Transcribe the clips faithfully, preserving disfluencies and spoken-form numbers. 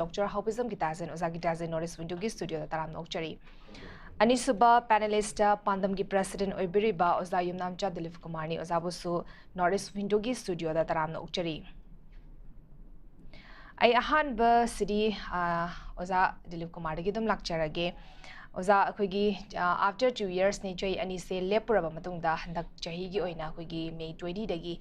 Doctor Haobijam Gitajan, ꯑꯣꯖꯥ ꯒꯤꯇꯥꯖꯟ North East Window ꯒꯤ studio ꯗ ꯇꯔꯥꯝꯅ ꯑꯣꯛꯆꯔꯤ꯫ ꯑꯅꯤꯁꯨꯕ panelist ꯄꯥꯟꯗꯝꯒꯤ president ꯑꯣꯏꯕꯤꯔꯤꯕ ꯑꯣꯖꯥ ꯌꯨꯝꯅꯥꯝꯆꯥ ꯗꯤꯂꯤꯞ ꯀꯨꯃꯥꯔꯅꯤ꯫ ꯑꯣꯖꯥꯕꯨꯁꯨ North East Window ꯒꯤ studio ꯗ ꯇꯔꯥꯝꯅ ꯑꯣꯛꯆꯔꯤ꯫ ꯑꯩ ꯑꯍꯥꯟꯕ ꯁꯤꯗꯤ, ꯑ, ꯑꯣꯖꯥ ꯗꯤꯂꯤꯞ ꯀꯨꯃꯥꯔꯗꯒꯤ ꯑꯗꯨꯝ ꯂꯥꯛꯆꯔꯒꯦ꯫ ꯑꯣꯖꯥ, ꯑꯩꯈꯣꯏꯒꯤ, ꯑ, after two years ꯅꯤ, ꯆꯍꯤ ꯑꯅꯤꯁꯦ ꯂꯦꯞꯄꯨꯔꯕ ꯃꯇꯨꯡꯗ, ꯍꯟꯗꯛ ꯆꯍꯤꯒꯤ ꯑꯣꯏꯅ ꯑꯩꯈꯣꯏꯒꯤ May twenty ꯗꯒꯤ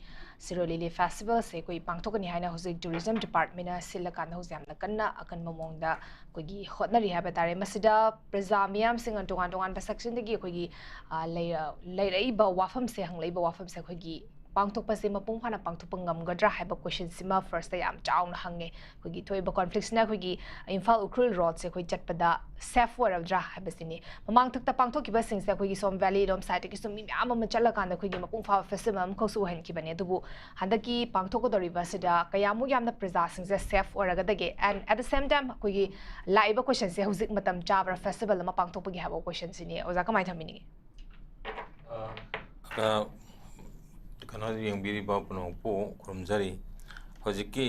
ꯁꯤꯔꯣꯏ ꯂꯤꯂꯤ festival ꯁꯦ ꯑꯩꯈꯣꯏ ꯄꯥꯡꯊꯣꯛꯀꯅꯤ ꯍꯥꯏꯅ ꯍꯧꯖꯤꯛ tourism department ꯅ ꯁꯤꯜꯂꯀꯥꯟꯗ ꯍꯧꯖꯤꯛ ꯌꯥꯝꯅ ꯀꯟꯅ ꯑꯀꯟꯕ ꯃꯑꯣꯡꯗ ꯑꯩꯈꯣꯏꯒꯤ ꯍꯣꯠꯅꯔꯤ ꯍꯥꯏꯕ ꯇꯥꯔꯦ꯫ ꯃꯁꯤꯗ ꯄ꯭ꯔꯖꯥ ꯃꯤꯌꯥꯝꯁꯤꯡꯅ ꯇꯣꯉꯥꯟ ꯇꯣꯉꯥꯟꯕ section ꯗꯒꯤ ꯑꯩꯈꯣꯏꯒꯤ, ꯑ, ꯂꯩꯔ-, ꯂꯩꯔꯛꯏꯕ ꯋꯥꯐꯝꯁꯦ, ꯍꯪꯂꯛꯏꯕ ꯋꯥꯐꯝꯁꯦ ꯑꯩꯈꯣꯏꯒꯤ ꯄꯥꯡꯊꯣꯛꯄꯁꯦ ꯃꯄꯨꯡ ꯐꯥꯅ ꯄꯥꯡꯊꯣꯛꯄ ꯉꯝꯒꯗ꯭ꯔꯥ ꯍꯥꯏꯕ question ꯁꯤꯃ first ꯌꯥꯝ ꯆꯥꯎꯅ ꯍꯪꯉꯦ꯫ ꯑꯩꯈꯣꯏꯒꯤ ꯊꯣꯛꯏꯕ conflict ꯁꯤꯅ ꯑꯩꯈꯣꯏꯒꯤ ꯏꯝꯐꯥꯜ ꯎꯈ꯭ꯔꯨꯜ road ꯁꯦ ꯑꯩꯈꯣꯏ ꯆꯠꯄꯗ safe ꯑꯣꯏꯔꯗ꯭ꯔꯥ ꯍꯥꯏꯕꯁꯤꯅꯤ꯫ ꯃꯃꯥꯡꯊꯛꯇ ꯄꯥꯡꯊꯣꯛꯈꯤꯕꯁꯤꯡꯁꯦ ꯑꯩꯈꯣꯏꯒꯤ ꯁꯣꯝ valley ꯂꯣꯝ side ꯇꯒꯤꯁꯨ ꯃꯤ ꯃꯌꯥꯝ ꯑꯃ ꯆꯠꯂꯀꯥꯟꯗ ꯑꯩꯈꯣꯏꯒꯤ ꯃꯄꯨꯡ ꯐꯥꯕ festival ꯑꯃꯈꯛꯁꯨ ꯑꯣꯏꯍꯟꯈꯤꯕꯅꯦ꯫ ꯑꯗꯨꯕꯨ ꯍꯟꯗꯛꯀꯤ ꯄꯥꯡꯊꯣꯛꯀꯗꯧꯔꯤꯕ ꯑꯁꯤꯗ ꯀꯌꯥꯃꯨꯛ ꯌꯥꯝꯅ ꯄ꯭ꯔꯖꯥꯁꯤꯡꯁꯦ safe ꯑꯣꯏꯔꯒꯗꯒꯦ? And at the same time, ꯑꯩꯈꯣꯏꯒꯤ ꯂꯥꯛꯏꯕ question ꯁꯦ ꯍꯧꯖꯤꯛ ꯃꯇꯝ ꯆꯥꯕ꯭ꯔꯥ festival ꯑꯃ ꯄꯥꯡꯊꯣꯛꯄꯒꯤ ꯍꯥꯏꯕ question ꯁꯤꯅꯤ꯫ ꯑꯣꯖꯥ, ꯀꯃꯥꯏꯅ ꯊꯝꯕꯤꯅꯤꯡꯉꯤ? ꯑ, ꯀꯩꯅꯣ ꯌꯦꯡꯕꯤꯔꯤꯕ ꯄꯨꯝꯅꯃꯛꯄꯨ ꯈꯨꯔꯨꯝꯖꯔꯤ꯫ ꯍꯧꯖꯤꯛꯀꯤ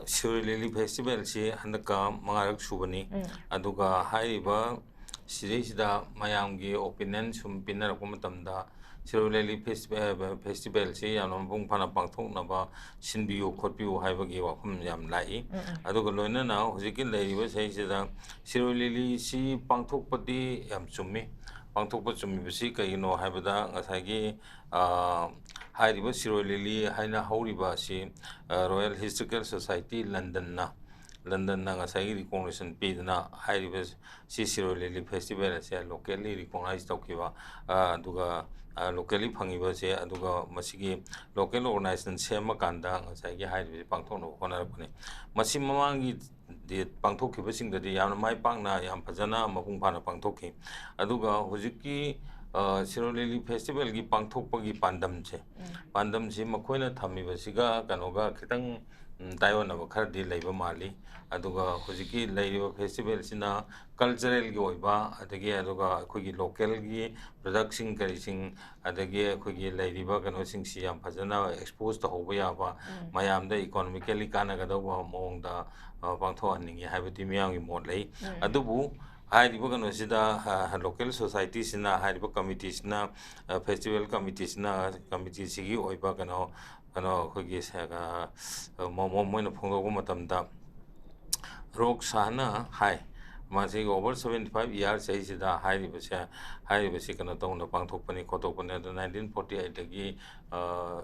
ꯁꯤꯔꯣꯏ ꯂꯤꯂꯤ festival ꯁꯤ ꯍꯟꯗꯛꯀ ꯃꯉꯥꯔꯛ ꯁꯨꯕꯅꯤ꯫ ꯎꯝ꯫ ꯑꯗꯨꯒ ꯍꯥꯏꯔꯤꯕ ꯁꯤꯗꯩꯁꯤꯗ ꯃꯌꯥꯝꯒꯤ opinion ꯁꯨꯝ ꯄꯤꯅꯔꯛꯄ ꯃꯇꯝꯗ, ꯁꯤꯔꯣꯏ ꯂꯤꯂꯤ festival, festival ꯁꯤ ꯌꯥꯝꯅ ꯃꯄꯨꯡ ꯐꯥꯅ ꯄꯥꯡꯊꯣꯛꯅꯕ ꯁꯤꯟꯕꯤꯌꯨ ꯈꯣꯠꯄꯤꯌꯨ ꯍꯥꯏꯕꯒꯤ ꯋꯥꯐꯝ ꯌꯥꯝ ꯂꯥꯛꯏ꯫ ꯎꯝ, ꯎꯝ꯫ ꯑꯗꯨꯒ ꯂꯣꯏꯅꯅ ꯍꯧꯖꯤꯛꯀꯤ ꯂꯩꯔꯤꯕ ꯁꯤꯗꯩꯁꯤꯗ ꯁꯤꯔꯣꯏ ꯂꯤꯂꯤꯁꯤ ꯄꯥꯡꯊꯣꯛꯄꯗꯤ ꯌꯥꯝ ꯆꯨꯝꯃꯤ꯫ ꯄꯥꯡꯊꯣꯛꯄ ꯆꯨꯝꯃꯤꯕꯁꯤ ꯀꯩꯒꯤꯅꯣ ꯍꯥꯏꯕꯗ, ꯉꯁꯥꯏꯒꯤ, ꯑ, ꯍꯥꯏꯔꯤꯕ ꯁꯤꯔꯣꯏ ꯂꯤꯂꯤ ꯍꯥꯏꯅ ꯍꯧꯔꯤꯕ ꯑꯁꯤ, ꯑ, Royal Historical Society ꯂꯟꯗꯟꯅ, ꯂꯟꯗꯟꯅ ꯉꯁꯥꯏꯒꯤ recognition ꯄꯤꯗꯨꯅ ꯍꯥꯏꯔꯤꯕ ꯁꯤ ꯁꯤꯔꯣꯏ ꯂꯤꯂꯤ festival ꯑꯁꯦ locally recognize ꯇꯧꯈꯤꯕ, ꯑ, ꯑꯗꯨꯒ, ꯑ, locally ꯐꯪꯉꯤꯕꯁꯦ, ꯑꯗꯨꯒ ꯃꯁꯤꯒꯤ local organization ꯁꯦꯝꯃꯀꯥꯟꯗ ꯉꯁꯥꯏꯒꯤ ꯍꯥꯏꯔꯤꯕꯁꯤ ꯄꯥꯡꯊꯣꯛꯅꯕ ꯍꯣꯠꯅꯔꯛꯄꯅꯤ꯫ ꯃꯁꯤ ꯃꯃꯥꯡꯒꯤ ꯗꯦꯠ ꯄꯥꯡꯊꯣꯛꯈꯤꯕꯁꯤꯡꯗꯗꯤ ꯌꯥꯝꯅ ꯃꯥꯏ ꯄꯥꯛꯅ, ꯌꯥꯝ ꯐꯖꯅ, ꯃꯄꯨꯡ ꯐꯥꯅ ꯄꯥꯡꯊꯣꯛꯈꯤ꯫ ꯑꯗꯨꯒ ꯍꯧꯖꯤꯛꯀꯤ, ꯑ, ꯁꯤꯔꯣꯏ ꯂꯤꯂꯤ festival ꯒꯤ ꯄꯥꯡꯊꯣꯛꯄꯒꯤ ꯄꯥꯟꯗꯝꯁꯦ, ꯎꯝ꯫ ꯄꯥꯟꯗꯝꯁꯤ ꯃꯈꯣꯏꯅ ꯊꯝꯃꯤꯕꯁꯤꯒ ꯀꯩꯅꯣꯒ ꯈꯤꯇꯪ, ꯎꯝ, ꯇꯥꯏꯑꯣꯟꯅꯕ ꯈꯔꯗꯤ ꯂꯩꯕ ꯃꯥꯜꯂꯤ꯫ ꯑꯗꯨꯒ ꯍꯧꯖꯤꯛꯀꯤ ꯂꯩꯔꯤꯕ ꯐꯦꯁꯇꯤꯚꯦꯜꯁꯤꯅ ꯀꯜꯆꯔꯦꯜꯒꯤ ꯑꯣꯏꯕ, ꯑꯗꯒꯤ ꯑꯗꯨꯒ ꯑꯩꯈꯣꯏꯒꯤ ꯂꯣꯀꯦꯜꯒꯤ ꯄ꯭ꯔꯗꯛꯁꯤꯡ ꯀꯔꯤꯁꯤꯡ, ꯑꯗꯒꯤ ꯑꯩꯈꯣꯏꯒꯤ ꯂꯩꯔꯤꯕ ꯀꯩꯅꯣꯁꯤꯡꯁꯤ ꯌꯥꯝ ꯐꯖꯅ ꯑꯦꯛꯁꯄꯣꯖ ꯇꯧꯍꯧꯕ ꯌꯥꯕ, ꯎꯝ꯫ ꯃꯌꯥꯝꯗ ꯏꯀꯣꯅꯣꯃꯤꯀꯦꯜꯂꯤ ꯀꯥꯟꯅꯒꯗꯧꯕ ꯃꯑꯣꯡꯗ, ꯑ, ꯄꯥꯡꯊꯣꯛꯍꯟꯅꯤꯡꯉꯤ ꯍꯥꯏꯕꯗꯤ ꯃꯤꯌꯥꯝꯒꯤ ꯃꯣꯠ ꯂꯩ꯫ ꯎꯝ꯫ ꯑꯗꯨꯕꯨ ꯍꯥꯏꯔꯤꯕ ꯀꯩꯅꯣꯁꯤꯗ, ꯑ, ꯂꯣꯀꯦꯜ ꯁꯣꯁꯥꯏꯇꯤꯁꯤꯅ, ꯍꯥꯏꯔꯤꯕ ꯀꯃꯤꯇꯤꯁꯤꯅ, ꯑ, ꯐꯦꯁꯇꯤꯚꯦꯜ ꯀꯃꯤꯇꯤꯁꯤꯅ, ꯀꯃꯤꯇꯤꯁꯤꯒꯤ ꯑꯣꯏꯕ ꯀꯩꯅꯣ, ꯀꯩꯅꯣ ꯑꯩꯈꯣꯏꯒꯤ ꯁ-, ꯑ, ꯃꯣ-, ꯃꯣ-, ꯃꯣꯏꯅ ꯐꯣꯡꯗꯣꯛꯄ ꯃꯇꯝꯗ, ꯔꯣꯛ ꯁꯥꯍꯅ ꯍꯥꯏ, ꯃꯁꯤꯒꯤ over seventy five years ꯍꯥꯏꯁꯤꯗ ꯍꯥꯏꯔꯤꯕꯁꯦ, ꯍꯥꯏꯔꯤꯕꯁꯤ ꯀꯩꯅꯣ ꯇꯧꯅ ꯄꯥꯡꯊꯣꯛꯄꯅꯤ, ꯈꯣꯠꯇꯣꯛꯄꯅꯤ꯫ ꯑꯗꯨ nineteen forty eightꯇꯒꯤ, ꯑ,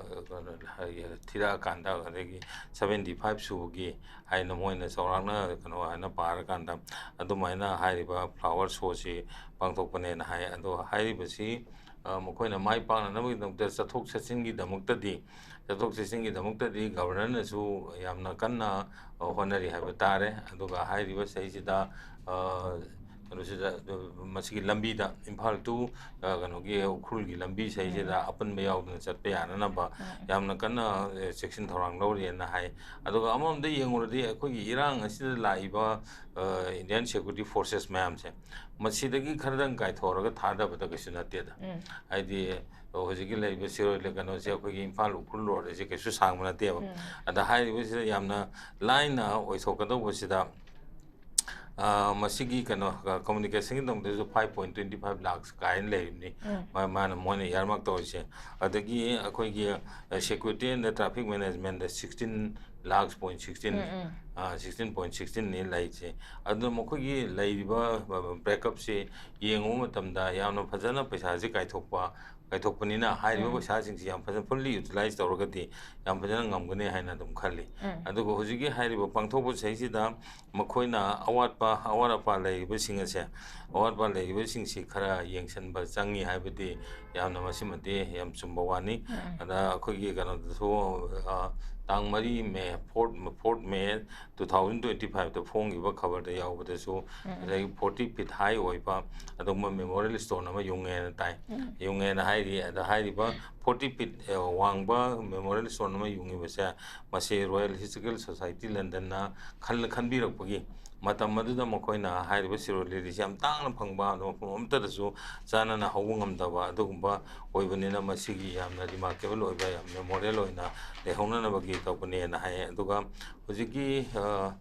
ꯊꯤꯔꯛꯑꯀꯥꯟꯗ, ꯑꯗꯒꯤ seventy five ꯁꯨꯕꯒꯤ ꯍꯥꯏꯅ ꯃꯣꯏꯅ ꯆꯥꯎꯔꯥꯛꯅ ꯀꯩꯅꯣ ꯍꯥꯏꯅ ꯄꯥꯔꯀꯥꯟꯗ, ꯑꯗꯨꯃꯥꯏꯅ ꯍꯥꯏꯔꯤꯕ ꯐ꯭ꯂꯥꯋꯔ ꯁꯣꯁꯤ ꯄꯥꯡꯊꯣꯛꯄꯅꯦꯅ ꯍꯥꯏ꯫ ꯑꯗꯣ ꯍꯥꯏꯔꯤꯕꯁꯤ, ꯑ, ꯃꯈꯣꯏꯅ ꯃꯥꯏ ꯄꯥꯛꯅꯅꯕꯒꯤꯗꯃꯛꯇ, ꯆꯠꯊꯣꯛ ꯆꯠꯁꯤꯟꯒꯤꯗꯃꯛꯇꯗꯤ, ꯆꯠꯊꯣꯛ ꯆꯠꯁꯤꯟꯒꯤꯗꯃꯛꯇꯗꯤ ꯒꯚꯔꯅꯔꯅꯁꯨ ꯌꯥꯝꯅ ꯀꯟꯅ, ꯑ, ꯍꯣꯠꯅꯔꯤ ꯍꯥꯏꯕ ꯇꯥꯔꯦ꯫ ꯑꯗꯨꯒ ꯍꯥꯏꯔꯤꯕ ꯁꯤꯗꯩꯁꯤꯗ, ꯑ, ꯀꯩꯅꯣꯁꯤꯗ, ꯑ, ꯃꯁꯤꯒꯤ ꯂꯝꯕꯤꯗ, ꯏꯝꯐꯥꯜ to, ꯑ, ꯀꯩꯅꯣꯒꯤ ꯎꯈ꯭ꯔꯨꯜꯒꯤ ꯂꯝꯕꯤ ꯁꯤꯗꯩꯁꯤꯗ ꯎꯝ꯫ ꯑꯄꯟꯕ ꯌꯥꯎꯗꯅ ꯆꯠꯄ ꯌꯥꯅꯅꯕ ꯎꯝ꯫ ꯌꯥꯝꯅ ꯀꯟꯅ, ꯑ, ꯆꯦꯛꯁꯤꯟ ꯊꯧꯔꯥꯡ ꯂꯧꯔꯤꯑꯅ ꯍꯥꯏ꯫ ꯑꯗꯨꯒ ꯑꯃꯔꯣꯝꯗ ꯌꯦꯡꯉꯨꯔꯗꯤ, ꯑꯩꯈꯣꯏꯒꯤ ꯏꯔꯥꯡ ꯑꯁꯤꯗ ꯂꯥꯛꯏꯕ, ꯑ, Indian Security Forces ꯃꯌꯥꯝꯁꯦ, ꯃꯁꯤꯗꯒꯤ ꯈꯔꯗꯪ ꯀꯥꯏꯊꯣꯛꯑꯒ ꯊꯥꯗꯕꯗ ꯀꯩꯁꯨ ꯅꯠꯇꯦꯗ꯫ ꯎꯝ꯫ ꯍꯥꯏꯗꯤ, ꯑ, ꯍꯧꯖꯤꯛꯀꯤ ꯂꯩꯔꯤꯕ ꯁꯤꯔꯣꯏ ꯂꯤ-, ꯀꯩꯅꯣꯁꯦ, ꯑꯩꯈꯣꯏꯒꯤ ꯏꯝꯐꯥꯜ ꯎꯈ꯭ꯔꯨꯜ ꯔꯣꯗ ꯑꯁꯤ ꯀꯩꯁꯨ ꯁꯥꯡꯕ ꯅꯠꯇꯦꯕ꯫ ꯎꯝ꯫ ꯑꯗ ꯍꯥꯏꯔꯤꯕꯁꯤꯗ ꯌꯥꯝꯅ ꯂꯥꯏꯅ ꯑꯣꯏꯊꯣꯛꯀꯗꯧꯕꯁꯤꯗ, ꯑ, ꯃꯁꯤꯒꯤ ꯀꯩꯅꯣ, ꯑ, ꯀꯝꯃꯨꯅꯤꯀꯦꯁꯟꯒꯤꯗꯃꯛꯇꯁꯨ five point twenty five lakhs ꯀꯥꯏꯅ ꯂꯩꯔꯤꯕꯅꯤ꯫ ꯎꯝ꯫ ꯃꯥ-, ꯃꯥꯅ, ꯃꯣꯏꯅ earmark ꯇꯧꯔꯤꯁꯦ꯫ ꯑꯗꯒꯤ ꯑꯩꯈꯣꯏꯒꯤ, ꯑ, security and traffic management the sixteen lakhs point sixteen, ꯎꯝ, ꯎꯝ꯫ ꯑ, sixteen point sixteen ꯅꯤ ꯂꯩꯔꯤꯁꯦ꯫ ꯑꯗꯨꯅ ꯃꯈꯣꯏꯒꯤ ꯂꯩꯔꯤꯕ, ꯑ, breakup ꯁꯤ ꯌꯦꯡꯉꯨꯕ ꯃꯇꯝꯗ ꯌꯥꯝꯅ ꯐꯖꯅ ꯄꯩꯁꯥꯁꯦ ꯀꯥꯏꯊꯣꯛꯄ, ꯀꯥꯏꯊꯣꯛꯄꯅꯤꯅ ꯍꯥꯏꯔꯤꯕ ꯎꯝ꯫ ꯄꯩꯁꯥꯁꯤꯡꯁꯤ ꯌꯥꯝ ꯐꯖꯅ fully utilize ꯇꯧꯔꯒꯗꯤ ꯌꯥꯝ ꯐꯖꯅ ꯉꯝꯒꯅꯤ ꯍꯥꯏꯅ ꯑꯗꯨꯝ ꯈꯜꯂꯤ꯫ ꯎꯝ꯫ ꯑꯗꯨꯒ ꯍꯧꯖꯤꯛꯀꯤ ꯍꯥꯏꯔꯤꯕ ꯄꯥꯡꯊꯣꯛꯄ ꯁꯤꯗꯩꯁꯤꯗ ꯃꯈꯣꯏꯅ ꯑꯋꯥꯠꯄ, ꯑꯋꯥꯠ ꯑꯄꯥ ꯂꯩꯔꯤꯕꯁꯤꯡ ꯑꯁꯦ, ꯑꯋꯥꯠ ꯑꯄꯥ ꯂꯩꯔꯤꯕꯁꯤꯡꯁꯤ ꯈꯔ ꯌꯦꯡꯁꯤꯟꯕ ꯆꯪꯉꯤ ꯍꯥꯏꯕꯗꯤ ꯌꯥꯝꯅ ꯃꯁꯤꯃꯗꯤ ꯌꯥꯝ ꯆꯨꯝꯕ ꯋꯥꯅꯤ꯫ ꯎꯝ꯫ ꯑꯗ ꯑꯩꯈꯣꯏꯒꯤ ꯀꯩꯅꯣꯗꯁꯨ, ꯑ, ꯇꯥꯡ ꯃꯔꯤ ꯃꯦ, fourth, fourth May two thousand twenty five ꯇ ꯐꯣꯡꯈꯤꯕ ꯈꯕꯔꯗ ꯌꯥꯎꯕꯗꯁꯨ ꯉꯁꯥꯏꯒꯤ forty feet high ꯑꯣꯏꯕ ꯑꯗꯨꯒꯨꯝꯕ memorial stone ꯑꯃ ꯌꯨꯡꯉꯦꯅ ꯇꯥꯏ꯫ ꯌꯨꯡꯉꯦꯅ ꯍꯥꯏꯔꯤ꯫ ꯑꯗ ꯍꯥꯏꯔꯤꯕ forty feet, ꯑ, ꯋꯥꯡꯕ memorial stone ꯑꯃ ꯌꯨꯡꯉꯤꯕꯁꯦ, ꯃꯁꯤ Royal Historical Society London ꯅ ꯈꯜ-, ꯈꯟꯕꯤꯔꯛꯄꯒꯤ, ꯃꯇꯝ ꯑꯗꯨꯗ ꯃꯈꯣꯏꯅ ꯍꯥꯏꯔꯤꯕ ꯁꯤꯔꯣꯏ ꯂꯤꯂꯤꯁꯤ ꯌꯥꯝ ꯇꯥꯡꯅ ꯐꯪꯕ, ꯑꯗꯨꯒ ꯃꯐꯝ ꯑꯃꯠꯇꯗꯁꯨ ꯆꯥꯅꯅ ꯍꯧꯕ ꯉꯝꯗꯕ ꯑꯗꯨꯒꯨꯝꯕ ꯑꯣꯏꯕꯅꯤꯅ, ꯃꯁꯤꯒꯤ ꯌꯥꯝꯅ remarkable ꯑꯣꯏꯕ, ꯌꯥꯝ memorial ꯑꯣꯏꯅ ꯂꯩꯍꯧꯅꯅꯕꯒꯤ ꯇꯧꯕꯅꯦꯅ ꯍꯥꯏ꯫ ꯑꯗꯨꯒ ꯍꯧꯖꯤꯛꯀꯤ, ꯑ,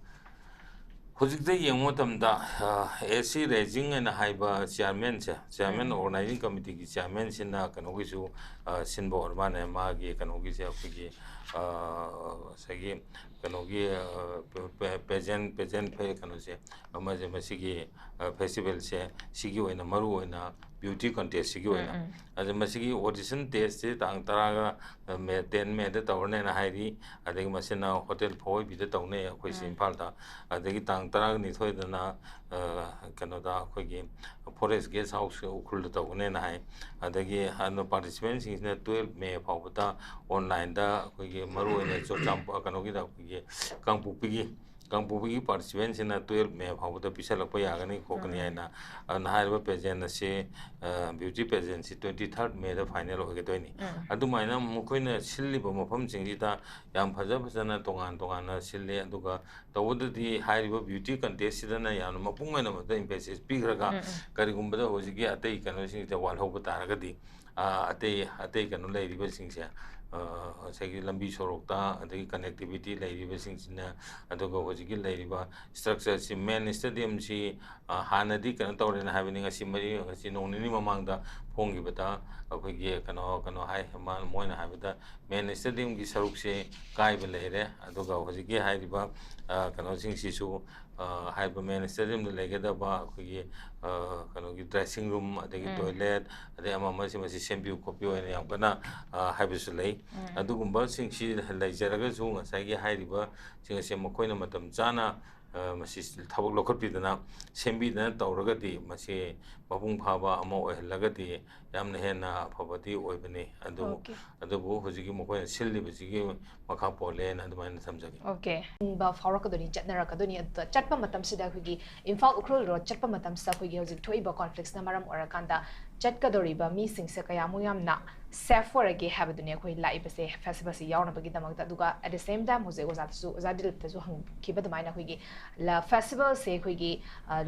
ꯍꯧꯖꯤꯛꯇ ꯌꯦꯡꯕ ꯃꯇꯝꯗ, ꯑ, A C Raising ꯍꯥꯏꯅ ꯍꯥꯏꯕ chairman ꯁꯦ, chairman, organizing committee ꯒꯤ chairman ꯁꯤꯅ ꯀꯩꯅꯣꯒꯤꯁꯨ, ꯑ, ꯁꯤꯟꯕ ꯑꯣꯏꯔ ꯃꯥꯜꯂꯦ꯫ ꯃꯥꯒꯤ ꯀꯩꯅꯣꯒꯤꯁꯦ, ꯑꯩꯈꯣꯏꯒꯤ, ꯑ, ꯉꯁꯥꯏꯒꯤ ꯀꯩꯅꯣꯒꯤ, ꯑ, ꯄꯦ-, ꯄꯦ-, pageant, pageant ꯐꯦ-, ꯀꯩꯅꯣꯁꯦ, ꯑꯃꯁꯦ, ꯃꯁꯤꯒꯤ, ꯑ, festival ꯁꯦ, ꯁꯤꯒꯤ ꯑꯣꯏꯅ, ꯃꯔꯨ ꯑꯣꯏꯅ beauty contest ꯁꯤꯒꯤ ꯑꯣꯏꯅ꯫ ꯑꯗ ꯃꯁꯤꯒꯤ audition test ꯁꯤ ꯇꯥꯡ ꯇꯔꯥꯒ, ꯑ, May, ten May ꯗ ꯇꯧꯔꯅꯦꯅ ꯍꯥꯏꯔꯤ꯫ ꯑꯗꯒꯤ ꯃꯁꯤꯅ Hotel ꯐꯧꯑꯣꯏꯕꯤꯗ ꯇꯧꯅꯩ, ꯑꯩꯈꯣꯏ ꯁꯤ ꯏꯝꯐꯥꯜꯗ꯫ ꯑꯗꯒꯤ ꯇꯥꯡ ꯇꯔꯥꯅꯤꯊꯣꯏꯗꯅ, ꯑ, ꯀꯩꯅꯣꯗ, ꯑꯩꯈꯣꯏꯒꯤ Forest Guest House ꯎꯈ꯭ꯔꯨꯜꯗ ꯇꯧꯒꯅꯦꯅ ꯍꯥꯏ꯫ ꯑꯗꯒꯤ ꯍꯥꯟꯅ participant ꯁꯤꯡꯁꯤꯅ twelve May ꯐꯥꯎꯕꯗ online ꯗ ꯑꯩꯈꯣꯏꯒꯤ ꯃꯔꯨꯑꯣꯏꯅ ꯆꯨꯔꯆꯥꯟꯄꯨꯔ, ꯀꯩꯅꯣꯒꯤꯗ, ꯑꯩꯈꯣꯏꯒꯤ ꯀꯥꯡꯄꯣꯛꯄꯤꯒꯤ, ꯀꯥꯡꯄꯣꯛꯄꯤꯒꯤ participant ꯁꯤꯅ twelve May ꯐꯥꯎꯕꯗ ꯄꯤꯁꯜꯂꯛꯄ ꯌꯥꯒꯅꯤ ꯈꯣꯠꯀꯅꯤ ꯍꯥꯏꯅ꯫ ꯑꯗꯨꯅ ꯍꯥꯏꯔꯤꯕ pageant ꯑꯁꯤ, ꯑ, beauty pageant ꯁꯤ twenty third May ꯗ final ꯑꯣꯏꯒꯗꯣꯏꯅꯤ꯫ ꯑꯗꯨꯃꯥꯏꯅ ꯃꯈꯣꯏꯅ ꯁꯤꯜꯂꯤꯕ ꯃꯐꯝꯁꯤꯡꯁꯤꯗ ꯌꯥꯝ ꯐꯖ ꯐꯖꯅ ꯇꯣꯉꯥꯟ ꯇꯣꯉꯥꯟꯅ ꯁꯤꯜꯂꯤ꯫ ꯑꯗꯨꯒ ꯇꯧꯕꯗꯗꯤ ꯍꯥꯏꯔꯤꯕ beauty contest ꯁꯤꯗꯅ ꯌꯥꯝꯅ ꯃꯄꯨꯡ ꯑꯣꯏꯅ ꯃꯗꯨꯗ emphasis ꯄꯤꯈ꯭ꯔꯒ, ꯀꯔꯤꯒꯨꯝꯕꯗ ꯍꯧꯖꯤꯛꯀꯤ ꯑꯇꯩ ꯀꯩꯅꯣꯁꯤꯡꯁꯤꯗ ꯋꯥꯠꯍꯧꯕ ꯇꯥꯔꯒꯗꯤ, ꯑ, ꯑꯇꯩ, ꯑꯇꯩ ꯀꯩꯅꯣ ꯂꯩꯔꯤꯕꯁꯤꯡꯁꯦ, ꯑ, ꯉꯁꯥꯏꯒꯤ ꯂꯝꯕꯤ ꯁꯣꯔꯣꯛꯇ, ꯑꯗꯒꯤ connectivity ꯂꯩꯔꯤꯕꯁꯤꯡꯁꯤꯅ, ꯑꯗꯨꯒ ꯍꯧꯖꯤꯛꯀꯤ ꯂꯩꯔꯤꯕ structure ꯁꯤ, main stadium ꯁꯤ, ꯑ, ꯍꯥꯟꯅꯗꯤ ꯀꯩꯅꯣ ꯇꯧꯔꯦꯅ ꯍꯥꯏꯕꯅꯤ, ꯉꯁꯤ ꯃꯔꯤ, ꯉꯁꯤ ꯅꯣꯡ ꯅꯤꯅꯤ ꯃꯃꯥꯡꯗ ꯐꯣꯡꯈꯤꯕꯗ ꯑꯩꯈꯣꯏꯒꯤ ꯀꯩꯅꯣ, ꯀꯩꯅꯣ ꯍꯥꯏ, ꯃꯥ-, ꯃꯣꯏꯅ ꯍꯥꯏꯕꯗ main stadium ꯒꯤ ꯁꯔꯨꯛꯁꯦ ꯀꯥꯏꯕ ꯂꯩꯔꯦ꯫ ꯑꯗꯨꯒ ꯍꯧꯖꯤꯛꯀꯤ ꯍꯥꯏꯔꯤꯕ, ꯑ, ꯀꯩꯅꯣꯁꯤꯡꯁꯤꯁꯨ, ꯑ, ꯍꯥꯏꯔꯤꯕ main stadium ꯗ ꯂꯩꯒꯗꯕ ꯑꯩꯈꯣꯏꯒꯤ, ꯑ, ꯀꯩꯅꯣꯒꯤ dressing room, ꯑꯗꯒꯤ toilet, ꯑꯗꯩ ꯑꯃ ꯑꯃꯁꯤ ꯃꯁꯤ ꯁꯦꯝꯕꯤꯌꯨ ꯈꯣꯠꯄꯤꯌꯨ ꯍꯥꯏꯅ ꯌꯥꯝ ꯀꯟꯅ, ꯑ, ꯍꯥꯏꯕꯁꯨ ꯂꯩ꯫ ꯑꯗꯨꯒꯨꯝꯕꯁꯤꯡꯁꯤ ꯂꯩꯖꯔꯒꯁꯨ ꯉꯁꯥꯏꯒꯤ ꯍꯥꯏꯔꯤꯕꯁꯤꯡ ꯑꯁꯦ ꯃꯈꯣꯏꯅ ꯃꯇꯝ ꯆꯥꯅ ꯑ, ꯃꯁꯤ ꯊꯕꯛ ꯂꯧꯈꯠꯄꯤꯗꯅ, ꯁꯦꯝꯕꯤꯗꯅ ꯇꯧꯔꯒꯗꯤ ꯃꯁꯤ ꯃꯄꯨꯡ ꯐꯥꯕ ꯑꯃ ꯑꯣꯏꯍꯜꯂꯒꯗꯤ ꯌꯥꯝꯅ ꯍꯦꯟꯅ ꯑꯐꯕꯗꯤ ꯑꯣꯏꯕꯅꯤ꯫ ꯑꯗꯨ, Okay. ꯑꯗꯨꯕꯨ ꯍꯧꯖꯤꯛꯀꯤ ꯃꯈꯣꯏꯅ ꯁꯤꯜꯂꯤꯕꯁꯤꯒꯤ ꯃꯈꯥ ꯄꯣꯜꯂꯦꯅ ꯑꯗꯨꯃꯥꯏꯅ ꯊꯝꯖꯒꯦ꯫ Okay. ꯐꯥꯎꯔꯛꯀꯗꯣꯏꯅꯤ, ꯆꯠꯅꯔꯛꯀꯗꯣꯏꯅꯤ꯫ ꯑꯗꯨꯗ ꯆꯠꯄ ꯃꯇꯝꯁꯤꯗ ꯑꯩꯈꯣꯏꯒꯤ ꯏꯝꯐꯥꯜ ꯎꯈ꯭ꯔꯨꯜ ꯔꯣꯗ ꯆꯠꯄ ꯃꯇꯝꯁꯤꯗ ꯑꯩꯈꯣꯏꯒꯤ ꯍꯧꯖꯤꯛ ꯊꯣꯛꯏꯕ ꯀꯣꯟꯐ꯭ꯂꯤꯛꯁꯅ ꯃꯔꯝ ꯑꯣꯏꯔꯀꯥꯟꯗ ꯆꯠꯀꯗꯧꯔꯤꯕ ꯃꯤꯁꯤꯡꯁꯦ ꯀꯌꯥꯃꯨꯛ ꯌꯥꯝꯅ ꯁꯦꯐ ꯑꯣꯏꯔꯒꯦ ꯍꯥꯏꯕꯗꯨꯅꯦ ꯑꯩꯈꯣꯏ ꯂꯥꯛꯏꯕꯁꯦ ꯐꯦꯁꯇꯤꯚꯦꯜꯁꯤ ꯌꯥꯎꯅꯕꯒꯤꯗꯃꯛꯇ꯫ ꯑꯗꯨꯒ at the same time ꯍꯧꯖꯤꯛ ꯑꯣꯖꯥꯗꯁꯨ, ꯑꯣꯖꯥ ꯗꯤꯂꯤꯞꯇꯁꯨ ꯍꯪꯈꯤꯕ ꯑꯗꯨꯃꯥꯏꯅ ꯑꯩꯈꯣꯏꯒꯤ ꯐꯦꯁꯇꯤꯚꯦꯜꯁꯦ ꯑꯩꯈꯣꯏꯒꯤ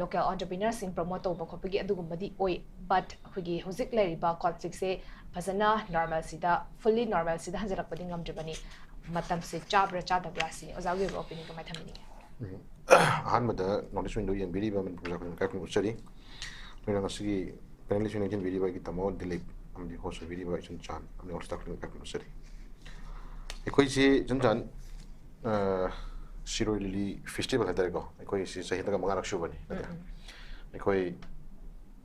ꯂꯣꯀꯦꯜ ꯑꯣꯟꯇꯔꯄ꯭ꯔꯤꯅꯔꯁꯤꯡ ꯄ꯭ꯔꯣꯃꯣꯠ ꯇꯧꯕ ꯈꯣꯠꯄꯒꯤ ꯑꯗꯨꯒꯨꯝꯕꯗꯤ ꯑꯣꯏ, ꯕꯠ ꯑꯩꯈꯣꯏꯒꯤ ꯍꯧꯖꯤꯛ ꯂꯩꯔꯤꯕ ꯀꯣꯟꯐ꯭ꯂꯤꯛꯁꯦ ꯐꯖꯅ ꯅꯣꯔꯃꯦꯜꯁꯤꯗ, ꯐꯨꯜꯂꯤ ꯅꯣꯔꯃꯦꯜꯁꯤꯗ ꯍꯟꯖꯤꯜꯂꯛꯄꯗꯤ ꯉꯝꯗ꯭ꯔꯤꯕꯅꯤ꯫ ꯃꯇꯝꯁꯦ ꯆꯥꯕ꯭ꯔꯥ ꯆꯥꯗꯕ꯭ꯔꯥ ꯁꯤꯅꯤ꯫ ꯑꯣꯖꯥꯒꯤ ꯑꯣꯏꯕ ꯑꯣꯄꯤꯅꯤꯌꯟ ꯀꯃꯥꯏꯅ ꯊꯝꯕꯤꯅꯤꯡꯉꯤ? ꯑꯍꯥꯟꯕꯗ ꯅꯣꯔꯠ ꯏꯁ ꯋꯤꯟꯗꯣ ꯌꯦꯡꯕꯤꯔꯤꯕ ꯃꯅꯤꯄꯨꯔ ꯄ꯭ꯔꯖꯥ ꯈꯨꯗꯤꯡꯃꯛ ꯏꯀꯥꯏ ꯈꯨꯝꯅꯅ ꯎꯠꯆꯔꯤ꯫ ꯑꯗꯨꯅ ꯉꯁꯤꯒꯤ ꯄꯦꯅꯦꯂꯤꯁꯁꯤꯡꯅ ꯌꯦꯡꯕꯤꯔꯤꯕ ꯑꯩꯒꯤ ꯇꯥꯃꯣ ꯗꯤꯂꯤꯞ ꯑꯃꯗꯤ ꯍꯣꯁ ꯑꯣꯏꯕꯤꯔꯤꯕ ꯏꯆꯟꯆꯥꯟ ꯑꯃꯗꯤ ꯅꯣꯔꯠ ꯏꯁ ꯈꯨꯗꯤꯡꯃꯛ ꯏꯀꯥꯏ ꯈꯨꯝꯅꯅ ꯎꯠꯆꯔꯤ꯫ ꯑꯩꯈꯣꯏꯁꯤ ꯏꯆꯟꯆꯥꯟ, ꯑ, ꯁꯤꯔꯣꯏ ꯂꯤꯂꯤ ꯐꯦꯁꯇꯤꯚꯦꯜ ꯍꯥꯏꯇꯥꯔꯦꯀꯣ, ꯑꯩꯈꯣꯏꯁꯤ ꯆꯍꯤ ꯍꯟꯗꯛꯀ ꯃꯉꯥꯔꯛ ꯁꯨꯕꯅꯤ, ꯅꯠꯇ꯭ꯔꯥ? ꯑꯩꯈꯣꯏ,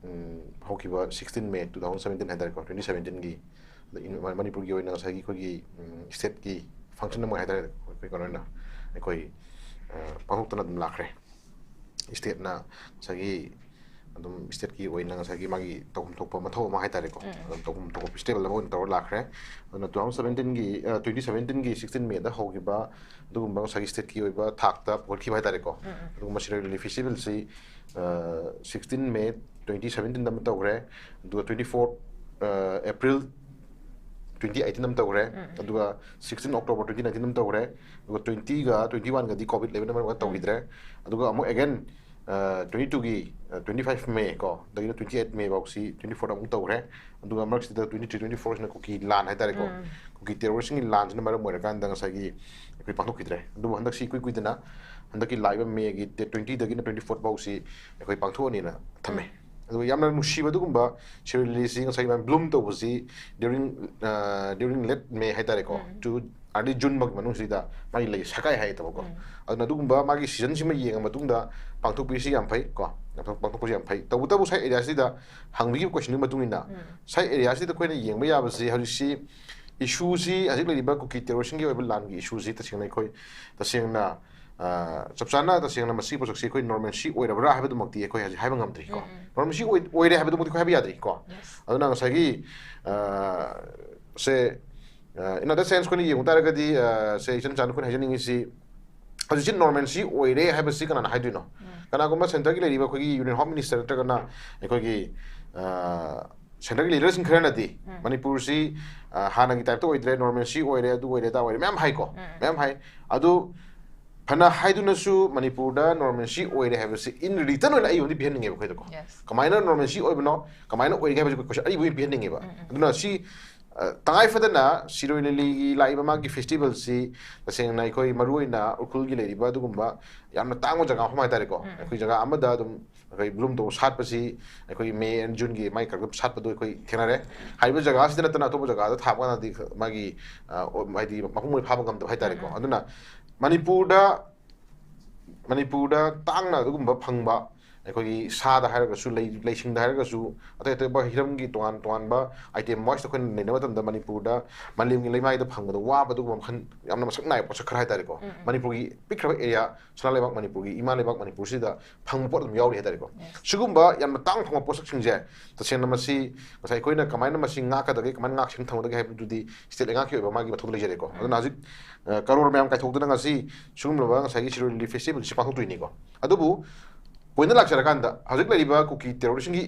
ꯎꯝ, ꯍꯧꯈꯤꯕ sixteen May two thousand seventeen ꯍꯥꯏꯇꯥꯔꯦꯀꯣ, ꯇ꯭ꯋꯦꯟꯇꯤ ꯁꯕꯦꯟꯇꯤꯟꯒꯤ, ꯑꯗ ꯏꯟ-, ꯃ-, ꯃꯅꯤꯄꯨꯔꯒꯤ ꯑꯣꯏꯅ ꯉꯁꯥꯏꯒꯤ ꯑꯩꯈꯣꯏꯒꯤ, ꯎꯝ, ꯁ꯭ꯇꯦꯠꯀꯤ ꯐꯪꯁꯟ ꯑꯃ ꯍꯥꯏꯇꯥꯔꯦ, ꯑꯩꯈꯣꯏ ꯀꯩꯅꯣ ꯑꯣꯏꯅ ꯑꯩꯈꯣꯏ, ꯑ, ꯄꯥꯡꯊꯣꯛꯇꯅ ꯑꯗꯨꯝ ꯂꯥꯛꯈ꯭ꯔꯦ꯫ ꯁ꯭ꯇꯦꯠꯅ ꯉꯁꯥꯏꯒꯤ ꯑꯗꯨꯝ ꯁ꯭ꯇꯦꯠꯀꯤ ꯑꯣꯏꯅ ꯉꯁꯥꯏꯒꯤ ꯃꯥꯒꯤ ꯇꯧꯐꯝ ꯊꯣꯛꯄ ꯃꯊꯧ ꯑꯃ ꯍꯥꯏꯇꯥꯔꯦꯀꯣ, ꯑꯗꯨꯝ ꯇꯧꯐꯝ ꯊꯣꯛꯄ ꯐꯦꯁꯇꯤꯚꯦꯜ ꯑꯃ ꯑꯣꯏꯅ ꯇꯧꯔ ꯂꯥꯛꯈ꯭ꯔꯦ꯫ ꯑꯗꯨꯅ ꯇꯨ ꯊꯥꯎꯖꯟ ꯁꯕꯦꯟꯇꯤꯟꯒꯤ, ꯑ, ꯇ꯭ꯋꯦꯟꯇꯤ ꯁꯕꯦꯟꯇꯤꯟꯒꯤ ꯁꯤꯛꯁꯇꯤꯟ ꯃꯦꯗ ꯍꯧꯈꯤꯕ ꯑꯗꯨꯒꯨꯝꯕ ꯉꯁꯥꯏꯒꯤ ꯁ꯭ꯇꯦꯠꯀꯤ ꯑꯣꯏꯕ ꯊꯥꯛꯇ ꯄꯨꯈꯠꯈꯤꯕ ꯍꯥꯏꯇꯥꯔꯦꯀꯣ꯫ ꯑꯗꯨꯒꯨꯝꯕ ꯁꯤꯔꯣꯏ ꯂꯤꯂꯤ ꯐꯦꯁꯇꯤꯚꯦꯜꯁꯤ, ꯑ, ꯁꯤꯛꯁꯇꯤꯟ ꯃꯦ ꯇ꯭ꯋꯦꯟꯇꯤ ꯁꯕꯦꯟꯇꯤꯟꯗ ꯑꯃ ꯇꯧꯈ꯭ꯔꯦ, ꯑꯗꯨꯒ ꯇ꯭ꯋꯦꯟꯇꯤ ꯐꯣꯔ, ꯑ, ꯑꯦꯄ꯭ꯔꯤꯜ ꯇ꯭ꯋꯦꯟꯇꯤ ꯑꯩꯠꯇꯤꯟ ꯑꯃ ꯇꯧꯈ꯭ꯔꯦ, ꯑꯗꯨꯒ ꯁꯤꯛꯁꯇꯤꯟ ꯑꯣꯛꯇꯣꯕꯔ ꯇ꯭ꯋꯦꯟꯇꯤ ꯅꯥꯏꯟꯇꯤꯟ ꯑꯃ ꯇꯧꯈ꯭ꯔꯦ, ꯑꯗꯨꯒ ꯇ꯭ꯋꯦꯟꯇꯤꯒ ꯇ꯭ꯋꯦꯟꯇꯤ ꯋꯥꯟꯒꯗꯤ ꯀꯣꯚꯤꯗ ꯂꯩꯕꯅ ꯃꯔꯝ ꯑꯣꯏꯔꯒ ꯇꯧꯈꯤꯗ꯭ꯔꯦ꯫ ꯑꯗꯨꯒ ꯑꯃꯨꯛ ꯑꯦꯒꯦꯟ, ꯑ, ꯇ꯭ꯋꯦꯟꯇꯤ ꯇꯨꯒꯤ, ꯑ, ꯇ꯭ꯋꯦꯟꯇꯤ ꯐꯥꯏꯚ ꯃꯦ ꯀꯣ, ꯗꯒꯤꯅ ꯇ꯭ꯋꯦꯟꯇꯤ ꯑꯩꯠ ꯃꯦ ꯐꯥꯎꯁꯤ ꯇ꯭ꯋꯦꯟꯇꯤ ꯐꯣꯔꯗ ꯑꯃꯨꯛ ꯇꯧꯈ꯭ꯔꯦ꯫ ꯑꯗꯨꯒ ꯃꯔꯛꯁꯤꯗ ꯇ꯭ꯋꯦꯟꯇꯤ ꯊ꯭ꯔꯤ, ꯇ꯭ꯋꯦꯟꯇꯤ ꯐꯣꯔꯁꯤꯅ ꯀꯨꯀꯤ ꯂꯥꯟ ꯍꯥꯏꯇꯥꯔꯦꯀꯣ, ꯀꯨꯀꯤ ꯇꯦꯔꯣꯔꯤꯁꯁꯤꯡꯒꯤ ꯂꯥꯟꯁꯤꯅ ꯃꯔꯝ ꯑꯣꯏꯔꯀꯥꯟꯗ ꯉꯁꯥꯏꯒꯤ ꯑꯩꯈꯣꯏ ꯄꯥꯡꯊꯣꯛꯈꯤꯗ꯭ꯔꯦ꯫ ꯑꯗꯨꯕꯨ ꯍꯟꯗꯛꯁꯤ ꯏꯀꯨꯏ ꯀꯨꯏꯗꯅ ꯍꯟꯗꯛꯀꯤ ꯂꯥꯛꯏꯕ ꯃꯦꯒꯤ ꯗꯦꯠ ꯇ꯭ꯋꯦꯟꯇꯤꯗꯒꯤꯅ ꯇ꯭ꯋꯦꯟꯇꯤ ꯐꯣꯔ ꯐꯥꯎꯁꯤ ꯑꯩꯈꯣꯏ ꯄꯥꯡꯊꯣꯛꯑꯅꯤꯅ ꯊꯝꯃꯦ꯫ ꯑꯗꯨꯒ ꯌꯥꯝꯅ ꯅꯨꯡꯁꯤꯕ ꯑꯗꯨꯒꯨꯝꯕ ꯁꯤꯔꯣꯏ ꯂꯤꯂꯤꯁꯤ ꯉꯁꯥꯏꯒꯤ ꯃꯥꯒꯤ ꯕ꯭ꯂꯨꯝ ꯇꯧꯕꯁꯤ during, ꯑ, during late May ꯍꯥꯏꯇꯥꯔꯦꯀꯣ, to early June ꯐꯥꯎꯒꯤ ꯃꯅꯨꯡꯁꯤꯗ ꯃꯥꯒꯤ ꯂꯩ ꯁꯛꯀꯥꯏ ꯍꯥꯏꯇꯕꯀꯣ꯫ ꯑꯗꯨꯅ ꯑꯗꯨꯒꯨꯝꯕ ꯃꯥꯒꯤ ꯁꯤꯖꯟꯁꯤꯃ ꯌꯦꯡꯉ ꯃꯇꯨꯡꯗ ꯄꯥꯡꯊꯣꯛꯄꯤꯁꯤ ꯌꯥꯝ ꯐꯩ ꯀꯣ, ꯄꯥꯡꯊꯣꯛ-, ꯄꯥꯡꯊꯣꯛꯄꯁꯤ ꯌꯥꯝ ꯐꯩ꯫ ꯇꯧꯕꯇꯕꯨ ꯁ꯭ꯋꯥꯏ ꯑꯦꯔꯤꯌꯥꯁꯤꯗ ꯍꯪꯕꯤꯈꯤꯕ ꯀꯣꯏꯁꯟꯗꯨꯒꯤ ꯃꯇꯨꯡ ꯏꯟꯅ ꯁ꯭ꯋꯥꯏ ꯑꯦꯔꯤꯌꯥꯁꯤꯗ ꯑꯩꯈꯣꯏꯅ ꯌꯦꯡꯕ ꯌꯥꯕꯁꯤ ꯍꯧꯖꯤꯛꯁꯤ ꯏꯁꯨꯁꯤ, ꯍꯧꯖꯤꯛ ꯂꯩꯔꯤꯕ ꯀꯨꯀꯤ ꯇꯦꯔꯣꯔꯤꯁꯤꯡꯒꯤ ꯑꯣꯏꯕ ꯂꯥꯟꯒꯤ ꯏꯁꯨꯁꯤ ꯇꯁꯦꯡꯅ ꯑꯩꯈꯣꯏ ꯇꯁꯦꯡꯅ ꯑ, ꯆꯞ ꯆꯥꯅ ꯇꯁꯦꯡꯅ ꯃꯁꯤꯒꯤ ꯄꯣꯠꯁꯛꯁꯤ ꯑꯩꯈꯣꯏ normalcy ꯑꯣꯏꯔꯕ꯭ꯔꯥ ꯍꯥꯏꯕꯗꯨꯃꯛꯇꯤ ꯑꯩꯈꯣꯏ ꯍꯧꯖꯤꯛ ꯍꯥꯏꯕ ꯉꯝꯗ꯭ꯔꯤꯀꯣ꯫ ꯎꯝ, ꯎꯝ꯫ Normalcy ꯑꯣꯏ-, ꯑꯣꯏꯔꯦ ꯍꯥꯏꯕꯗꯨꯃꯛꯇꯤ ꯑꯩꯈꯣꯏ ꯍꯥꯏꯕ ꯌꯥꯗ꯭ꯔꯤꯀꯣ꯫ Yes. ꯑꯗꯨꯅ ꯉꯁꯥꯏꯒꯤ, ꯑ, ꯁꯦ, ꯑ, in other sense ꯑꯩꯈꯣꯏꯅ ꯌꯦꯡꯕ ꯇꯥꯔꯒꯗꯤ, ꯑ, ꯁꯦ ꯏꯆꯟ ꯆꯥꯟ ꯑꯩꯈꯣꯏꯅ ꯍꯥꯏꯖꯅꯤꯡꯉꯤꯁꯤ ꯍꯧꯖꯤꯛꯁꯤ normalcy ꯑꯣꯏꯔꯦ ꯍꯥꯏꯕꯁꯤ ꯀꯅꯥꯅ ꯍꯥꯏꯗꯣꯏꯅꯣ? ꯎꯝ꯫ ꯀꯅꯥꯒꯨꯝꯕ centreꯒꯤ ꯂꯩꯔꯤꯕ ꯑꯩꯈꯣꯏꯒꯤ Union Home Minister ꯅꯠꯇ꯭ꯔꯒꯅ ꯑꯩꯈꯣꯏꯒꯤ, ꯑ, centreꯒꯤ leaderꯁꯤꯡ ꯈꯔꯅꯗꯤ ꯎꯝ꯫ ꯃꯅꯤꯄꯨꯔꯁꯤ, ꯑ, ꯍꯥꯟꯅꯒꯤ typeꯇ ꯑꯣꯏꯗ꯭ꯔꯦ, normalcy ꯑꯣꯏꯔꯦ, ꯑꯗꯨ ꯑꯣꯏꯔꯦ, ꯑꯗꯥ ꯑꯣꯏꯔꯦ ꯃꯌꯥꯝ ꯍꯥꯏꯀꯣ, ꯎꯝ꯫ ꯃꯌꯥꯝ ꯍꯥꯏ꯫ ꯑꯗꯨ ꯐꯅ ꯍꯥꯏꯗꯨꯅꯁꯨ ꯃꯅꯤꯄꯨꯔꯗ normalcy ꯑꯣꯏꯔꯦ ꯍꯥꯏꯕꯁꯤ in return ꯑꯣꯏꯅ ꯑꯔꯤꯕ ꯑꯃꯗꯤ ꯄꯤꯍꯟꯅꯤꯡꯉꯦꯕ ꯑꯩꯈꯣꯏꯗꯀꯣ꯫ Yes. ꯀꯃꯥꯏꯅ normalcy ꯑꯣꯏꯕꯅꯣ, ꯀꯃꯥꯏꯅ ꯑꯣꯏꯒꯦ ꯍꯥꯏꯕꯁꯤ question ꯑꯔꯤꯕ ꯑꯣꯏꯅ ꯄꯤꯍꯟꯅꯤꯡꯉꯦꯕ꯫ ꯎꯝ, ꯎꯝ꯫ ꯑꯗꯨꯅ ꯁꯤ, ꯑ, ꯇꯉꯥꯏ ꯐꯗꯅ ꯁꯤꯔꯣꯏ ꯂꯤꯂꯤꯒꯤ ꯂꯥꯛꯏꯕ ꯃꯥꯒꯤ festivalꯁꯤ ꯇꯁꯦꯡꯅ ꯑꯩꯈꯣꯏ ꯃꯔꯨꯑꯣꯏꯅ ꯎꯈ꯭ꯔꯨꯜꯒꯤ ꯂꯩꯔꯤꯕ ꯑꯗꯨꯒꯨꯝꯕ ꯌꯥꯝꯅ ꯇꯥꯡꯕ ꯖꯒꯥ ꯃꯐꯝ ꯍꯥꯏꯇꯥꯔꯦꯀꯣ꯫ ꯎꯝ, ꯎꯝ꯫ ꯑꯩꯈꯣꯏ ꯖꯒꯥ ꯑꯃꯗ ꯑꯗꯨꯝ ꯑꯩꯈꯣꯏ bloom ꯇꯧꯕ ꯁꯥꯠꯄꯁꯤ ꯑꯩꯈꯣꯏ May and Juneꯒꯤ ꯃꯥꯏ ꯀꯔꯛꯇ ꯁꯥꯠꯄꯗꯣ ꯑꯩꯈꯣꯏ ꯊꯦꯡꯅꯔꯦ꯫ ꯍꯥꯏꯔꯤꯕ ꯖꯒꯥꯁꯤꯗ ꯅꯠꯇꯅ ꯑꯇꯣꯞꯄ ꯖꯒꯥꯗ ꯊꯥꯕ ꯀꯥꯟꯗꯗꯤ ꯃꯥꯒꯤ, ꯑ, ꯍꯥꯏꯗꯤ ꯃꯄꯨꯡ ꯑꯣꯏꯅ ꯐꯥꯕ ꯉꯝꯗꯕ ꯍꯥꯏꯇꯥꯔꯦꯀꯣ꯫ ꯎꯝ, ꯎꯝ꯫ ꯑꯗꯨꯅ ꯃꯅꯤꯄꯨꯔꯗ, ꯃꯅꯤꯄꯨꯔꯗ ꯇꯥꯡꯅ ꯑꯗꯨꯒꯨꯝꯕ ꯐꯪꯕ ꯑꯩꯈꯣꯏꯒꯤ ꯁꯥꯗ ꯍꯥꯏꯔꯒꯁꯨ, ꯂꯩ, ꯂꯩꯁꯤꯡꯗ ꯍꯥꯏꯔꯒꯁꯨ, ꯑꯇꯩ ꯑꯇꯣꯞꯄ ꯍꯤꯔꯝꯒꯤ ꯇꯣꯉꯥꯟ ꯇꯣꯉꯥꯟꯕ item wise ꯑꯩꯈꯣꯏꯅ ꯅꯩꯅꯕ ꯃꯇꯝꯗ ꯃꯅꯤꯄꯨꯔꯗ ꯃꯥꯂꯦꯝꯒꯤ ꯂꯩꯃꯥꯏꯗ ꯐꯪꯕꯗ ꯋꯥꯕ ꯑꯗꯨꯒꯨꯝꯕ ꯃꯈꯜ ꯌꯥꯝꯅ ꯃꯁꯛ ꯅꯥꯏꯕ ꯄꯣꯠꯁꯛ ꯈꯔ ꯍꯥꯏꯇꯥꯔꯦꯀꯣ꯫ ꯎꯝ, ꯎꯝ꯫ ꯃꯅꯤꯄꯨꯔꯒꯤ ꯄꯤꯛꯈ꯭ꯔꯕ area, ꯁꯅꯥ ꯂꯩꯕꯥꯛ ꯃꯅꯤꯄꯨꯔꯒꯤ, ꯏꯃꯥ ꯂꯩꯕꯥꯛ ꯃꯅꯤꯄꯨꯔꯁꯤꯗ ꯐꯪꯕ ꯄꯣꯠ ꯑꯗꯨꯝ ꯌꯥꯎꯔꯤ ꯍꯥꯏꯇꯥꯔꯦꯀꯣ꯫ Yes. ꯁꯤꯒꯨꯝꯕ ꯌꯥꯝꯅ ꯇꯥꯡꯅ ꯐꯪꯕ ꯄꯣꯠꯁꯛꯁꯤꯡꯁꯦ ꯇꯁꯦꯡꯅ ꯃꯁꯤ ꯉꯁꯥꯏ ꯑꯩꯈꯣꯏꯅ ꯀꯃꯥꯏꯅ ꯃꯁꯤ ꯉꯥꯛꯀꯗꯒꯦ, ꯀꯃꯥꯏꯅ ꯉꯥꯛ ꯁꯦꯟ ꯊꯝꯒꯗꯒꯦ ꯍꯥꯏꯕꯗꯨꯗꯤ state ꯂꯩꯉꯥꯛꯀꯤ ꯑꯣꯏꯕ ꯃꯥꯒꯤ ꯃꯊꯧꯗ ꯂꯩꯖꯔꯦꯀꯣ꯫ ꯎꯝ꯫ ꯑꯗꯨꯅ ꯍꯧꯖꯤꯛ, ꯑ, ꯀꯔꯣꯔ ꯃꯌꯥꯝ ꯀꯥꯏꯊꯣꯛꯇꯅ ꯉꯁꯤ ꯁꯤꯒꯨꯝꯂꯕ ꯉꯁꯥꯏꯒꯤ ꯁꯤꯔꯣꯏ ꯂꯤꯂꯤ festivalꯁꯤ ꯄꯥꯡꯊꯣꯛꯇꯣꯏꯅꯤꯀꯣ꯫ ꯑꯗꯨꯕꯨ pointꯇ ꯂꯥꯛꯆꯔꯀꯥꯟꯗ ꯍꯧꯖꯤꯛ ꯂꯩꯔꯤꯕ ꯀꯨꯀꯤ terroristꯁꯤꯡꯒꯤ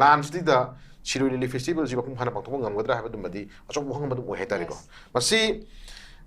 ꯂꯥꯟꯁꯤꯗ ꯁꯤꯔꯣꯏ ꯂꯤꯂꯤ festivalꯁꯤ ꯃꯄꯨꯡ ꯐꯥꯅ ꯄꯥꯡꯊꯣꯛꯄ ꯉꯝꯒꯗ꯭ꯔꯥ ꯍꯥꯏꯕꯗꯨꯃꯗꯤ ꯑꯆꯧꯕ ꯋꯥꯍꯪ ꯑꯃ ꯑꯗꯨꯝ ꯑꯣꯏ ꯍꯥꯏꯇꯥꯔꯦꯀꯣ꯫ Yes. ꯃꯁꯤ,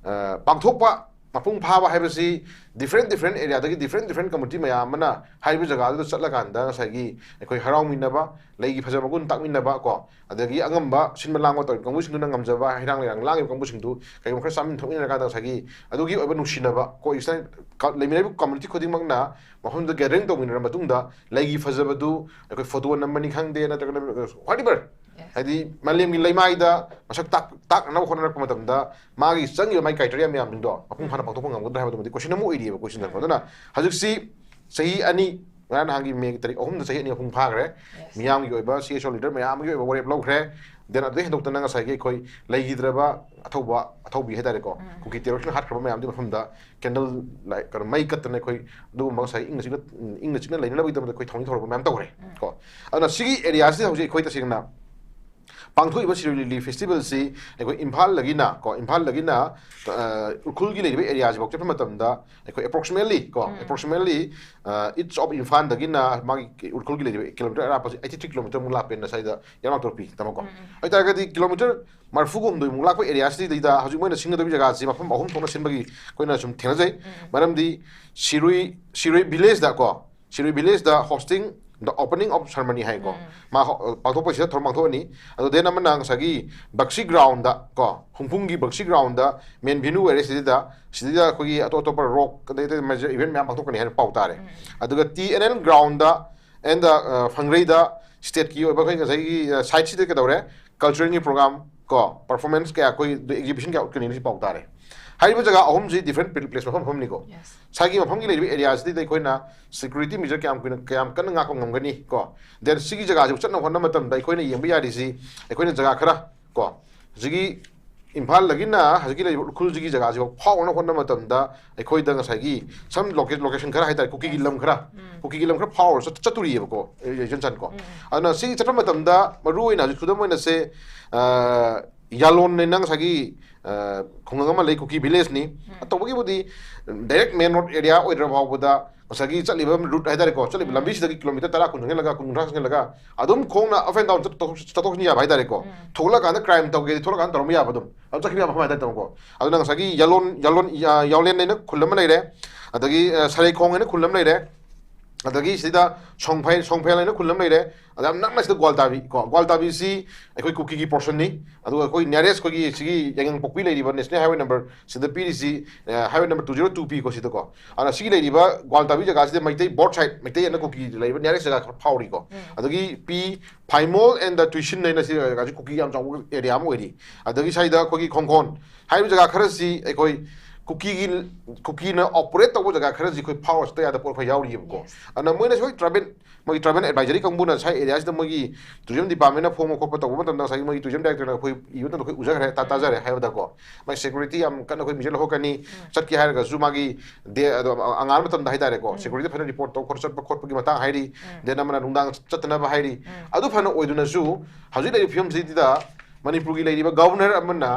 ꯑ, ꯄꯥꯡꯊꯣꯛꯄ, ꯃꯄꯨꯡ ꯐꯥꯕ ꯍꯥꯏꯕꯁꯤ different different areaꯗꯒꯤ different different community ꯃꯌꯥꯝ ꯑꯃꯅ ꯍꯥꯏꯔꯤꯕ ꯖꯒꯥꯗꯨꯗ ꯆꯠꯂꯀꯥꯟꯗ ꯉꯁꯥꯏꯒꯤ ꯑꯩꯈꯣꯏ ꯍꯔꯥꯎꯃꯤꯟꯅꯕ, ꯂꯩꯒꯤ ꯐꯖꯕ ꯃꯒꯨꯟ ꯇꯥꯛꯃꯤꯟꯅꯕ ꯀꯣ, ꯑꯗꯒꯤ ꯑꯉꯝꯕ ꯁꯤꯟꯕ ꯂꯥꯡꯕ ꯇꯧꯔꯤꯕ ꯀꯥꯡꯕꯨꯁꯤꯡꯗꯨꯅ ꯉꯝꯖꯕ, ꯍꯩꯔꯥꯡ ꯂꯩꯔꯥꯡ ꯂꯥꯡꯉꯤꯕ ꯀꯥꯡꯕꯨꯁꯤꯡꯗꯨ ꯀꯩꯒꯨꯝꯕ ꯈꯔ ꯆꯥꯃꯤꯟ ꯊꯛꯃꯤꯟꯅꯔꯀꯥꯟꯗ ꯉꯁꯥꯏꯒꯤ ꯑꯗꯨꯒꯤ ꯑꯣꯏꯕ ꯅꯨꯡꯁꯤꯅꯕ, coexistence, ꯀ-, ꯂꯩꯃꯤꯟꯅꯔꯤꯕ community ꯈꯨꯗꯤꯡꯃꯛꯅ ꯃꯐꯝꯗꯨꯗ gathering ꯇꯧꯃꯤꯟꯅꯔ ꯃꯇꯨꯡꯗ ꯂꯩꯒꯤ ꯐꯖꯕꯗꯨ ꯑꯩꯈꯣꯏ photo ꯅꯝꯕꯅꯤ ꯈꯪꯗꯦ, ꯅꯠꯇ꯭ꯔꯒꯅ whatever, Yes. ꯍꯥꯏꯗꯤ ꯃꯥꯂꯦꯝꯒꯤ ꯂꯩꯃꯥꯏꯗ ꯃꯁꯛ ꯇꯥꯛ-, ꯇꯥꯛꯅꯅꯕ ꯍꯣꯠꯅꯔꯛꯄ ꯃꯇꯝꯗ ꯃꯥꯒꯤ ꯆꯪꯉꯤꯕ ꯃꯥꯒꯤ criteria ꯃꯌꯥꯝꯁꯤꯡꯗꯣ ꯃꯄꯨꯡ ꯐꯥꯅ ꯎꯝ꯫ ꯄꯥꯡꯊꯣꯛꯄ ꯉꯝꯒꯗ꯭ꯔꯥ ꯍꯥꯏꯕꯗꯨꯃꯗꯤ question ꯑꯃ ꯑꯣꯏꯔꯤꯑꯕ, question ꯗꯀꯣ꯫ ꯎꯝ꯫ ꯑꯗꯨꯅ ꯍꯧꯖꯤꯛꯁꯤ ꯆꯍꯤ ꯑꯅꯤ, ꯉꯔꯥꯡ ꯅꯍꯥꯟꯒꯤ May ꯇꯥꯔꯤꯛ ꯑꯍꯨꯝꯗ ꯆꯍꯤ ꯑꯅꯤ ꯃꯄꯨꯡ ꯐꯥꯈ꯭ꯔꯦ꯫ Yes. ꯃꯤꯌꯥꯝꯒꯤ ꯑꯣꯏꯕ C S O leader ꯃꯌꯥꯝ ꯑꯃꯒꯤ ꯑꯣꯏꯕ ꯋꯥꯔꯦꯞ ꯂꯧꯈ꯭ꯔꯦ꯫ Then ꯑꯗꯨꯗꯩ ꯍꯦꯟꯗꯣꯛꯇꯅ ꯉꯁꯥꯏꯒꯤ ꯑꯩꯈꯣꯏ ꯂꯩꯈꯤꯗ꯭ꯔꯕ ꯑꯊꯧꯕ ꯑꯊꯧꯕꯤ ꯍꯥꯏꯇꯥꯔꯦꯀꯣ, ꯎꯝ꯫ ꯀꯨꯀꯤ terroristꯅ ꯍꯥꯠꯈ꯭ꯔꯕ ꯃꯌꯥꯝꯗꯨꯒꯤ ꯃꯐꯝꯗ candle light, ꯀꯩꯅꯣ, ꯃꯩ ꯀꯠꯇꯅ ꯑꯩꯈꯣꯏ ꯑꯗꯨꯒꯨꯝꯕ ꯉꯁꯥꯏ ꯏꯪꯅ ꯆꯤꯛꯅ, ꯏꯪꯅ ꯆꯤꯛꯅ ꯂꯩꯅꯅꯕꯒꯤꯗꯃꯛꯇ ꯑꯩꯈꯣꯏ ꯊꯧꯅꯤ ꯊꯧꯔꯛꯄ ꯃꯌꯥꯝ ꯇꯧꯈ꯭ꯔꯦ꯫ ꯎꯝ꯫ ꯀꯣ, ꯑꯗꯨꯅ ꯁꯤꯒꯤ areaꯁꯤꯗ ꯍꯧꯖꯤꯛ ꯑꯩꯈꯣꯏ ꯇꯁꯦꯡꯅ ꯄꯥꯡꯊꯣꯛꯏꯕ ꯁꯤꯔꯣꯏ ꯂꯤꯂꯤ festivalꯁꯤ ꯑꯩꯈꯣꯏ ꯏꯝꯐꯥꯜꯗꯒꯤꯅ ꯀꯣ, ꯏꯝꯐꯥꯜꯗꯒꯤꯅ, ꯑ, ꯎꯈ꯭ꯔꯨꯜꯒꯤ ꯂꯩꯔꯤꯕ areaꯁꯤꯐꯥꯎ ꯆꯠꯄ ꯃꯇꯝꯗ ꯑꯩꯈꯣꯏ approximately ꯀꯣ, ꯎꯝ꯫ Approximately, ꯑ, east of ꯏꯝꯐꯥꯜꯗꯒꯤꯅ ꯃꯥꯒꯤ ꯎꯈ꯭ꯔꯨꯜꯒꯤ ꯂꯩꯔꯤꯕ kilometre ꯑꯔꯥꯞꯄꯁꯤ eighty three kilometre ꯃꯨꯛ ꯂꯥꯞꯄꯦꯅ ꯁ꯭ꯋꯥꯏꯗ ꯌꯥꯝ ꯇꯧꯔꯛꯄꯤ ꯇꯥꯃꯣꯀꯣ꯫ ꯎꯝ, ꯎꯝ꯫ ꯑꯗꯨ ꯑꯣꯏꯇꯥꯔꯒꯗꯤ kilometre ꯃꯔꯤꯐꯨ ꯍꯨꯝꯗꯣꯏꯃꯨꯛ ꯂꯥꯛꯄ areaꯁꯤꯗꯩꯗ ꯍꯧꯖꯤꯛ ꯃꯣꯏꯅ ꯁꯤꯟꯒꯗꯕ ꯖꯒꯥꯁꯤ ꯃꯐꯝ ꯑꯍꯨꯝ ꯊꯣꯛꯅ ꯁꯤꯟꯕꯒꯤ ꯑꯩꯈꯣꯏꯅ ꯁꯨꯝ ꯊꯦꯡꯅꯖꯩ꯫ ꯎꯝ꯫ ꯃꯔꯝꯗꯤ ꯁꯤꯔꯨꯏ, ꯁꯤꯔꯨꯏ villageꯗ ꯀꯣ, Shirui villageꯗ hosting the opening of ceremony ꯍꯥꯏꯀꯣ꯫ ꯎꯝ꯫ ꯃꯥ ꯍꯣ-, ꯄꯥꯡꯊꯣꯛꯄꯁꯤꯗ ꯊꯧꯔꯝ ꯄꯥꯡꯊꯣꯛꯑꯅꯤ꯫ ꯑꯗꯨ then ꯑꯃꯅ ꯉꯁꯥꯏꯒꯤ ꯕꯛꯁꯤ groundꯗ ꯀꯣ, ꯍꯨꯝꯐꯨꯝꯒꯤ ꯕꯛꯁꯤ groundꯗ main venue ꯑꯣꯏꯔꯦ ꯁꯤꯗꯩꯗ, ꯁꯤꯗꯩꯗ ꯑꯩꯈꯣꯏꯒꯤ ꯑꯇꯣꯞ ꯑꯇꯣꯞꯄ rock ꯑꯗꯩ ꯑꯇꯩ major event ꯃꯌꯥꯝ ꯄꯥꯡꯊꯣꯛꯀꯅꯤ ꯍꯥꯏꯅ ꯄꯥꯎ ꯇꯥꯔꯦ꯫ ꯎꯝ꯫ ꯑꯗꯨꯒ T N L groundꯗ and, ꯑ, ꯐꯪꯔꯩꯗ stateꯀꯤ ꯑꯣꯏꯕ ꯑꯩꯈꯣꯏ ꯉꯁꯥꯏꯒꯤ, ꯑ, siteꯁꯤꯗ ꯀꯩꯗꯧꯔꯦ? Culturalꯒꯤ program ꯀꯣ, performance ꯀꯌꯥ ꯑꯩꯈꯣꯏ exhibition ꯀꯌꯥ ꯎꯠꯀꯅꯤ ꯁꯤ ꯄꯥꯎ ꯇꯥꯔꯦ꯫ ꯍꯥꯏꯔꯤꯕ ꯖꯒꯥ ꯑꯍꯨꯝꯁꯤ different place ꯃꯐꯝ ꯃꯐꯝꯅꯤꯀꯣ꯫ Yes꯫ ꯉꯁꯥꯏꯒꯤ ꯃꯐꯝꯒꯤ ꯂꯩꯔꯤꯕ areaꯁꯤꯗꯩꯗ ꯑꯩꯈꯣꯏꯅ security measure ꯀꯌꯥꯝ ꯀꯨꯏꯅ, ꯀꯌꯥꯝ ꯀꯟꯅ ꯉꯥꯛꯄ ꯉꯝꯒꯅꯤ ꯀꯣ꯫ Then ꯁꯤꯒꯤ ꯖꯒꯥꯁꯤꯕꯨ ꯆꯠꯅꯕ ꯍꯣꯠꯅꯕ ꯃꯇꯝꯗ ꯑꯩꯈꯣꯏꯅ ꯌꯦꯡꯕ ꯌꯥꯔꯤꯁꯤ ꯑꯩꯈꯣꯏꯅ ꯖꯒꯥ ꯈꯔ ꯀꯣ, ꯍꯧꯖꯤꯛꯀꯤ ꯏꯝꯐꯥꯜꯗꯒꯤꯅ ꯍꯧꯖꯤꯛꯀꯤ ꯂꯩꯔꯤꯕ ꯎꯈ꯭ꯔꯨꯜꯁꯤꯒꯤ ꯖꯒꯥꯁꯤꯐꯥꯎ ꯐꯥꯎꯅꯕ ꯍꯣꯠꯅꯕ ꯃꯇꯝꯗ ꯑꯩꯈꯣꯏꯗ ꯉꯁꯥꯏꯒꯤ some loca-, location ꯈꯔ ꯍꯥꯏꯇꯥꯔꯦ, ꯀꯨꯀꯤꯒꯤ Yes꯫ ꯂꯝ ꯈꯔ, ꯎꯝ꯫ ꯀꯨꯀꯤꯒꯤ ꯂꯝ ꯈꯔ ꯐꯥꯎꯔ ꯆꯠ-, ꯆꯠꯇꯣꯔꯤꯑꯕꯀꯣ, ꯏ-, ꯏꯆꯟ ꯆꯟꯀꯣ꯫ ꯎꯝ꯫ ꯑꯗꯨꯅ ꯁꯤꯒꯤ ꯆꯠꯄ ꯃꯇꯝꯗ ꯃꯔꯨ ꯑꯣꯏꯅ ꯍꯧꯖꯤꯛ ꯈꯨꯗꯝ ꯑꯣꯏꯅ ꯁꯦ, ꯑ, ꯌꯥꯂꯣꯟꯅꯦꯅ ꯉꯁꯥꯏꯒꯤ, ꯑ, ꯈꯨꯡꯒꯪ ꯑꯃ ꯂꯩ, ꯀꯨꯀꯤ villageꯅꯤ꯫ ꯎꯝ꯫ ꯇꯧꯕꯒꯤꯕꯨꯗꯤ direct main road area ꯑꯣꯏꯗ꯭ꯔ ꯐꯥꯎꯕꯗ ꯉꯁꯥꯏꯒꯤ ꯆꯠꯂꯤꯕ route ꯍꯥꯏꯇꯥꯔꯦꯀꯣ, ꯆꯠꯂꯤꯕ ꯎꯝ꯫ ꯂꯝꯕꯤꯁꯤꯗꯒꯤ kilometre ꯇꯔꯥ, ꯀꯨꯟ ꯆꯪꯁꯤꯜꯂꯒ, ꯀꯨꯟ, ꯀꯨꯟꯊ꯭ꯔꯥ ꯆꯪꯁꯤꯜꯂꯒ ꯑꯗꯨꯝ ꯈꯣꯡꯅ up and down ꯆꯠꯊꯣꯛ-, ꯆꯠꯊꯣꯛ ꯆꯠꯁꯤꯟ ꯌꯥꯕ ꯍꯥꯏꯇꯥꯔꯦꯀꯣ꯫ ꯎꯝ꯫ ꯊꯣꯛꯂꯛꯑꯀꯥꯟꯗ crime ꯇꯧꯒꯦꯗꯤ ꯊꯣꯛꯂꯛꯑꯀꯥꯟꯗ ꯇꯧꯔꯝꯕ ꯌꯥꯕ ꯑꯗꯨꯝ꯫ ꯑꯗꯨꯝ ꯆꯠꯈꯤꯕ ꯌꯥꯕ ꯃꯐꯝ ꯍꯥꯏꯇꯥꯔꯦ ꯇꯥꯃꯣꯀꯣ꯫ ꯑꯗꯨꯅ ꯉꯁꯥꯏꯒꯤ ꯌꯥꯂꯣꯟ, ꯌꯥꯂꯣꯟ, ꯌꯥ-, ꯌꯥꯎꯂꯦꯟ ꯍꯥꯏꯅ ꯈꯨꯜ ꯑꯃ ꯂꯩꯔꯦ, ꯑꯗꯒꯤ, ꯑ, ꯁꯔꯩꯈꯣꯡ ꯍꯥꯏꯅ ꯈꯨꯜ ꯑꯃ ꯂꯩꯔꯦ, ꯑꯗꯒꯤ ꯁꯤꯗ ꯁꯣꯡꯐꯩ-, ꯁꯣꯡꯐꯦꯜ ꯍꯥꯏꯅ ꯈꯨꯜ ꯑꯃ ꯂꯩꯔꯦ, ꯑꯗ ꯌꯥꯝ ꯅꯛꯅ ꯁꯤꯗ ꯒ꯭ꯋꯥꯜꯇꯥꯕꯤ ꯀꯣ, ꯒ꯭ꯋꯥꯜꯇꯥꯕꯤꯁꯤ ꯑꯩꯈꯣꯏ ꯀꯨꯀꯤꯒꯤ portionꯅꯤ, ꯑꯗꯨꯒ ꯑꯩꯈꯣꯏ nearest ꯑꯩꯈꯣꯏꯒꯤ ꯁꯤꯒꯤ ꯌꯥꯏꯉꯪꯄꯣꯛꯄꯤ ꯂꯩꯔꯤꯕ national highway number ꯁꯤꯗ ꯄꯤꯔꯤꯁꯤ, ꯑ, highway number two zero two ꯄꯤꯀꯣ ꯁꯤꯗꯀꯣ꯫ ꯑꯗꯨꯅ ꯁꯤꯒꯤ ꯂꯩꯔꯤꯕ ꯒ꯭ꯋꯥꯜꯇꯥꯕꯤ ꯖꯒꯥꯁꯤꯗ ꯃꯩꯇꯩ both side, ꯃꯩꯇꯩ ꯑꯅ ꯀꯨꯀꯤ ꯂꯩꯔꯤꯕ nearest ꯖꯒꯥ ꯈꯔ ꯐꯥꯎꯔꯤꯀꯣ꯫ ꯎꯝ꯫ ꯑꯗꯒꯤ ꯄꯤ ꯐꯥꯏꯃꯣꯜ and ꯇꯨꯏꯁꯤꯟ ꯍꯥꯏꯅ ꯁꯤ ꯖꯒꯥꯁꯤ ꯀꯨꯀꯤ ꯌꯥꯝ ꯆꯥꯎꯕ area ꯑꯃ ꯑꯣꯏꯔꯤ꯫ ꯑꯗꯒꯤ ꯁ꯭ꯋꯥꯏꯗ ꯑꯩꯈꯣꯏꯒꯤ ꯈꯣꯡꯈꯣꯟ ꯍꯥꯏꯔꯤꯕ ꯖꯒꯥ ꯈꯔꯁꯤ ꯑꯩꯈꯣꯏ ꯀꯨꯀꯤꯒꯤ ꯀꯨꯀꯤꯅ ꯑꯣꯄꯔꯦꯠ ꯇꯧꯕ ꯖꯒꯥ ꯈꯔꯁꯤ ꯑꯩꯈꯣꯏ ꯐꯥꯎꯔ ꯆꯠꯇ ꯌꯥꯗꯕ ꯄꯣꯠ ꯈꯔ ꯌꯥꯎꯔꯤꯑꯕꯀꯣ꯫ Yes. ꯑꯗꯨꯅ ꯃꯣꯏꯅꯁꯨ ꯍꯣꯏ ꯇ꯭ꯔꯥꯏꯕꯦꯜ ꯃꯣꯏꯒꯤ ꯇ꯭ꯔꯥꯏꯕꯦꯜ ꯑꯦꯗꯚꯥꯏꯖꯔꯤ ꯀꯥꯡꯕꯨꯅ ꯉꯁꯥꯏ ꯑꯦꯔꯤꯌꯥꯁꯤꯗ ꯃꯣꯏꯒꯤ ꯇꯨꯔꯤꯖꯝ ꯗꯤꯄꯥꯔꯠꯃꯦꯟꯅ ꯐꯣꯡꯕ ꯈꯣꯠꯄ ꯇꯧꯕ ꯃꯇꯝꯗ ꯉꯁꯥꯏꯒꯤ ꯃꯣꯏꯒꯤ ꯇꯨꯔꯤꯖꯝ ꯗꯥꯏꯔꯦꯛꯇꯔꯅ ꯑꯩꯈꯣꯏ ꯏꯕ ꯃꯇꯝꯗ ꯑꯩꯈꯣꯏ ꯎꯖꯈ꯭ꯔꯦ ꯇꯥ- ꯇꯥꯖꯔꯦ ꯍꯥꯏꯕꯗꯀꯣ꯫ ꯃꯥꯒꯤ ꯁꯦꯀ꯭ꯌꯨꯔꯤꯇꯤ ꯌꯥꯝ ꯀꯟꯅ ꯑꯩꯈꯣꯏ ꯃꯤꯖꯟ ꯂꯧꯍꯧꯔꯛꯀꯅꯤ꯫ ꯆꯠꯀꯦ ꯍꯥꯏꯔꯒꯁꯨ ꯃꯥꯒꯤ ꯗꯦ ꯑꯗꯣ ꯑꯉꯥꯡꯕ ꯃꯇꯝꯗ ꯍꯥꯏꯇꯥꯔꯦꯀꯣ, ꯁꯦꯀ꯭ꯌꯨꯔꯤꯇꯤ ꯐꯖꯅ ꯔꯤꯄꯣꯔꯠ ꯇꯧ ꯈꯣꯠ ꯆꯠꯄ ꯈꯣꯠꯄꯒꯤ ꯃꯇꯥꯡ ꯍꯥꯏꯔꯤ꯫ ꯗꯦꯟ ꯑꯃꯅ ꯅꯨꯡꯗꯥꯡ ꯆꯠꯇꯅꯕ ꯍꯥꯏꯔꯤ꯫ ꯑꯗꯨ ꯐꯅ ꯑꯣꯏꯗꯨꯅꯁꯨ ꯍꯧꯖꯤꯛ ꯂꯩꯔꯤꯕ ꯐꯤꯕꯝꯁꯤꯗ ꯃꯅꯤꯄꯨꯔꯒꯤ ꯂꯩꯔꯤꯕ ꯒꯚꯔꯅꯔ ꯑꯃꯅ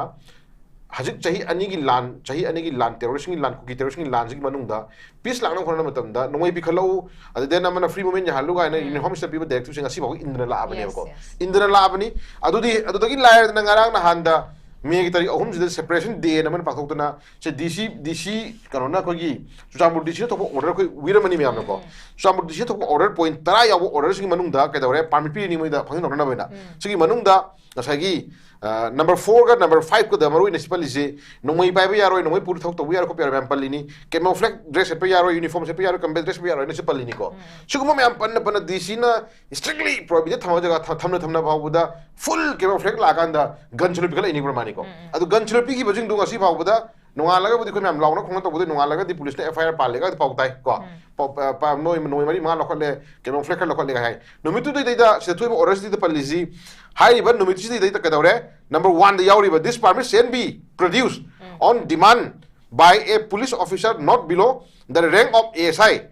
ꯍꯧꯖꯤꯛ ꯆꯍꯤ ꯑꯅꯤꯒꯤ ꯂꯥꯟ ꯆꯍꯤ ꯑꯅꯤꯒꯤ ꯂꯥꯟ ꯇꯦꯔꯣꯔꯤꯁꯀꯤ ꯂꯥꯟ ꯀꯨꯀꯤ ꯇꯦꯔꯣꯔꯤꯁꯀꯤ ꯂꯥꯟꯁꯤꯒꯤ ꯃꯅꯨꯡꯗ ꯄꯤꯁ ꯂꯥꯛꯅꯕ ꯍꯣꯠꯅꯕ ꯃꯇꯝꯗ ꯅꯣꯡꯃꯩ ꯄꯤꯈꯠꯂꯛꯎ, ꯑꯗꯨ ꯗꯦꯟ ꯑꯃꯅ ꯐ꯭ꯔꯤ ꯃꯨꯚꯃꯦꯟ ꯌꯥꯍꯜꯂꯨ ꯀꯥꯏꯅ ꯌꯨꯅꯤꯐꯣꯔꯝ ꯁꯤꯗ ꯄꯤꯕ ꯗꯥꯏꯔꯦꯛꯇꯤꯞꯁꯤꯡ ꯉꯁꯤ ꯐꯥꯎꯕ ꯏꯟꯗꯅ ꯂꯥꯛꯑꯕꯅꯦꯕꯀꯣ꯫ Yes, yes. ꯏꯟꯗꯅ ꯂꯥꯛꯑꯕꯅꯤ꯫ ꯑꯗꯨꯗꯤ ꯑꯗꯨꯗꯒꯤ ꯂꯥꯏꯔꯗꯅ ꯉꯔꯥꯡ ꯅꯍꯥꯟꯗ ꯃꯦꯒꯤ ꯇꯥꯔꯤꯛ ꯑꯍꯨꯝꯁꯤꯗ ꯁꯦꯄꯔꯦꯁꯟ ꯗꯦ ꯑꯃꯅ ꯄꯥꯡꯊꯣꯛꯇꯅ ꯁꯦ ꯗꯤ ꯁꯤ ꯗꯤ ꯁꯤ ꯀꯩꯅꯣꯅ ꯑꯩꯈꯣꯏꯒꯤ ꯆꯨꯔꯆꯥꯟꯄꯨꯔ ꯗꯤ ꯁꯤꯅ ꯊꯣꯛꯄ ꯑꯣꯔꯗꯔ ꯑꯩꯈꯣꯏ ꯎꯏꯔꯝꯃꯅꯤ ꯃꯌꯥꯝꯅꯀꯣ꯫ ꯆꯨꯔꯆꯥꯟꯄꯨꯔ ꯗꯤ ꯁꯤꯅ ꯊꯣꯛꯄ ꯑꯣꯔꯗꯔ ꯄꯣꯏꯟꯠ ꯇꯔꯥ ꯌꯥꯎꯕ ꯑꯣꯔꯗꯔꯁꯤꯡꯒꯤ ꯃꯅꯨꯡꯗ ꯀꯩꯗꯧꯔꯦ, ꯄꯥꯔꯃꯤꯠ ꯄꯤꯔꯤꯅꯤ ꯃꯣꯏꯗ ꯐꯪꯁꯟ ꯇꯧꯅꯅꯕ ꯍꯥꯏꯅ꯫ ꯁꯤꯒꯤ ꯃꯅꯨꯡꯗ ꯉꯁꯥꯏꯒꯤ ꯅꯝꯕꯔ ꯐꯣꯔꯒ ꯅꯝꯕꯔ ꯐꯥꯏꯚꯀꯗ ꯃꯔꯨ ꯑꯣꯏꯅ ꯁꯤ ꯄꯜꯂꯤꯁꯤ ꯅꯣꯡꯃꯩ ꯄꯥꯏꯕ ꯌꯥꯔꯣꯏ, ꯅꯣꯡꯃꯩ ꯄꯨꯔ ꯊꯕꯛ ꯇꯧꯕ ꯌꯥꯔꯣꯏ ꯈꯣꯠꯄ ꯌꯥꯔꯣꯏ ꯃꯌꯥꯝ ꯄꯜꯂꯤꯅꯤ꯫ ꯀꯦꯃꯣꯐ꯭ꯂꯦꯛ ꯗ꯭ꯔꯦꯁ ꯁꯦꯠꯄ ꯌꯥꯔꯣꯏ, ꯌꯨꯅꯤꯐꯣꯔꯝ ꯁꯦꯠꯄ ꯌꯥꯔꯣꯏ, ꯀꯝꯕꯦꯠ ꯗ꯭ꯔꯦꯁ ꯁꯦꯠꯄ ꯌꯥꯔꯣꯏꯅ ꯁꯤ ꯄꯜꯂꯤꯅꯤꯀꯣ꯫ ꯁꯤꯒꯨꯝꯕ ꯃꯌꯥꯝ ꯄꯟꯅ ꯄꯟꯅ ꯗꯤ ꯁꯤꯅ ꯏꯁꯇ꯭ꯔꯤꯛꯂꯤ ꯄ꯭ꯔꯣꯍꯤꯕꯤꯇꯦꯠ ꯊꯝꯕ ꯖꯒꯥ ꯊꯝ- ꯊꯝꯅ ꯊꯝꯅ ꯐꯥꯎꯕꯗ ꯐꯨꯜ ꯀꯦꯃꯣꯐ꯭ꯂꯦꯛ ꯂꯥꯛꯑꯀꯥꯟꯗ ꯒꯟ ꯁꯦꯂꯨꯠ ꯄꯤꯈꯠꯂꯛꯏꯅꯤꯀꯣ ꯃꯥꯅꯤꯀꯣ꯫ ꯑꯗꯨ ꯒꯟ ꯁꯦꯂꯨꯠ ꯄꯤꯈꯤꯕꯁꯤꯡꯗꯣ ꯉꯁꯤ ꯐꯥꯎꯕꯗ ꯅꯣꯡꯉꯥꯜꯂꯒꯕꯨꯗꯤ ꯑꯩꯈꯣꯏ ꯃꯌꯥꯝ ꯂꯥꯎꯅ ꯈꯣꯡꯅ ꯇꯧꯕꯗ ꯅꯣꯡꯉꯥꯜꯂꯒꯗꯤ ꯄꯨꯂꯤꯁꯅ ꯑꯦꯐ ꯑꯥꯏ ꯑꯥꯔ ꯄꯥꯜꯂꯦꯒ ꯄꯥꯎ ꯇꯥꯏ ꯀꯣ꯫ ꯄꯥꯎ- ꯄ- ꯄ- ꯅꯣꯏ ꯅꯣꯡꯃꯩ ꯃꯔꯤ ꯃꯉꯥ ꯂꯧꯈꯠꯂꯦ, ꯀꯦꯃꯣꯐ꯭ꯂꯦꯛ ꯈꯔ ꯂꯧꯈꯠꯂꯦꯒ ꯍꯥꯏ꯫ ꯅꯨꯃꯤꯠꯇꯨꯗꯩꯗ ꯁꯤꯗ ꯊꯣꯛꯏꯕ ꯑꯣꯔꯗꯔꯁꯤꯗ ꯄꯜꯂꯤꯁꯤ ꯍꯥꯏꯔꯤꯕ ꯅꯨꯃꯤꯠꯁꯤꯗꯩꯗ ꯀꯩꯗꯧꯔꯦ? ꯅꯝꯕꯔ ꯋꯥꯟꯗ ꯌꯥꯎꯔꯤꯕ, "This permit shall be produced on demand by a police officer not below the rank of A S I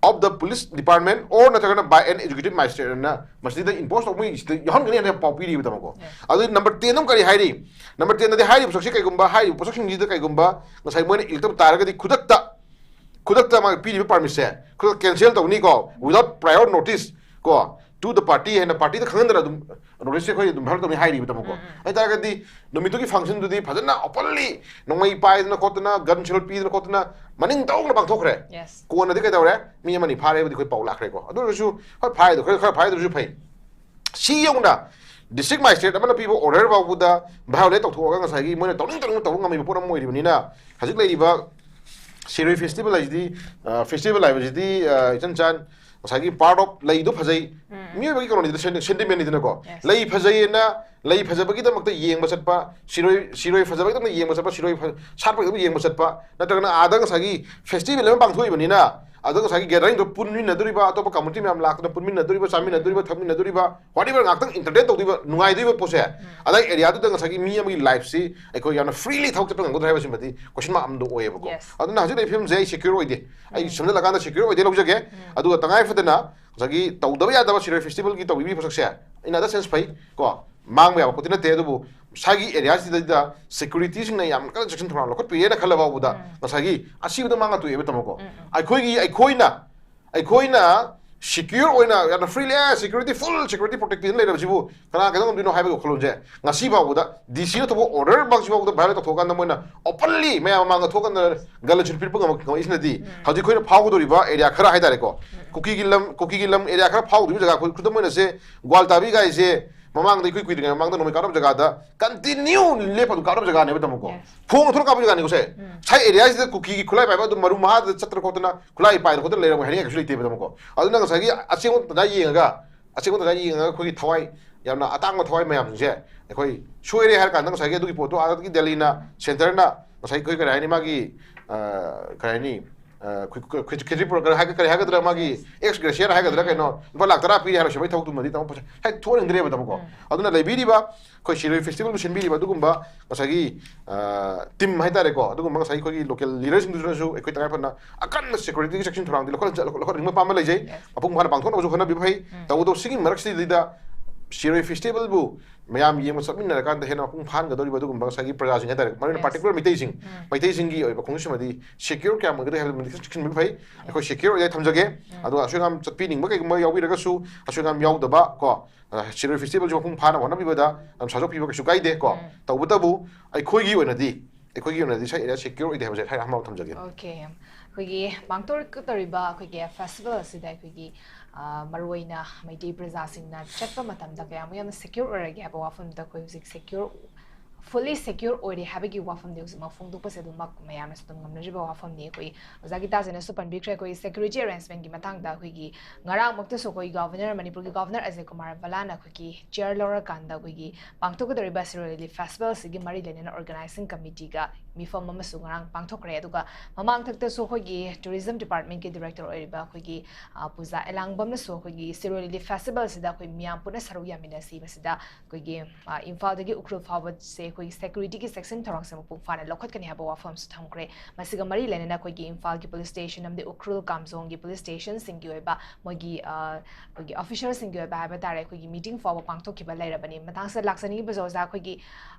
of the police department or ꯅꯠꯇ꯭ꯔꯒꯅ by an executive magistrate" ꯑꯅ ꯃꯁꯤꯗ ꯏꯝꯄꯣꯁ ꯇꯧꯕ ꯃꯣꯏꯁꯤꯗ ꯌꯥꯎꯍꯟꯒꯅꯤ ꯍꯥꯏꯅ ꯄꯥꯎ ꯄꯤꯔꯤꯕ ꯇꯥꯃꯣꯀꯣ꯫ ꯑꯗꯨ ꯅꯝꯕꯔ ꯇꯦꯟ ꯑꯃ ꯀꯔꯤ ꯍꯥꯏꯔꯤ? ꯅꯝꯕꯔ ꯇꯦꯟꯗꯗꯤ ꯍꯥꯏꯔꯤꯕ ꯄꯣꯠꯁꯛꯁꯤ ꯀꯩꯒꯨꯝꯕ ꯍꯥꯏꯔꯤꯕ ꯄꯣꯠꯁꯛꯁꯤꯡꯁꯤꯗ ꯀꯩꯒꯨꯝꯕ ꯉꯁꯥꯏ ꯃꯣꯏꯅ ꯏꯜꯂꯛꯇꯕ ꯇꯥꯔꯒꯗꯤ ꯈꯨꯗꯛꯇ ꯈꯨꯗꯛꯇ ꯃꯥꯒꯤ ꯄꯤꯔꯤꯕ ꯄꯥꯔꯃꯤꯠꯁꯦ ꯈꯨꯗꯛꯇ ꯀꯦꯟꯁꯦꯜ ꯇꯧꯅꯤ ꯀꯣ, without prior notice ꯀꯣ, to the party ꯍꯥꯏꯅ ꯄꯥꯔꯇꯤꯗ ꯈꯪꯍꯟꯗꯅ ꯑꯗꯨꯝ ꯅꯣꯇꯤꯁꯁꯦ ꯑꯩꯈꯣꯏ ꯑꯗꯨꯝ ꯐꯥꯏꯜ ꯇꯧꯅꯤ ꯍꯥꯏꯔꯤꯕ ꯇꯥꯃꯣꯀꯣ꯫ ꯑꯗꯨ ꯑꯣꯏꯇꯥꯔꯒꯗꯤ ꯅꯨꯃꯤꯠꯇꯨꯒꯤ ꯐꯪꯁꯟꯗꯨꯗꯤ ꯐꯖꯅ ꯑꯣꯄꯟꯂꯤ ꯅꯣꯡꯃꯩ ꯄꯥꯏꯗꯅ ꯈꯣꯠꯇꯅ ꯒꯟ ꯁꯦꯂꯨꯠ ꯄꯤꯗꯅ ꯈꯣꯠꯇꯅ ꯃꯅꯤꯡ ꯇꯧꯅ ꯄꯥꯡꯊꯣꯛꯈ꯭ꯔꯦ꯫ Yes. ꯀꯣꯟꯅꯗꯤ ꯀꯩꯗꯧꯔꯦ? ꯃꯤ ꯑꯃꯅꯤ ꯐꯥꯔꯦꯕꯨꯗꯤ ꯑꯩꯈꯣꯏ ꯄꯥꯎ ꯂꯥꯛꯈ꯭ꯔꯦꯀꯣ꯫ ꯑꯗꯨ ꯑꯣꯏꯔꯁꯨ ꯍꯣꯏ ꯐꯥꯔꯤꯗꯣ ꯈꯔ ꯈꯔ ꯐꯥꯔꯤꯗꯨꯁꯨ ꯐꯩ꯫ ꯁꯤ ꯌꯧꯅ ꯗꯤꯁꯇ꯭ꯔꯤꯛ ꯃꯥꯖꯤꯁꯇ꯭ꯔꯦꯠ ꯑꯃꯅ ꯄꯤꯕ ꯑꯣꯔꯗꯔ ꯐꯥꯎꯕꯗ ꯚꯥꯏꯑꯣꯂꯦꯠ ꯇꯧꯊꯣꯛꯑꯒ ꯉꯁꯥꯏꯒꯤ ꯃꯣꯏꯅ ꯇꯧꯅꯤꯡ ꯇꯧꯅꯤꯡ ꯇꯧꯕ ꯉꯝꯃꯤꯕ ꯄꯣꯠ ꯑꯃ ꯑꯣꯏꯔꯤꯕꯅꯤꯅ ꯍꯧꯖꯤꯛ ꯂꯩꯔꯤꯕ ꯁꯤꯔꯣꯏ ꯐꯦꯁꯇꯤꯚꯦꯜ ꯍꯥꯏꯁꯤꯗꯤ, ꯑ, ꯐꯦꯁꯇꯤꯚꯦꯜ ꯍꯥꯏꯕꯁꯤꯗꯤ, ꯑ, ꯏꯆꯟ ꯆꯥꯟ ꯉꯁꯥꯏꯒꯤ part of ꯂꯩꯗꯣ ꯐꯖꯩ, ꯃꯤꯑꯣꯏꯕꯒꯤ ꯀꯩꯅꯣꯅꯤꯗꯅ, sentimentꯅꯤꯗꯅꯀꯣ. Yes. ꯂꯩ ꯐꯖꯩꯌꯦꯅ ꯂꯩ ꯐꯖꯕꯒꯤꯗꯃꯛꯇ ꯌꯦꯡꯕ ꯆꯠꯄ, ꯁꯤꯔꯣꯏ ꯁꯤꯔꯣꯏ ꯐꯖꯕꯒꯤꯗꯃꯛꯇ ꯌꯦꯡꯕ ꯆꯠꯄ, ꯁꯤꯔꯣꯏ ꯐ- ꯁꯥꯠꯄꯒꯤꯗꯃꯛ ꯌꯦꯡꯕ ꯆꯠꯄ, ꯅꯠꯇ꯭ꯔꯒꯅ ꯑꯥꯗ ꯉꯁꯥꯏꯒꯤ festival ꯑꯃ ꯄꯥꯡꯊꯣꯛꯏꯕꯅꯤꯅ ꯑꯗ ꯉꯁꯥꯏꯒꯤ gatheringꯗꯣ ꯄꯨꯟꯃꯤꯟꯅꯗꯣꯔꯤꯕ, ꯑꯇꯣꯞꯄ community ꯃꯌꯥꯝ ꯂꯥꯛꯇꯅ ꯄꯨꯟꯃꯤꯟꯅꯗꯣꯔꯤꯕ, ꯆꯥꯃꯤꯟꯅꯗꯣꯔꯤꯕ, ꯊꯛꯃꯤꯟꯅꯗꯣꯔꯤꯕ, whatever, ꯉꯥꯛꯇꯪ entertain ꯇꯧꯗꯣꯏꯕ, ꯅꯨꯡꯉꯥꯏꯗꯣꯏꯕ ꯄꯣꯠꯁꯦ, ꯑꯗꯥꯏ areaꯗꯨꯗ ꯉꯁꯥꯏꯒꯤ ꯃꯤ ꯑꯃꯒꯤ lifeꯁꯤ ꯑꯩꯈꯣꯏ ꯌꯥꯝꯅ freely ꯊꯕꯛ ꯆꯠꯄ ꯉꯝꯒꯗ꯭ꯔꯥ ꯍꯥꯏꯕꯁꯤꯃꯗꯤ question mark ꯑꯃꯗꯤ ꯑꯣꯏꯌꯦꯕꯀꯣ. Yes. ꯑꯗꯨꯅ ꯍꯧꯖꯤꯛ ꯂꯩꯔꯤꯕ ꯐꯤꯕꯝꯁꯦ ꯑꯩ secure ꯑꯣꯏꯗꯦ. ꯑꯩ ꯁꯝꯖꯜꯂꯀꯥꯟꯗ secure ꯑꯣꯏꯗꯦ ꯂꯧꯖꯒꯦ. ꯑꯗꯨꯒ ꯇꯉꯥꯏ ꯐꯗꯅ ꯉꯁꯥꯏꯒꯤ ꯇꯧꯗꯕ ꯌꯥꯗꯕ ꯁꯤꯔꯣꯏ festivalꯒꯤ ꯇꯧꯕꯤꯕꯒꯤ ꯄꯣꯠꯁꯛꯁꯦ ꯑꯩꯅ other sense ꯐꯩ ꯀꯣ, ꯃꯥꯡꯕ ꯌꯥꯕ ꯄꯣꯠꯇꯤ ꯅꯠꯇꯦ. ꯑꯗꯨꯕꯨ ꯁ꯭ꯋꯥꯏꯒꯤ areaꯁꯤꯗꯩꯗ securityꯁꯤꯡꯅ ꯌꯥꯝ ꯀꯟꯅ ꯆꯦꯛꯁꯤꯟ ꯊꯧꯔꯥꯡ ꯂꯧꯈꯠꯄꯤꯔꯦꯅ ꯈꯜꯂ ꯐꯥꯎꯕꯗ ꯉꯁꯥꯏꯒꯤ ꯑꯁꯤꯕꯗ ꯃꯥꯡꯉ ꯇꯣꯛꯑꯦꯕ, ꯇꯥꯃꯣꯀꯣ. ꯑꯩꯈꯣꯏꯒꯤ ꯑꯩꯈꯣꯏꯅ ꯑꯩꯈꯣꯏꯅ secure ꯑꯣꯏꯅ ꯌꯥꯝꯅ freely, ꯑꯦ, security, full security protection ꯂꯩꯔꯕꯁꯤꯕꯨ ꯀꯅꯥ ꯀꯩꯗꯧ ꯉꯝꯗꯣꯏꯅꯣ ꯍꯥꯏꯕꯒꯤ ꯋꯥꯈꯜꯂꯣꯟꯁꯦ ꯉꯁꯤ ꯐꯥꯎꯕꯗ, DCꯅ ꯊꯣꯛꯄ order ꯃꯛꯁꯤ ꯐꯥꯎꯕꯗ violate ꯇꯧꯊꯣꯛꯑꯀꯥꯟꯗ ꯃꯣꯏꯅ openly ꯃꯌꯥꯝ ꯃꯃꯥꯡꯗ ꯊꯣꯛꯑꯀꯥꯟꯗ ꯒꯜꯂ ꯁꯤꯜ ꯄꯤꯔꯛꯄ ꯉꯝꯃꯛ-, ꯉꯝꯃꯛꯏꯁꯤꯅꯗꯤ ꯍꯧꯖꯤꯛ ꯑꯩꯈꯣꯏꯅ ꯐꯥꯎꯒꯗꯧꯔꯤꯕ area ꯈꯔ ꯍꯥꯏꯇꯥꯔꯦꯀꯣ. ꯀꯨꯀꯤꯒꯤ ꯂꯝ, ꯀꯨꯀꯤꯒꯤ ꯂꯝ area ꯈꯔ ꯐꯥꯎꯗꯧꯔꯤꯕ ꯖꯒꯥ, ꯈꯨ-, ꯈꯨꯗꯝ ꯑꯣꯏꯅ ꯁꯦ, ꯒ꯭ꯋꯥꯜꯇꯥꯕꯤ ꯀꯥꯏꯁꯦ ꯃꯃꯥꯡꯗ ꯑꯩꯈꯣꯏ ꯀꯨꯏꯗ꯭ꯔꯤꯉꯩ ꯃꯃꯥꯡꯗ ꯅꯣꯡꯃꯩ ꯀꯥꯞꯅꯕ ꯖꯒꯥꯗ continue ꯂꯦꯞꯄ ꯑꯗꯨꯝ ꯀꯥꯞꯅꯕ ꯖꯒꯥꯅꯦꯕ, ꯇꯥꯃꯣꯀꯣ. Yes. ꯐꯣꯡꯅ ꯊꯣꯛꯂꯛ ꯀꯥꯞꯄ ꯖꯒꯥꯅꯤꯀꯣ ꯁꯦ. ꯁꯥꯏ areaꯁꯤꯗ ꯀꯨꯀꯤꯒꯤ ꯈꯨꯠꯂꯥꯏ ꯄꯥꯏꯕ ꯑꯗꯨꯝ ꯃꯔꯨ ꯃꯍꯥꯗ ꯆꯠꯇꯅ ꯈꯣꯠꯇꯅ ꯈꯨꯠꯂꯥꯏ ꯄꯥꯏꯗꯅ ꯈꯣꯠꯇꯅ ꯂꯩꯔꯝꯃꯣꯏ ꯍꯥꯏꯅꯤꯡꯉꯥꯏ ꯀꯩꯁꯨ ꯂꯩꯇꯦꯕ, ꯇꯥꯃꯣꯀꯣ. ꯑꯗꯨꯅ ꯉꯁꯥꯏꯒꯤ ꯑꯁꯦꯡꯕ ꯇꯥꯟꯖꯥ ꯌꯦꯡꯉꯒ, ꯑꯁꯦꯡꯕ ꯇꯥꯟꯖꯥ ꯌꯦꯡꯉꯒ ꯑꯩꯈꯣꯏꯒꯤ ꯊꯋꯥꯏ, ꯌꯥꯝꯅ ꯑꯇꯥꯡꯕ ꯊꯋꯥꯏ ꯃꯌꯥꯝꯁꯤꯡꯁꯦ ꯑꯩꯈꯣꯏ ꯁꯣꯏꯔꯦ ꯍꯥꯏꯔ ꯀꯥꯟꯗ ꯉꯁꯥꯏꯒꯤ ꯑꯗꯨꯒꯤ ꯄꯣꯠꯇꯣ ꯑꯥꯗꯒꯤ ꯗꯦꯜꯂꯤꯅ, centreꯅ ꯉꯁꯥꯏ ꯑꯩꯈꯣꯏ ꯀꯔꯤ ꯍꯥꯏꯅꯤ, ꯃꯥꯒꯤ, ꯑ, ꯀꯔꯤ ꯍꯥꯏꯅꯤ, ꯑ, ꯈꯨ-, ꯈꯨ-, ꯈꯨ-, ꯈꯦꯇ꯭ꯔꯤꯄꯨꯔ ꯀꯔꯤ ꯍꯥꯏꯒ-, ꯀꯔꯤ ꯍꯥꯏꯒꯗ꯭ꯔꯥ, ꯃꯥꯒꯤ ex gratia ꯍꯥꯏꯒꯗ꯭ꯔꯥ ꯀꯩꯅꯣ, ꯂꯨꯄꯥ ꯂꯥꯛ ꯇꯔꯥ ꯄꯤꯔꯤ ꯍꯥꯏꯔ ꯁꯤꯕꯒꯤ ꯊꯕꯛꯇꯨꯃꯗꯤ ꯇꯥꯃꯣ ꯄꯩꯁꯥ ꯍꯦꯛ ꯊꯣꯛꯍꯟꯅꯤꯡꯗ꯭ꯔꯦꯕ, ꯇꯥꯃꯣꯀꯣ. ꯑꯗꯨꯅ ꯂꯩꯕꯤꯔꯤꯕ ꯑꯩꯈꯣꯏ ꯁꯤꯔꯣꯏ festivalꯕꯨ ꯁꯤꯟꯕꯤꯔꯤꯕ ꯑꯗꯨꯒꯨꯝꯕ ꯉꯁꯥꯏꯒꯤ, ꯑ, team ꯍꯥꯏꯇꯥꯔꯦꯀꯣ, ꯑꯗꯨꯒꯨꯝꯕ ꯉꯁꯥꯏꯒꯤ ꯑꯩꯈꯣꯏꯒꯤ local leaderꯁꯤꯡꯗꯨꯅꯁꯨ ꯑꯩꯈꯣꯏ ꯇꯉꯥꯏ ꯐꯗꯅ ꯑꯀꯟꯕ securityꯒꯤ ꯆꯦꯛꯁꯤꯟ ꯊꯧꯔꯥꯡꯗꯤ ꯂꯧꯈꯠ-, ꯂꯧꯈꯠ-, ꯂꯧꯈꯠꯍꯟꯅꯤꯡꯕ ꯄꯥꯝꯕ ꯂꯩꯖꯩ. Yes. ꯃꯄꯨꯡ ꯐꯥꯅ ꯄꯥꯡꯊꯣꯛꯅꯕꯁꯨ ꯍꯣꯠꯅꯕꯤꯕ ꯐꯩ. ꯇꯧꯕꯇꯕꯨ ꯁꯤꯒꯤ ꯃꯔꯛꯁꯤꯗꯩꯗ ꯁꯤꯔꯣꯏ festivalꯕꯨ ꯃꯌꯥꯝ ꯌꯦꯡꯕ ꯆꯠꯃꯤꯟꯅꯔꯀꯥꯟꯗ ꯍꯦꯟꯅ ꯃꯄꯨꯡ ꯐꯥꯍꯟꯒꯗꯧꯔꯤꯕ ꯑꯗꯨꯒꯨꯝꯕ ꯉꯁꯥꯏꯒꯤ ꯄ꯭ꯔꯖꯥꯁꯤꯡ ꯍꯥꯏꯇꯥꯔꯦ, ꯃꯔꯨ ꯑꯣꯏꯅ Yes. particular ꯃꯩꯇꯩꯁꯤꯡ, ꯃꯩꯇꯩꯁꯤꯡꯒꯤ ꯑꯣꯏꯕ ꯈꯣꯡꯆꯠꯁꯤꯃꯗꯤ secure ꯀꯌꯥꯝ ꯑꯣꯏꯒꯗꯒꯦ ꯍꯥꯏꯕꯗꯨꯃꯗꯤ ꯈꯤꯇꯪ ꯆꯦꯛꯁꯤꯟꯕꯤꯕ ꯐꯩ. ꯑꯩꯈꯣꯏ secure ꯑꯣꯏꯗꯤ ꯊꯝꯖꯒꯦ. ꯑꯗꯨꯒ ꯑꯁꯣꯏ ꯑꯉꯥꯝ ꯆꯠꯄꯤꯅꯤꯡꯕ ꯀꯩꯒꯨꯝꯕ ꯌꯥꯎꯕꯤꯔꯒꯁꯨ, ꯑꯁꯣꯏ ꯑꯉꯥꯝ ꯌꯥꯎꯗꯕ ꯀꯣ, ꯑ, ꯁꯤꯔꯣꯏ festivalꯁꯨ ꯃꯄꯨꯡ ꯐꯥꯅ ꯍꯣꯠꯅꯕꯤꯕꯗ ꯌꯥꯝ ꯁꯥꯖꯣꯛꯄꯤꯕ ꯀꯩꯁꯨ ꯀꯥꯏꯗꯦ ꯀꯣ. ꯇꯧꯕꯇꯕꯨ ꯑꯩꯈꯣꯏꯒꯤ ꯑꯣꯏꯅꯗꯤ, ꯑꯩꯈꯣꯏꯒꯤ ꯑꯣꯏꯅꯗꯤ ꯁ꯭ꯋꯥꯏ area secure ꯑꯣꯏꯗꯦ ꯍꯥꯏꯕꯁꯦ ꯍꯥꯏ ꯍꯥꯏꯅ ꯊꯝꯖꯒꯦ. Okay. ꯑꯩꯈꯣꯏꯒꯤ ꯄꯥꯡꯊꯣꯔꯛꯀꯗꯧꯔꯤꯕ ꯑꯩꯈꯣꯏꯒꯤ festival ꯑꯁꯤꯗ ꯑꯩꯈꯣꯏꯒꯤ, ꯑ, ꯃꯔꯨꯑꯣꯏꯅ ꯃꯩꯇꯩ ꯄ꯭ꯔꯖꯥꯁꯤꯡꯅ ꯆꯠꯄ ꯃꯇꯝꯗ ꯀꯌꯥꯃꯨꯛ ꯌꯥꯝꯅ secure ꯑꯣꯏꯔꯒꯦ ꯍꯥꯏꯕ ꯋꯥꯐꯝꯗ ꯑꯩꯈꯣꯏ ꯍꯧꯖꯤꯛ secure fully secure ꯑꯣꯏꯔꯦ ꯍꯥꯏꯕꯒꯤ ꯋꯥꯐꯝꯗꯤ ꯍꯧꯖꯤꯛꯃꯛ ꯐꯣꯡꯗꯣꯛꯄꯁꯦ ꯑꯗꯨꯃꯛ ꯃꯌꯥꯝꯅꯁꯨ ꯑꯗꯨꯝ ꯉꯝꯅꯔꯤꯕ ꯋꯥꯐꯝꯅꯤ꯫ ꯑꯩꯈꯣꯏ ꯑꯣꯖꯥ ꯒꯤꯇꯥꯖꯅꯁꯨ ꯄꯟꯕꯤꯈ꯭ꯔꯦ, ꯑꯩꯈꯣꯏ security arrangementꯀꯤ ꯃꯇꯥꯡꯗ ꯑꯩꯈꯣꯏꯒꯤ ꯉꯔꯥꯡꯃꯛꯇꯁꯨ ꯑꯩꯈꯣꯏ governor, ꯃꯅꯤꯄꯨꯔꯒꯤ governor ꯑꯖꯌ ꯀꯨꯃꯥꯔ ꯚꯂꯥꯅ ꯑꯩꯈꯣꯏꯒꯤ chair ꯂꯧꯔꯀꯥꯟꯗ ꯑꯩꯈꯣꯏꯒꯤ ꯄꯥꯡꯊꯣꯛꯀꯗꯧꯔꯤꯕ ꯁꯤꯔꯣꯏ ꯂꯤꯂꯤ festivalꯁꯤꯒꯤ ꯃꯔꯤ ꯂꯩꯅꯅ organizing committeeꯒ ꯃꯤꯐꯝ ꯑꯃꯁꯨ ꯉꯔꯥꯡ ꯄꯥꯡꯊꯣꯛꯈ꯭ꯔꯦ꯫ ꯑꯗꯨꯒ ꯃꯃꯥꯡꯊꯛꯇꯁꯨ ꯑꯩꯈꯣꯏꯒꯤ tourism departmentꯀꯤ director ꯑꯣꯏꯔꯤꯕ ꯑꯩꯈꯣꯏꯒꯤ, ꯑ, ꯄꯨꯖꯥ ꯑꯦꯂꯥꯡꯕꯝꯅꯁꯨ ꯑꯩꯈꯣꯏꯒꯤ ꯁꯤꯔꯣꯏ ꯂꯤꯂꯤ festivalꯁꯤꯗ ꯑꯩꯈꯣꯏ ꯃꯤꯌꯥꯝ ꯄꯨꯟꯅ ꯁꯔꯨꯛ ꯌꯥꯃꯤꯟꯅꯁꯤ, ꯃꯁꯤꯗ ꯑꯩꯈꯣꯏꯒꯤ, ꯑ, ꯏꯝꯐꯥꯜꯗꯒꯤ ꯎꯈ꯭ꯔꯨꯜ ꯐꯥꯎꯕꯁꯦ ꯑꯩꯈꯣꯏꯒꯤ securityꯒꯤ ꯆꯦꯛꯁꯤꯟ ꯊꯧꯔꯥꯡꯁꯦ ꯃꯄꯨꯡ ꯐꯥꯅ ꯂꯧꯈꯠꯀꯅꯤ ꯍꯥꯏꯕ ꯋꯥꯐꯝꯁꯨ ꯊꯝꯈ꯭ꯔꯦ꯫ ꯃꯁꯤꯒ ꯃꯔꯤ ꯂꯩꯅꯅ ꯑꯩꯈꯣꯏꯒꯤ ꯏꯝꯐꯥꯜꯒꯤ police station ꯑꯃꯗꯤ ꯎꯈ꯭ꯔꯨꯜ ꯀꯥꯝꯖꯣꯡꯒꯤ police stationꯁꯤꯡꯒꯤ ꯑꯣꯏꯕ ꯃꯣꯏꯒꯤ, ꯑ, ꯑꯩꯈꯣꯏꯒꯤ officerꯁꯤꯡꯒꯤ ꯑꯣꯏꯕ ꯍꯥꯏꯕ ꯇꯥꯔꯦ, ꯑꯩꯈꯣꯏꯒꯤ meeting ꯐꯥꯎꯕ ꯄꯥꯡꯊꯣꯛꯈꯤꯕ ꯂꯩꯔꯕꯅꯤ꯫ ꯃꯇꯥꯡꯁꯤꯗ ꯂꯥꯛꯆꯅꯤꯡꯉꯤꯕꯁꯦ ꯑꯣꯖꯥ, ꯑꯩꯈꯣꯏꯒꯤ,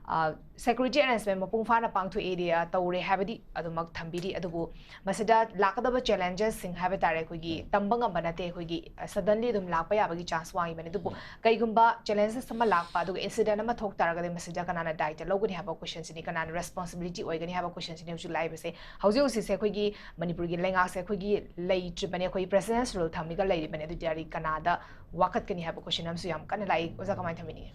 ꯑ, security arrangement ꯃꯄꯨꯡ ꯐꯥꯅ ꯄꯥꯡꯊꯣꯛꯑꯦꯗꯤ, ꯑ, ꯇꯧꯔꯦ ꯍꯥꯏꯕꯗꯤ ꯑꯗꯨꯃꯛ ꯊꯝꯕꯤꯔꯤ, ꯑꯗꯨꯕꯨ ꯃꯁꯤꯗ ꯂꯥꯛꯀꯗꯕ challengesꯁꯤꯡ ꯍꯥꯏꯕ ꯇꯥꯔꯦ, ꯑꯩꯈꯣꯏꯒꯤ ꯎꯝ꯫ ꯇꯝꯕ ꯉꯝꯕ ꯅꯠꯇꯦ, ꯑꯩꯈꯣꯏꯒꯤ, ꯑ, suddenly ꯑꯗꯨꯝ ꯂꯥꯛꯄ ꯌꯥꯕꯒꯤ chance ꯋꯥꯡꯉꯤꯕꯅꯤ꯫ ꯑꯗꯨꯕꯨ ꯎꯝ꯫ ꯀꯩꯒꯨꯝꯕ challenges ꯑꯃ ꯂꯥꯛꯄ, ꯑꯗꯨꯒ incident ꯑꯃ ꯊꯣꯛ ꯇꯥꯔꯒꯗꯤ ꯃꯁꯤꯗ ꯀꯅꯥꯅ ꯗꯥꯏꯇ ꯂꯧꯒꯅꯤ ꯍꯥꯏꯕ questionꯁꯤꯅꯤ, ꯀꯅꯥꯅ responsibility ꯑꯣꯏꯒꯅꯤ ꯍꯥꯏꯕ questionꯁꯤꯅꯤ ꯍꯧꯖꯤꯛ ꯂꯥꯛꯏꯕꯁꯦ꯫ ꯍꯧꯖꯤꯛ ꯍꯧꯖꯤꯛꯁꯦ ꯑꯩꯈꯣꯏꯒꯤ ꯃꯅꯤꯄꯨꯔꯒꯤ ꯂꯩꯉꯥꯛꯁꯦ ꯑꯩꯈꯣꯏꯒꯤ ꯂꯩꯇ꯭ꯔꯤꯕꯅꯤ, ꯑꯩꯈꯣꯏ president's rule ꯊꯝꯃꯤꯒ ꯂꯩꯔꯤꯕꯅꯤ꯫ ꯑꯗꯨ ꯑꯣꯏꯇꯥꯔꯗꯤ ꯀꯅꯥꯗ ꯋꯥꯀꯠꯀꯅꯤ ꯍꯥꯏꯕ question ꯑꯃꯁꯨ ꯌꯥꯝ ꯀꯟꯅ ꯂꯥꯛꯏ꯫ ꯑꯣꯖꯥ, ꯀꯃꯥꯏꯅ ꯊꯝꯕꯤꯅꯤꯡꯉꯤ?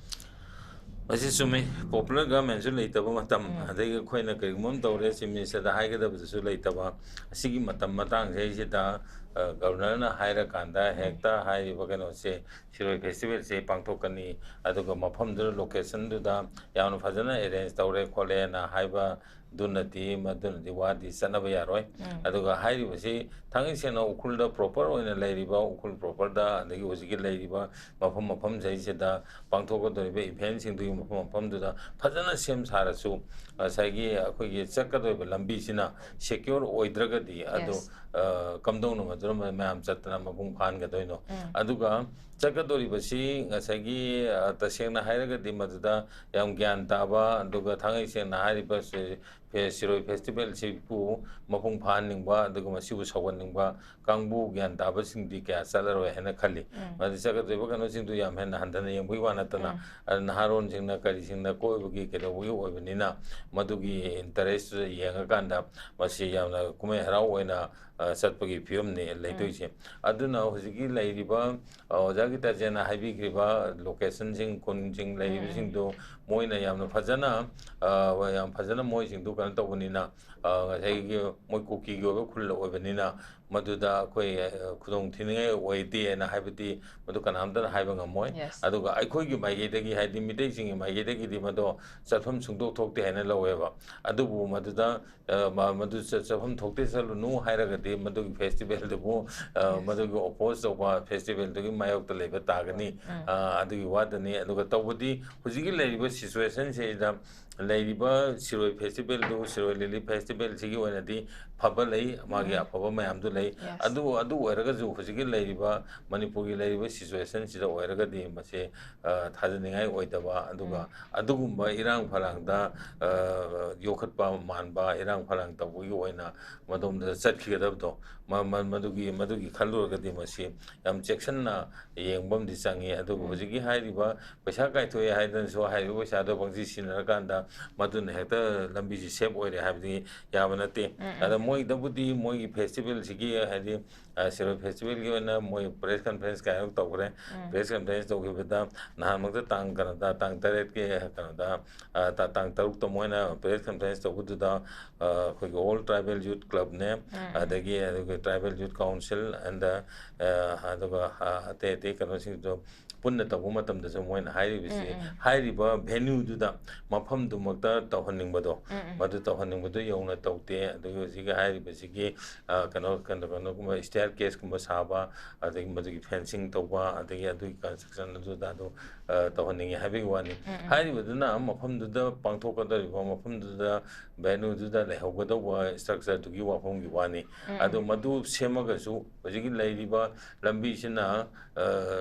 ꯃꯁꯤ ꯆꯨꯝꯃꯤ, popular governmentꯁꯨ ꯂꯩꯇꯕ ꯃꯇꯝ, ꯎꯝ꯫ ꯑꯗꯒꯤ ꯑꯩꯈꯣꯏꯅ ꯀꯔꯤꯒꯨꯝꯕ ꯑꯃ ꯇꯧꯔꯦ, chief ministerꯗ ꯍꯥꯏꯒꯗꯕꯗꯨꯁꯨ ꯂꯩꯇꯕ, ꯑꯁꯤꯒꯤ ꯃꯇꯝ ꯃꯇꯥꯡꯁꯤꯗꯩꯁꯤꯗ, ꯑ, governorꯅ ꯍꯥꯏꯔꯀꯥꯟꯗ ꯍꯦꯛꯇ ꯍꯥꯏꯔꯤꯕ ꯀꯩꯅꯣꯁꯦ, ꯁꯤꯔꯣꯏ festivalꯁꯦ ꯄꯥꯡꯊꯣꯛꯀꯅꯤ, ꯑꯗꯨꯒ ꯃꯐꯝꯗꯨꯗ, locationꯗꯨꯗ ꯌꯥꯝꯅ ꯐꯖꯅ arrange ꯇꯧꯔꯦ ꯈꯣꯠꯂꯦꯅ ꯍꯥꯏꯕꯗꯨꯅꯗꯤ, ꯃꯗꯨꯅꯗꯤ ꯋꯥꯗꯤ ꯆꯠꯅꯕ ꯌꯥꯔꯣꯏ꯫ ꯎꯝ꯫ ꯑꯗꯨꯒ ꯍꯥꯏꯔꯤꯕꯁꯤ ꯊꯥꯡꯉꯩ ꯁꯦꯡꯅ ꯎꯈ꯭ꯔꯨꯜꯗ proper ꯑꯣꯏꯅ ꯂꯩꯔꯤꯕ, ꯎꯈ꯭ꯔꯨꯜ properꯗ, ꯑꯗꯒꯤ ꯍꯧꯖꯤꯛꯀꯤ ꯂꯩꯔꯤꯕ ꯃꯐꯝ ꯃꯐꯝꯁꯤꯗꯩꯁꯤꯗ ꯄꯥꯡꯊꯣꯛꯀꯗꯧꯔꯤꯕ eventꯁꯤꯡꯗꯨꯒꯤ ꯃꯐꯝ ꯃꯐꯝꯗꯨꯗ ꯐꯖꯅ ꯁꯦꯝ ꯁꯥꯔꯁꯨ, ꯉꯁꯥꯏꯒꯤ ꯑꯩꯈꯣꯏꯒꯤ ꯆꯠꯀꯗꯧꯔꯤꯕ ꯂꯝꯕꯤꯁꯤꯅ secure ꯑꯣꯏꯗ꯭ꯔꯒꯗꯤ ꯑꯗꯨ, Yes. ꯑ, ꯀꯝꯗꯧꯅ ꯃꯗꯨꯅ ꯃꯌꯥꯝ ꯆꯠꯇꯅ ꯃꯄꯨꯡ ꯐꯥꯍꯟꯒꯗꯣꯏꯅꯣ? ꯎꯝ꯫ ꯑꯗꯨꯒ ꯆꯠꯀꯗꯧꯔꯤꯕꯁꯤ ꯉꯁꯥꯏꯒꯤ, ꯑ, ꯇꯁꯦꯡꯅ ꯍꯥꯏꯔꯒꯗꯤ ꯃꯗꯨꯗ ꯌꯥꯝ ꯒ꯭ꯌꯥꯟ ꯇꯥꯕ, ꯑꯗꯨꯒ ꯊꯥꯡꯉꯩ ꯁꯦꯡꯅ ꯍꯥꯏꯔꯤꯕ ꯁꯤ-, ꯐꯦ-, ꯁꯤꯔꯣꯏ festivalꯁꯤꯕꯨ ꯃꯄꯨꯡ ꯐꯥꯍꯟꯅꯤꯡꯕ, ꯑꯗꯨꯒ ꯃꯁꯤꯕꯨ ꯁꯧꯒꯠꯅꯤꯡꯕ ꯀꯥꯡꯕꯨ ꯒ꯭ꯌꯥꯟ ꯇꯥꯕꯁꯤꯡꯗꯤ ꯀꯌꯥ ꯆꯠꯂꯔꯣꯏ ꯍꯥꯏꯅ ꯈꯜꯂꯤ꯫ ꯎꯝ꯫ ꯃꯗꯨ ꯆꯠꯀꯗꯧꯔꯤꯕ ꯀꯩꯅꯣꯁꯤꯡꯗꯨ ꯌꯥꯝ ꯍꯦꯟꯅ ꯍꯟꯊꯅ ꯌꯦꯡꯕꯒꯤ ꯋꯥ ꯅꯠꯇꯅ, ꯎꯝ꯫ ꯑꯗꯨ ꯅꯍꯥꯔꯣꯟꯁꯤꯡꯅ ꯀꯔꯤꯁꯤꯡꯅ ꯀꯣꯏꯕꯒꯤ ꯀꯩꯗꯧꯕꯒꯤ ꯑꯣꯏꯕꯅꯤꯅ, ꯃꯗꯨꯒꯤ interestꯇꯨꯗ ꯌꯦꯡꯉꯀꯥꯟꯗ ꯃꯁꯤ ꯌꯥꯝꯅ ꯀꯨꯝꯍꯩ ꯍꯔꯥꯎ ꯑꯣꯏꯅ, ꯑ, ꯆꯠꯄꯒꯤ ꯐꯤꯕꯝꯅꯤ ꯂꯩꯗꯣꯏꯁꯦ꯫ ꯑꯗꯨꯅ ꯍꯧꯖꯤꯛꯀꯤ ꯂꯩꯔꯤꯕ, ꯑ, ꯑꯣꯖꯥ ꯒꯤꯇꯥꯖꯦꯟꯅ ꯍꯥꯏꯕꯤꯈ꯭ꯔꯤꯕ locationꯁꯤꯡ, ꯈꯨꯟꯁꯤꯡ ꯂꯩꯔꯤꯕꯁꯤꯡꯗꯨ ꯃꯣꯏꯅ ꯌꯥꯝꯅ ꯐꯖꯅ, ꯑ, ꯌꯥꯝ ꯐꯖꯅ ꯃꯣꯏꯁꯤꯡꯗꯨ ꯀꯩꯅꯣ ꯇꯧꯕꯅꯤꯅ, ꯑ, ꯉꯁꯥꯏꯒꯤ ꯃꯣꯏ ꯀꯨꯀꯤꯒꯤ ꯑꯣꯏꯕ ꯈꯨꯜ ꯑꯣꯏꯕꯅꯤꯅ, ꯃꯗꯨꯗ ꯑꯩꯈꯣꯏ, ꯑ, ꯈꯨꯗꯣꯡ ꯊꯤꯅꯤꯡꯉꯥꯏ ꯑꯣꯏꯗꯦꯅ ꯍꯥꯏꯕꯗꯤ ꯃꯗꯨ ꯀꯅꯥꯝꯇꯅ ꯍꯥꯏꯕ ꯉꯝꯃꯣꯏ꯫ Yes. ꯑꯗꯨꯒ ꯑꯩꯈꯣꯏꯒꯤ ꯃꯥꯏꯀꯩꯗꯒꯤ, ꯍꯥꯏꯗꯤ ꯃꯤꯇꯩꯁꯤꯡꯒꯤ ꯃꯥꯏꯀꯩꯗꯒꯤꯗꯤ ꯃꯗꯣ ꯆꯠꯐꯝ ꯁꯨꯡꯗꯣꯛ ꯊꯣꯛꯇꯦ ꯍꯥꯏꯅ ꯂꯧꯋꯦꯕ꯫ ꯑꯗꯨꯕꯨ ꯃꯗꯨꯗ, ꯑ, ꯃ-, ꯃꯗꯨ ꯆ-, ꯆꯠꯐꯝ ꯊꯣꯛꯇꯦ, ꯆꯠꯂꯨꯅꯨ ꯍꯥꯏꯔꯒꯗꯤ ꯃꯗꯨꯒꯤ ꯐꯦꯁꯇꯤꯚꯦꯜꯗꯨꯕꯨ, ꯑ, Yes. ꯃꯗꯨꯒꯤ ꯑꯣꯄꯣꯖ ꯇꯧꯕ ꯐꯦꯁꯇꯤꯚꯦꯜꯗꯨꯒꯤ ꯃꯥꯌꯣꯛꯇ ꯂꯩꯕ ꯇꯥꯒꯅꯤ꯫ ꯎꯝ. ꯑ, ꯑꯗꯨꯒꯤ ꯋꯥꯗꯅꯤ꯫ ꯑꯗꯨꯒ ꯇꯧꯕꯗꯤ ꯍꯧꯖꯤꯛꯀꯤ ꯂꯩꯔꯤꯕ ꯁꯤꯆꯨꯋꯦꯁꯟꯁꯤꯗ ꯂꯩꯔꯤꯕ ꯁꯤꯔꯣꯏ ꯐꯦꯁꯇꯤꯚꯦꯜꯗꯨ, ꯁꯤꯔꯣꯏ ꯂꯤꯂꯤ ꯐꯦꯁꯇꯤꯚꯦꯜꯁꯤꯒꯤ ꯑꯣꯏꯅꯗꯤ ꯐꯕ ꯂꯩ, ꯃꯥꯒꯤ ꯎꯝ. ꯑꯐꯕ ꯃꯌꯥꯝꯗꯨ ꯂꯩ꯫ Yes. ꯑꯗꯨ, ꯑꯗꯨ ꯑꯣꯏꯔꯒꯁꯨ ꯍꯧꯖꯤꯛꯀꯤ ꯂꯩꯔꯤꯕ ꯃꯅꯤꯄꯨꯔꯒꯤ ꯂꯩꯔꯤꯕ ꯁꯤꯆꯨꯋꯦꯁꯟꯁꯤꯗ ꯑꯣꯏꯔꯒꯗꯤ ꯃꯁꯤ, ꯑ, ꯊꯥꯖꯅꯤꯡꯉꯥꯏ ꯑꯣꯏꯗꯕ, ꯑꯗꯨꯒ ꯎꯝ. ꯑꯗꯨꯒꯨꯝꯕ ꯏꯔꯥꯡ ꯐꯂꯥꯡꯗ, ꯑ, ꯌꯣꯛꯈꯠꯄ ꯃꯥꯟꯕ ꯏꯔꯥꯡ ꯐꯂꯥꯡ ꯇꯧꯕꯒꯤ ꯑꯣꯏꯅ ꯃꯗꯣꯝꯗ ꯆꯠꯈꯤꯒꯗꯕꯗꯣ, ꯃ-, ꯃ-, ꯃꯗꯨꯒꯤ, ꯃꯗꯨꯒꯤ ꯈꯜꯂꯨꯔꯒꯗꯤ ꯃꯁꯤ ꯌꯥꯝ ꯆꯦꯛꯁꯤꯟꯅ ꯌꯦꯡꯕ ꯑꯃꯗꯤ ꯆꯪꯉꯤ꯫ ꯑꯗꯨꯒ ꯎꯝ. ꯍꯧꯖꯤꯛꯀꯤ ꯍꯥꯏꯔꯤꯕ ꯄꯩꯁꯥ ꯀꯥꯏꯊꯣꯛꯑꯦ ꯍꯥꯏꯗꯅꯁꯨ ꯍꯥꯏꯔꯤꯕ ꯄꯩꯁꯥꯗꯣ ꯄꯪꯁꯤ ꯁꯤꯖꯤꯟꯅꯔꯀꯥꯟꯗ ꯃꯗꯨꯅ ꯍꯦꯛꯇ ꯂꯝꯕꯤꯁꯤ ꯁꯦꯞ ꯑꯣꯏꯔꯦ ꯍꯥꯏꯕꯗꯤ ꯌꯥꯕ ꯅꯠꯇꯦ꯫ ꯎꯝ, ꯎꯝ. ꯑꯗ ꯃꯣꯏꯗꯕꯨꯗꯤ ꯃꯣꯏꯒꯤ ꯐꯦꯁꯇꯤꯚꯦꯜꯁꯤꯒꯤ, ꯍꯥꯏꯗꯤ, ꯑ, ꯁꯤꯔꯣꯏ ꯐꯦꯁꯇꯤꯚꯦꯜꯒꯤ ꯑꯣꯏꯅ ꯃꯣꯏ ꯄ꯭ꯔꯦꯁ ꯀꯟꯐꯔꯦꯟꯁ ꯀꯥꯏꯅ ꯇꯧꯈ꯭ꯔꯦ꯫ ꯎꯝ. ꯄ꯭ꯔꯦꯁ ꯀꯟꯐꯔꯦꯟꯁ ꯇꯧꯈꯤꯕꯗ ꯅꯍꯥꯟꯃꯛꯇ ꯇꯥꯡ ꯀꯩꯅꯣꯗ, ꯇꯥꯡ ꯇꯔꯦꯠꯀꯤ ꯀꯩꯅꯣꯗ, ꯑ, ꯇ-, ꯇꯥꯡ ꯇꯔꯨꯛꯇ ꯃꯣꯏꯅ ꯄ꯭ꯔꯦꯁ ꯀꯟꯐꯔꯦꯟꯁ ꯇꯧꯕꯗꯨꯗ, ꯑ, ꯑꯩꯈꯣꯏꯒꯤ ꯑꯣꯜ ꯇ꯭ꯔꯥꯏꯕꯦꯜ ꯌꯨꯠ ꯀ꯭ꯂꯕꯅꯦ, ꯎꯝ. ꯑꯗꯒꯤ ꯑꯩꯈꯣꯏ ꯇ꯭ꯔꯥꯏꯕꯦꯜ ꯌꯨꯠ ꯀꯥꯎꯟꯁꯤꯜ and, ꯑ, ꯑꯗꯨꯒ, ꯑ, ꯑꯇꯩ ꯑꯇꯩ ꯀꯩꯅꯣꯁꯤꯡꯗꯣ ꯄꯨꯟꯅ ꯇꯧꯕ ꯃꯇꯝꯗꯁꯨ ꯃꯣꯏꯅ ꯍꯥꯏꯔꯤꯕꯁꯤ, ꯎꯝ, ꯎꯝ. ꯍꯥꯏꯔꯤꯕ ꯚꯦꯅ꯭ꯌꯨꯗꯨꯗ, ꯃꯐꯝꯗꯨꯃꯛꯇ ꯇꯧꯍꯟꯅꯤꯡꯕꯗꯣ, ꯎꯝ, ꯎꯝ. ꯃꯗꯨ ꯇꯧꯍꯟꯅꯤꯡꯕꯗꯨ ꯌꯧꯅ ꯇꯧꯗꯦ꯫ ꯑꯗꯨꯒ ꯍꯧꯖꯤꯛꯀꯤ ꯍꯥꯏꯔꯤꯕꯁꯤꯒꯤ, ꯑ, ꯀꯩꯅꯣ, ꯀꯩꯅꯣ, ꯀꯩꯅꯣꯒꯨꯝꯕ, ꯁ꯭ꯇꯦꯌꯔ ꯀꯦꯁꯀꯨꯝꯕ ꯁꯥꯕ, ꯑꯗꯒꯤ ꯃꯗꯨꯒꯤ ꯐꯦꯟꯁꯤꯡ ꯇꯧꯕ, ꯑꯗꯒꯤ ꯑꯗꯨꯒꯤ ꯀꯟꯁꯇ꯭ꯔꯛꯁꯟ ꯑꯗꯨꯗ ꯑꯗꯨ, ꯑ, ꯇꯧꯍꯟꯅꯤꯡꯉꯤ ꯍꯥꯏꯕꯒꯤ ꯋꯥꯅꯤ꯫ ꯎꯝ, ꯎꯝ. ꯍꯥꯏꯔꯤꯕꯗꯨꯅ ꯃꯐꯝꯗꯨꯗ ꯄꯥꯡꯊꯣꯛꯀꯗꯧꯔꯤꯕ, ꯃꯐꯝꯗꯨꯗ, ꯚꯦꯅ꯭ꯌꯨꯗꯨꯗ ꯂꯩꯍꯧꯒꯗꯧꯕ ꯁ꯭ꯇ꯭ꯔꯛꯆꯔꯗꯨꯒꯤ ꯋꯥꯐꯝꯒꯤ ꯋꯥꯅꯤ꯫ ꯎꯝ, ꯑꯗꯨ ꯎꯝ. ꯃꯗꯨ ꯁꯦꯝꯃꯒꯁꯨ ꯍꯧꯖꯤꯛꯀꯤ ꯂꯩꯔꯤꯕ ꯂꯝꯕꯤꯁꯤꯅ, ꯑ,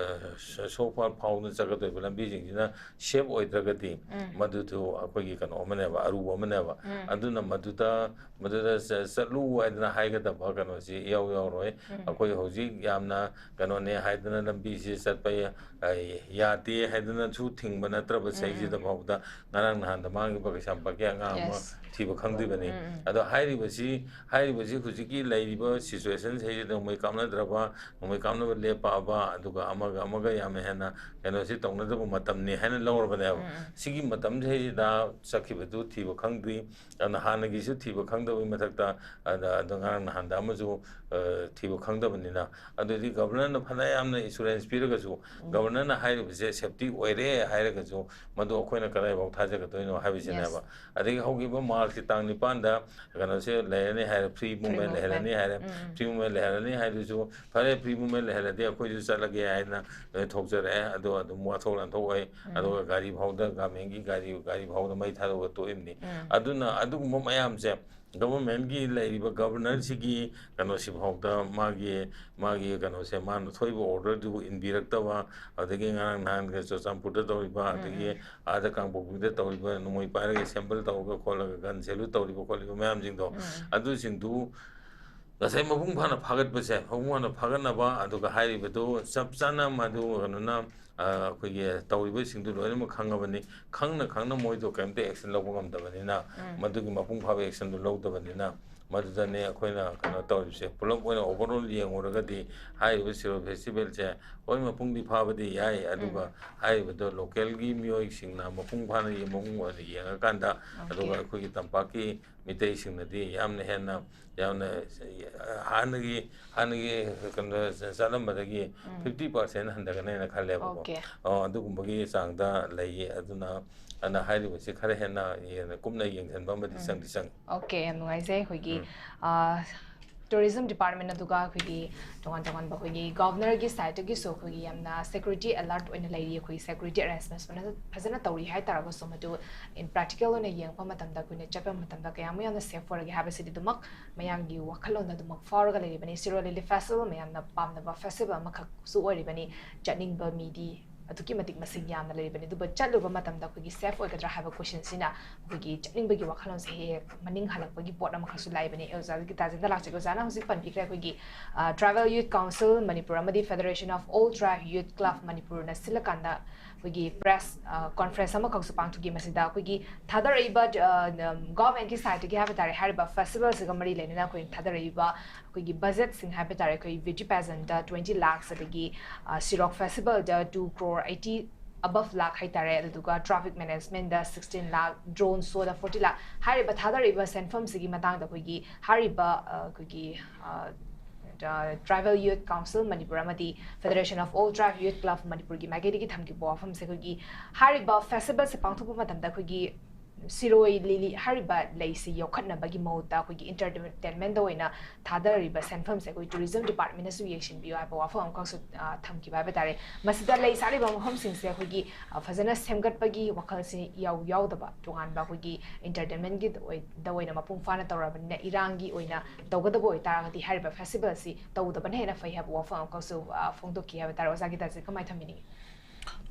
ꯁ-, ꯁꯣꯔꯠꯐꯥꯜ ꯐꯥꯎꯗꯨꯅ ꯆꯠꯀꯗꯧꯔꯤꯕ ꯂꯝꯕꯤꯁꯤꯡꯁꯤꯅ ꯁꯦꯞ ꯑꯣꯏꯗ꯭ꯔꯒꯗꯤ ꯎꯝ. ꯃꯗꯨꯁꯨ ꯑꯩꯈꯣꯏꯒꯤ ꯀꯩꯅꯣ ꯑꯃꯅꯦꯕ, ꯑꯔꯨꯕ ꯑꯃꯅꯦꯕ꯫ ꯎꯝ. ꯑꯗꯨꯅ ꯃꯗꯨꯗ, ꯃꯗꯨꯗ ꯆ-, ꯆꯠꯂꯨ ꯍꯥꯏꯗꯅ ꯍꯥꯏꯒꯗꯕ ꯀꯩꯅꯣꯁꯤ ꯏꯌꯥꯎ ꯌꯥꯎꯔꯣꯏ꯫ ꯑꯩꯈꯣꯏ ꯍꯧꯖꯤꯛ ꯌꯥꯝꯅ ꯀꯩꯅꯣꯅꯦ ꯍꯥꯏꯗꯅ ꯂꯝꯕꯤꯁꯤ ꯆꯠꯄ ꯌꯥ-, ꯑ, ꯌꯥꯗꯦ ꯍꯥꯏꯗꯅꯁꯨ ꯊꯤꯡꯕ ꯅꯠꯇ꯭ꯔꯕ ꯁꯤꯗꯩꯁꯤꯗ ꯐꯥꯎꯕꯗ ꯉꯔꯥꯡ ꯅꯍꯥꯟꯗ ꯃꯥꯡꯈꯤꯕ ꯀꯩꯁꯥꯝꯄꯥꯠꯀꯤ ꯑꯉꯥꯡ ꯑꯃ Yes. ꯊꯤꯕ ꯈꯪꯗ꯭ꯔꯤꯕꯅꯤ꯫ ꯎꯝ, ꯎꯝ꯫ ꯑꯗꯣ ꯍꯥꯏꯔꯤꯕꯁꯤ, ꯍꯥꯏꯔꯤꯕꯁꯤ ꯍꯧꯖꯤꯛꯀꯤ ꯂꯩꯔꯤꯕ situationꯁꯤꯗ ꯅꯣꯡꯃꯩ ꯀꯥꯞꯅꯗ꯭ꯔꯕ, ꯅꯣꯡꯃꯩ ꯀꯥꯞꯅꯕ ꯂꯦꯞꯄꯛꯑꯕ, ꯑꯗꯨꯒ ꯑꯃꯒ ꯑꯃꯒ ꯌꯥꯝꯅ ꯍꯦꯟꯅ ꯀꯩꯅꯣꯁꯤ ꯇꯧꯅꯗꯕ ꯃꯇꯝꯅꯤ ꯍꯥꯏꯅ ꯂꯧꯔꯕꯅꯦꯕ꯫ ꯎꯝ, ꯎꯝ꯫ ꯁꯤꯒꯤ ꯃꯇꯝꯁꯤꯗꯩꯁꯤꯗ ꯆꯠꯈꯤꯕꯗꯨ ꯊꯤꯕ ꯈꯪꯗ꯭ꯔꯤ꯫ ꯑꯗꯨꯅ ꯍꯥꯟꯅꯒꯤꯁꯨ ꯊꯤꯕ ꯈꯪꯗꯕꯒꯤ ꯃꯊꯛꯇ, ꯑꯗ, ꯑꯗꯣ ꯉꯔꯥꯡ ꯅꯍꯥꯟꯗ ꯑꯃꯁꯨ, ꯑ, ꯊꯤꯕ ꯈꯪꯗꯕꯅꯤꯅ, ꯑꯗꯨꯗꯤ governorꯅ ꯐꯅ ꯌꯥꯝꯅ assurance ꯄꯤꯔꯒꯁꯨ, governorꯅ ꯍꯥꯏꯔꯤꯕꯁꯦ safety ꯑꯣꯏꯔꯦ ꯍꯥꯏꯔꯒꯁꯨ, ꯃꯗꯨ ꯑꯩꯈꯣꯏꯅ ꯀꯗꯥꯏꯐꯥꯎ ꯊꯥꯖꯒꯗꯣꯏꯅꯣ ꯍꯥꯏꯕꯁꯤꯅꯦꯕ꯫ Yes. ꯑꯗꯒꯤ ꯍꯧꯈꯤꯕ Marchꯀꯤ ꯇꯥꯡ ꯅꯤꯄꯥꯟꯗ ꯀꯩꯅꯣꯁꯦ ꯂꯩꯔꯅꯤ ꯍꯥꯏꯔꯦ, free movement Free movement. ꯂꯩꯔꯅꯤ ꯍꯥꯏꯔꯦ, ꯎꯝ, ꯎꯝ꯫ Free movement ꯂꯩꯔꯅꯤ ꯍꯥꯏꯔꯦ, free movement ꯂꯩꯍꯜꯂꯗꯤ ꯑꯩꯈꯣꯏꯁꯨ ꯆꯠꯂꯒꯦ ꯍꯥꯏꯅ ꯂꯣꯏ ꯊꯣꯛꯆꯔꯛꯑꯦ꯫ ꯑꯗꯣ ꯑꯗꯨꯝ ꯋꯥꯊꯣꯛ ꯂꯥꯟꯊꯣꯛ ꯑꯣꯏ꯫ ꯎꯝ꯫ ꯑꯗꯨꯒ ꯒꯥꯔꯤ ꯐꯥꯎꯗ, governmentꯀꯤ ꯒꯥꯔꯤ, ꯒꯥꯔꯤ ꯐꯥꯎꯗ ꯃꯩ ꯊꯥꯗꯣꯛꯑꯒ ꯇꯣꯛꯏꯕꯅꯤ꯫ ꯎꯝ꯫ ꯑꯗꯨꯅ ꯑꯗꯨꯒꯨꯝꯕ ꯃꯌꯥꯝꯁꯦ governmentꯀꯤ ꯂꯩꯔꯤꯕ governorꯁꯤꯒꯤ ꯀꯩꯅꯣꯁꯤꯐꯥꯎꯗ ꯃꯥꯒꯤ, ꯃꯥꯒꯤ ꯀꯩꯅꯣꯁꯦ, ꯃꯥꯅ ꯊꯣꯛꯏꯕ orderꯗꯨꯕꯨ ꯏꯟꯕꯤꯔꯛꯇꯕ, ꯑꯗꯒꯤ ꯉꯔꯥꯡ ꯅꯍꯥꯟꯒ ꯆꯨꯔꯆꯥꯟꯄꯨꯔꯗ ꯇꯧꯔꯤꯕ, ꯎꯝ, ꯑꯗꯒꯤ ꯎꯝ꯫ ꯑꯥꯗ ꯀꯥꯡꯄꯣꯛꯄꯤꯗ ꯇꯧꯔꯤꯕ, ꯅꯣꯡꯃꯩ ꯄꯥꯏꯔꯒ assemble ꯇꯧꯔꯒ ꯈꯣꯠꯂꯒ gun salute ꯇꯧꯔꯤꯕ ꯈꯣꯠꯂꯤꯕ ꯃꯌꯥꯝꯁꯤꯡꯗꯣ, ꯎꯝ꯫ ꯑꯗꯨꯁꯤꯡꯗꯨ ꯉꯁꯥꯏ ꯃꯄꯨꯡ ꯐꯥꯅ ꯐꯥꯒꯠꯄꯁꯦ, ꯃꯄꯨꯡ ꯐꯥꯅ ꯐꯥꯒꯠꯅꯕ, ꯑꯗꯨꯒ ꯍꯥꯏꯔꯤꯕꯗꯨ ꯆꯞ ꯆꯥꯅ ꯃꯗꯨ ꯀꯩꯅꯣꯅ, ꯑ, ꯑꯩꯈꯣꯏꯒꯤ ꯇꯧꯔꯤꯕꯁꯤꯡꯗꯨ ꯂꯣꯏꯅꯃꯛ ꯈꯪꯉꯕꯅꯤ꯫ ꯈꯪꯅ ꯈꯪꯅ ꯃꯣꯏꯗꯣ ꯀꯔꯤꯝꯇ action ꯂꯧꯕ ꯉꯝꯗꯕꯅꯤꯅ, ꯎꯝ꯫ ꯃꯗꯨꯒꯤ ꯃꯄꯨꯡ ꯐꯥꯕ actionꯗꯨ ꯂꯧꯗꯕꯅꯤꯅ, ꯃꯗꯨꯗꯅꯦ ꯑꯩꯈꯣꯏꯅ ꯀꯩꯅꯣ ꯇꯧꯔꯤꯕꯁꯦ꯫ ꯄꯨꯂꯞ ꯑꯣꯏꯅ overall ꯌꯦꯡꯉꯨꯔꯒꯗꯤ ꯍꯥꯏꯔꯤꯕ ꯁꯤꯔꯣꯏ festivalꯁꯦ ꯍꯣꯏ ꯃꯄꯨꯡꯗꯤ ꯐꯥꯕꯗꯤ ꯌꯥꯏ, ꯑꯗꯨꯒ ꯎꯝ꯫ ꯍꯥꯏꯔꯤꯕꯗꯣ localꯒꯤ ꯃꯤꯑꯣꯏꯁꯤꯡꯅ ꯃꯄꯨꯡ ꯐꯥꯅ ꯌꯦꯡ-, ꯃꯄꯨꯡ ꯑꯣꯏꯅ ꯌꯦꯡꯉꯀꯥꯟꯗ, ꯑꯣꯀꯦ꯫ ꯑꯗꯨꯒ ꯑꯩꯈꯣꯏꯒꯤ ꯇꯝꯄꯥꯛꯀꯤ ꯃꯤꯇꯩꯁꯤꯡꯅꯗꯤ ꯌꯥꯝꯅ ꯍꯦꯟꯅ, ꯌꯥꯝꯅ ꯍꯥꯟꯅꯒꯤ, ꯍꯥꯟꯅꯒꯤ ꯀꯩꯅꯣ ꯆꯠꯂꯝꯕꯗꯒꯤ ꯎꯝ꯫ fifty percent ꯍꯟꯊꯒꯅꯦꯅ ꯈꯜꯂꯦꯕꯀꯣ꯫ ꯑꯣꯀꯦ꯫ ꯑꯣ, ꯑꯗꯨꯒꯨꯝꯕꯒꯤ ꯆꯥꯡꯗ ꯂꯩꯌꯦ꯫ ꯑꯗꯨꯅ, ꯑꯗꯨꯅ ꯍꯥꯏꯔꯤꯕꯁꯤ ꯈꯔ ꯍꯦꯟꯅ, ꯍꯦꯟꯅ ꯀꯨꯞꯅ ꯌꯦꯡꯁꯤꯟꯕ ꯑꯃꯗꯤ ꯎꯝ꯫ ꯆꯪꯗꯤ ꯆꯪꯉꯤ꯫ ꯑꯣꯀꯦ, ꯌꯥꯝ ꯅꯨꯡꯉꯥꯏꯖꯩ꯫ ꯑꯩꯈꯣꯏꯒꯤ, ꯎꯝ꯫ ꯑ, tourism department ꯑꯗꯨꯒ ꯑꯩꯈꯣꯏꯒꯤ ꯇꯣꯉꯥꯟ ꯇꯣꯉꯥꯟꯕ ꯑꯩꯈꯣꯏꯒꯤ governorꯒꯤ sideꯇꯒꯤꯁꯨ ꯑꯩꯈꯣꯏꯒꯤ ꯌꯥꯝꯅ security alert ꯑꯣꯏꯅ ꯂꯩꯔꯤ꯫ ꯑꯩꯈꯣꯏ security arrangements ꯐꯖꯅ, ꯐꯖꯅ ꯇꯧꯔꯤ ꯍꯥꯏ ꯇꯥꯔꯒꯁꯨ, ꯃꯗꯨ in practical ꯑꯣꯏꯅ ꯌꯦꯡꯉꯛꯄ ꯃꯇꯝꯗ ꯑꯩꯈꯣꯏꯅ ꯆꯠꯄ ꯃꯇꯝꯗ ꯀꯌꯥꯃꯨꯛ ꯌꯥꯝꯅ safe ꯑꯣꯏꯔꯒꯦ ꯍꯥꯏꯕꯁꯤꯗꯤ ꯑꯗꯨꯃꯛ ꯃꯌꯥꯝꯒꯤ ꯋꯥꯈꯜꯂꯣꯟꯗ ꯑꯗꯨꯃꯛ ꯐꯥꯎꯔꯒ ꯂꯩꯔꯤꯕꯅꯤ꯫ ꯁꯤꯔꯣꯏ ꯂꯤꯂꯤ festival ꯃꯌꯥꯝꯅ ꯄꯥꯝꯅꯕ festival ꯑꯃꯈꯛꯁꯨ ꯑꯣꯏꯔꯤꯕꯅꯤ꯫ ꯆꯠꯅꯤꯡꯕ ꯃꯤꯗꯤ ꯑꯗꯨꯛꯀꯤ ꯃꯇꯤꯛ ꯃꯁꯤꯡ ꯌꯥꯝꯅ ꯂꯩꯔꯤꯕꯅꯤ꯫ ꯑꯗꯨꯕꯨ ꯆꯠꯂꯨꯕ ꯃꯇꯝꯗ ꯑꯩꯈꯣꯏꯒꯤ ꯁꯦꯐ ꯑꯣꯏꯒꯗ꯭ꯔꯥ ꯍꯥꯏꯕ ꯀꯣꯏꯁꯟꯁꯤꯅ ꯑꯩꯈꯣꯏꯒꯤ ꯆꯠꯅꯤꯡꯕꯒꯤ ꯋꯥꯈꯜꯂꯣꯟꯁꯦ ꯍꯦꯛ ꯍꯦꯛ ꯃꯅꯤꯡ ꯍꯜꯂꯛꯄꯒꯤ ꯄꯣꯠ ꯑꯃꯈꯛꯁꯨ ꯂꯥꯛꯏꯕꯅꯤ꯫ ꯑꯣꯖꯥ ꯒꯤꯇꯥꯖꯦꯟꯗ ꯂꯥꯛꯆꯒꯦ꯫ ꯑꯣꯖꯥꯅ ꯍꯧꯖꯤꯛ ꯄꯟꯕꯤꯈ꯭ꯔꯦ ꯑꯩꯈꯣꯏꯒꯤ ꯇ꯭ꯔꯥꯏꯕꯦꯜ ꯌꯨꯠ ꯀꯥꯎꯟꯁꯤꯜ ꯃꯅꯤꯄꯨꯔ ꯑꯃꯗꯤ federation of all tribe youth club ꯃꯅꯤꯄꯨꯔꯅ ꯁꯤꯜꯂꯀꯥꯟꯗ ꯑꯩꯈꯣꯏꯒꯤ ꯄ꯭ꯔꯦꯁ ꯀꯣꯟꯐ꯭ꯔꯦꯟꯁ ꯑꯃꯈꯛꯁꯨ ꯄꯥꯡꯊꯣꯛꯈꯤ꯫ ꯃꯁꯤꯗ ꯑꯩꯈꯣꯏꯒꯤ ꯊꯥꯗꯔꯛꯏꯕ ꯒꯚꯔꯟꯃꯦꯟꯠꯀꯤ ꯁꯥꯏꯠꯇꯒꯤ ꯍꯥꯏꯕ ꯇꯥꯔꯦ, ꯍꯥꯏꯔꯤꯕ ꯐꯦꯁꯇꯤꯚꯦꯜꯁꯤꯒ ꯃꯔꯤ ꯂꯩꯅꯅ ꯑꯩꯈꯣꯏꯅ ꯊꯥꯗꯔꯛꯏꯕ ꯑꯩꯈꯣꯏꯒꯤ ꯕꯖꯦꯠꯁꯤꯡ ꯍꯥꯏꯕ ꯇꯥꯔꯦ, ꯑꯩꯈꯣꯏ ꯕ꯭ꯌꯨꯇꯤ ꯄꯦꯖꯦꯟꯠꯇ twenty lakhs, ꯑꯗꯒꯤ ꯁꯤꯔꯣꯛ ꯐꯦꯁꯇꯤꯚꯦꯜꯗ two crore eighty above lakh ꯍꯥꯏꯇꯥꯔꯦ, ꯑꯗꯨꯗꯨꯒ ꯇ꯭ꯔꯥꯐꯤꯛ ꯃꯦꯅꯦꯖꯃꯦꯟꯠꯇ sixteen lakh, ꯗ꯭ꯔꯣꯟ ꯁꯣꯗ forty lakh꯫ ꯍꯥꯏꯔꯤꯕ ꯊꯥꯗꯔꯛꯏꯕ ꯁꯦꯟꯐꯝꯁꯤꯒꯤ ꯃꯇꯥꯡꯗ ꯑꯩꯈꯣꯏꯒꯤ ꯍꯥꯏꯔꯤꯕ ꯑ, ꯑꯩꯈꯣꯏꯒꯤ ꯇ꯭ꯔꯥꯏꯕꯦꯜ ꯌꯨꯠ ꯀꯥꯎꯟꯁꯤꯜ ꯃꯅꯤꯄꯨꯔ ꯑꯃꯗꯤ federation of all tribe youth club ꯃꯅꯤꯄꯨꯔꯒꯤ ꯃꯥꯏꯀꯩꯗꯒꯤ ꯊꯝꯈꯤꯕ ꯋꯥꯐꯝꯁꯦ, ꯑꯩꯈꯣꯏꯒꯤ ꯍꯥꯏꯔꯤꯕ ꯐꯦꯁꯇꯤꯚꯦꯜꯁꯦ ꯄꯥꯡꯊꯣꯛꯄ ꯃꯇꯝꯗ ꯑꯩꯈꯣꯏꯒꯤ ꯁꯤꯔꯣꯏ ꯂꯤꯂꯤ ꯍꯥꯏꯔꯤꯕ ꯂꯩꯁꯤ ꯌꯣꯛꯈꯠꯅꯕꯒꯤ ꯃꯍꯨꯠꯇ ꯑꯩꯈꯣꯏꯒꯤ ꯏꯟꯇꯔꯇꯦꯟꯃꯦꯟꯠꯇ ꯑꯣꯏꯅ ꯊꯥꯗꯔꯤꯕ ꯁꯦꯟꯐꯝꯁꯦ ꯑꯩꯈꯣꯏ ꯇꯨꯔꯤꯖꯝ ꯗꯤꯄꯥꯔꯠꯃꯦꯟꯠꯅꯁꯨ ꯌꯦꯡꯁꯤꯟꯕꯤꯌꯨ ꯍꯥꯏꯕ ꯋꯥꯐꯝ ꯑꯃꯈꯛꯁꯨ ꯑ, ꯊꯝꯈꯤꯕ ꯍꯥꯏꯕ ꯇꯥꯔꯦ꯫ ꯃꯁꯤꯗ ꯂꯩ ꯁꯥꯠꯂꯤꯕ ꯃꯐꯝꯁꯤꯡꯁꯦ ꯑꯩꯈꯣꯏꯒꯤ ꯑ, ꯐꯖꯅ ꯁꯦꯝꯒꯠꯄꯒꯤ ꯋꯥꯈꯜꯁꯤ ꯌꯥꯎ ꯌꯥꯎꯗꯕ, ꯇꯣꯉꯥꯟꯕ ꯑꯩꯈꯣꯏꯒꯤ ꯏꯟꯇꯔꯇꯦꯟꯃꯦꯟꯠꯀꯤ ꯑꯣꯏ- ꯗ ꯑꯣꯏꯅ ꯃꯄꯨꯡ ꯐꯥꯅ ꯇꯧꯔꯕꯅꯤꯅ, ꯏꯔꯥꯡꯒꯤ ꯑꯣꯏꯅ ꯇꯧꯒꯗꯕ ꯑꯣꯏꯇꯥꯔꯒꯗꯤ ꯍꯥꯏꯔꯤꯕ ꯐꯦꯁꯇꯤꯚꯦꯜꯁꯤ ꯇꯧꯗꯕꯅ ꯍꯦꯟꯅ ꯐꯩ ꯍꯥꯏꯕ ꯋꯥꯐꯝ ꯑꯃꯈꯛꯁꯨ ꯑ, ꯐꯣꯡꯗꯣꯛꯈꯤ ꯍꯥꯏꯕ ꯇꯥꯔꯦ꯫ ꯑꯣꯖꯥ ꯒꯤꯇꯥꯁꯦ ꯀꯃꯥꯏꯅ ꯊꯝꯕꯤꯅꯤꯡꯉꯤ?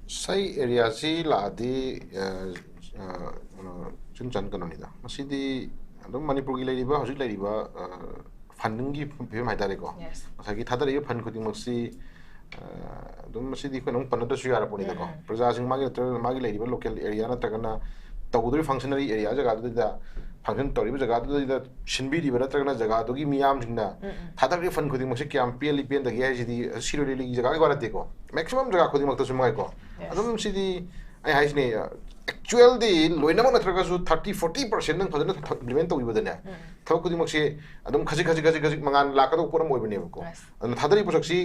ꯁꯤ ꯑꯦꯔꯤꯌꯥꯁꯤ ꯂꯥꯛꯑꯗꯤ ꯑ, ꯑ, ꯑ, ꯏꯆꯝ ꯆꯟ ꯀꯩꯅꯣꯅꯤꯗ꯫ ꯃꯁꯤꯗꯤ ꯑꯗꯨꯝ ꯃꯅꯤꯄꯨꯔꯒꯤ ꯂꯩꯔꯤꯕ, ꯍꯧꯖꯤꯛ ꯂꯩꯔꯤꯕ ꯐꯟꯗꯤꯡꯒꯤ ꯐꯤꯕꯝ ꯍꯥꯏꯇꯥꯔꯦꯀꯣ, Yes. ꯉꯁꯥꯏꯒꯤ ꯊꯥꯗꯔꯛꯏꯕ ꯐꯟ ꯈꯨꯗꯤꯡꯃꯛꯁꯤ ꯑ, ꯑꯗꯨꯝ ꯃꯁꯤꯗꯤ ꯑꯩꯈꯣꯏꯅ ꯑꯃꯨꯛ ꯄꯟꯅꯗ꯭ꯔꯁꯨ ꯌꯥꯔ ꯄꯣꯠꯅꯤꯗꯀꯣ꯫ ꯎꯝ, ꯎꯝ. ꯄ꯭ꯔꯖꯥꯁꯤꯡ ꯃꯥꯒꯤ ꯅꯠꯇ꯭ꯔꯒꯅ ꯃꯥꯒꯤ ꯂꯩꯔꯤꯕ ꯂꯣꯀꯦꯜ ꯑꯦꯔꯤꯌꯥ ꯅꯠꯇ꯭ꯔꯒꯅ ꯇꯧꯒꯗꯧꯔꯤꯕ ꯐꯪꯁꯟꯅꯔꯤ ꯑꯦꯔꯤꯌꯥ ꯖꯒꯥꯗꯨꯗ, ꯐꯪꯁꯟ ꯇꯧꯔꯤꯕ ꯖꯒꯥꯗꯨꯗ ꯁꯤꯟꯕꯤꯔꯤꯕ ꯅꯠꯇ꯭ꯔꯒꯅ ꯖꯒꯥꯗꯨꯒꯤ ꯃꯤꯌꯥꯝꯁꯤꯡꯅ ꯎꯝ, ꯎꯝ. ꯊꯥꯗꯔꯤꯕ ꯐꯟ ꯈꯨꯗꯤꯡꯃꯛꯁꯤ ꯀꯌꯥꯝ ꯄꯦꯜꯂꯤ ꯄꯦꯟꯗꯒꯦ ꯍꯥꯏꯁꯤꯗꯤ ꯁꯤꯔꯣꯏ ꯂꯤꯂꯤꯒꯤ ꯖꯒꯥꯒꯤ ꯋꯥ ꯅꯠꯇꯦꯀꯣ, ꯃꯦꯛꯁꯤꯃꯝ ꯖꯒꯥ ꯈꯨꯗꯤꯡꯃꯛꯇꯁꯨ ꯃꯉꯥꯏꯀꯣ꯫ Yes. ꯑꯗꯨꯝ ꯁꯤꯗꯤ ꯑꯩ ꯍꯥꯏꯁꯤꯅꯦ, ꯑꯦꯛꯆꯨꯋꯦꯜꯗꯤ ꯂꯣꯏꯅꯃꯛ ꯅꯠꯇ꯭ꯔꯒꯁꯨ thirty forty percent ꯅꯪ ꯐꯖꯅ ꯏꯝꯄ꯭ꯂꯤꯃꯦꯟ ꯇꯧꯕꯤꯕꯗꯅꯦ, ꯎꯝ. ꯊꯕꯛ ꯈꯨꯗꯤꯡꯃꯛꯁꯦ ꯑꯗꯨꯝ ꯈꯖꯤꯛ ꯈꯖꯤꯛ ꯈꯖꯤꯛ ꯈꯖꯤꯛ ꯃꯉꯥꯟ ꯂꯥꯛꯀꯗꯧꯕ ꯄꯣꯠ ꯑꯃ ꯑꯣꯏꯕꯅꯦꯕꯀꯣ꯫ Yes. ꯑꯗꯨꯅ ꯊꯥꯗꯔꯤꯕ ꯄꯣꯠꯁꯛꯁꯤ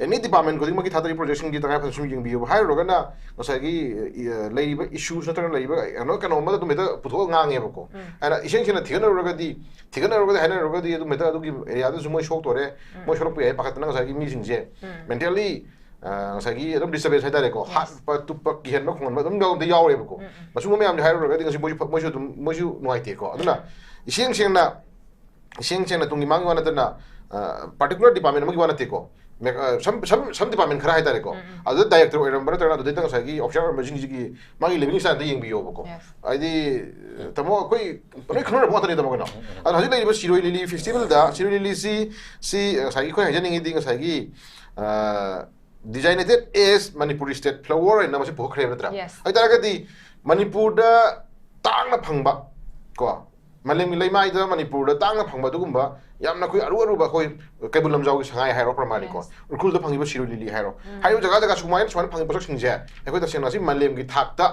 ꯑꯦꯅꯤ ꯗꯤꯄꯥꯔꯠꯃꯦꯟ ꯈꯨꯗꯤꯡꯃꯛꯀꯤ ꯊꯥꯗꯔꯤꯕ ꯄ꯭ꯔꯣꯖꯦꯛꯁꯤꯡꯁꯤ ꯇꯉꯥꯏ ꯐꯗꯅ ꯁꯨꯝ ꯌꯦꯡꯕꯤꯌꯨ ꯍꯥꯏꯔꯨꯔꯒꯅ ꯉꯁꯥꯏꯒꯤ, ꯑ, ꯂꯩꯔꯤꯕ ꯏꯁꯨꯁ ꯅꯠꯇ꯭ꯔꯒ ꯂꯩꯔꯤꯕ ꯀꯩꯅꯣ, ꯀꯩꯅꯣ ꯑꯃꯗ ꯑꯗꯨꯝ ꯍꯦꯛꯇ ꯄꯨꯊꯣꯛꯑꯒ ꯉꯥꯡꯉꯦꯕꯀꯣ꯫ ꯎꯝ. ꯑꯗꯨꯅ ꯏꯁꯦꯡ ꯁꯦꯡꯅ ꯊꯤꯒꯠꯅꯔꯨꯔꯒꯗꯤ, ꯊꯤꯒꯠꯅꯔꯨꯔꯒꯗꯤ ꯍꯥꯏꯅꯔꯨꯔꯒꯗꯤ ꯑꯗꯨꯝ ꯍꯦꯛꯇ ꯑꯗꯨꯒꯤ ꯑꯦꯔꯤꯌꯥꯗꯁꯨ ꯃꯣꯏ ꯁꯣꯛꯇꯣꯔꯦ, ꯎꯝ. ꯃꯣꯏ ꯁꯣꯛꯂꯛꯄ ꯌꯥꯏ ꯄꯥꯈꯠꯇꯅ ꯉꯁꯥꯏꯒꯤ ꯃꯤꯁꯤꯡꯁꯦ ꯎꯝ. ꯃꯦꯟꯇꯦꯜꯂꯤ, ꯑ, ꯉꯁꯥꯏꯒꯤ ꯑꯗꯨꯝ ꯗꯤꯁꯇꯔꯕꯦꯟꯁ ꯍꯥꯏꯇꯥꯔꯦꯀꯣ, Yes. ꯍꯥꯠꯄ ꯇꯨꯞꯄ ꯀꯤꯍꯟꯕ ꯈꯣꯡꯍꯟꯕ ꯑꯗꯨꯝ ꯌꯥꯎꯗꯤ ꯌꯥꯎꯔꯦꯕꯀꯣ꯫ ꯎꯝ, ꯎꯝ. ꯃꯁꯤꯒꯨꯝꯕ ꯃꯌꯥꯝꯁꯦ ꯍꯥꯏꯔꯨꯔꯒꯗꯤ ꯉꯁꯤ ꯃꯣꯏꯁꯨ ꯐ- ꯃꯣꯏꯁꯨ ꯑꯗꯨꯝ ꯃꯣꯏꯁꯨ ꯅꯨꯡꯉꯥꯏꯇꯦꯀꯣ꯫ ꯑꯗꯨꯅ ꯏꯁꯦꯡ ꯁꯦꯡꯅ, ꯏꯁꯦꯡ ꯁꯦꯡꯅ ꯇꯨꯡꯒꯤ ꯃꯥꯡꯒꯤ ꯋꯥ ꯅꯠꯇꯅ, ꯑ, ꯄꯥꯔꯇꯤꯀꯨꯂꯔ ꯗꯤꯄꯥꯔꯠꯃꯦꯟ ꯑꯃꯒꯤ ꯋꯥ ꯅꯠꯇꯦꯀꯣ, ꯃꯦꯛ- ꯑ, ꯁꯝ ꯁꯝ ꯁꯝ ꯗꯤꯄꯥꯔꯠꯃꯦꯟ ꯈꯔ ꯍꯥꯏꯇꯥꯔꯦꯀꯣ, ꯎꯝ, ꯎꯝ. ꯑꯗꯨꯗ ꯗꯥꯏꯔꯦꯛꯇꯔ ꯑꯣꯏꯔꯝꯕ ꯅꯠꯇ꯭ꯔꯒꯅ ꯑꯗꯨꯗꯩꯗ ꯉꯁꯥꯏꯒꯤ ꯑꯣꯐꯤꯁꯥꯔ ꯑꯣꯏꯔꯝꯕꯁꯤꯡꯁꯤꯒꯤ ꯃꯥꯒꯤ ꯂꯤꯕꯤꯡ ꯁ꯭ꯇꯥꯏꯜꯗ ꯌꯦꯡꯕꯤꯌꯣꯕꯀꯣ꯫ Yes. ꯍꯥꯏꯗꯤ ꯇꯥꯃꯣ ꯑꯩꯈꯣꯏ ꯂꯣꯏ ꯈꯪꯅꯔꯕ ꯉꯥꯛꯇꯅꯤ ꯇꯥꯃꯣ ꯀꯩꯅꯣ꯫ ꯑꯗꯣ ꯍꯧꯖꯤꯛ ꯂꯩꯔꯤꯕ ꯁꯤꯔꯣꯏ ꯂꯤꯂꯤ ꯐꯦꯁꯇꯤꯚꯦꯜꯗ, ꯁꯤꯔꯣꯏ ꯂꯤꯂꯤꯁꯤ ꯁꯤ ꯉꯁꯥꯏꯒꯤ ꯑꯩꯈꯣꯏ ꯍꯥꯏꯖꯅꯤꯡꯉꯤꯗꯤ ꯉꯁꯥꯏꯒꯤ designated as Manipuri state flower ꯍꯥꯏꯅ ꯃꯁꯤ ꯄꯨꯊꯣꯛꯈ꯭ꯔꯦꯕ ꯅꯠꯇ꯭ꯔꯥ? Yes. ꯍꯥꯏꯇꯥꯔꯒꯗꯤ ꯃꯅꯤꯄꯨꯔꯗ ꯇꯥꯡꯅ ꯐꯪꯕ ꯀꯣ, ꯃꯥꯂꯦꯝꯒꯤ ꯂꯩꯃꯥꯏꯗ ꯃꯅꯤꯄꯨꯔꯗ ꯇꯥꯡꯅ ꯐꯪꯕ ꯑꯗꯨꯒꯨꯝꯕ ꯌꯥꯝꯅ ꯑꯩꯈꯣꯏ ꯑꯔꯨ ꯑꯔꯨꯕ ꯑꯩꯈꯣꯏ ꯀꯩꯕꯨꯜ ꯂꯝꯖꯥꯎꯒꯤ ꯁꯉꯥꯏ ꯍꯥꯏꯔꯣ ꯄ꯭ꯔꯃꯥꯅꯤꯀꯣ, Yes. ꯎꯈ꯭ꯔꯨꯜꯗ ꯐꯪꯉꯤꯕ ꯁꯤꯔꯣꯏ ꯂꯤꯂꯤ ꯍꯥꯏꯔꯣ, ꯎꯝ. ꯍꯥꯏꯔꯤꯕ ꯖꯒꯥ ꯖꯒꯥ ꯁꯨꯃꯥꯏꯅ ꯁꯨꯃꯥꯏꯅ ꯐꯪꯉꯤꯕ ꯄꯣꯠꯁꯛꯁꯤꯡꯁꯦ ꯑꯩꯈꯣꯏ ꯇꯁꯦꯡꯅ ꯁꯤ ꯃꯥꯂꯦꯝꯒꯤ ꯊꯥꯛꯇ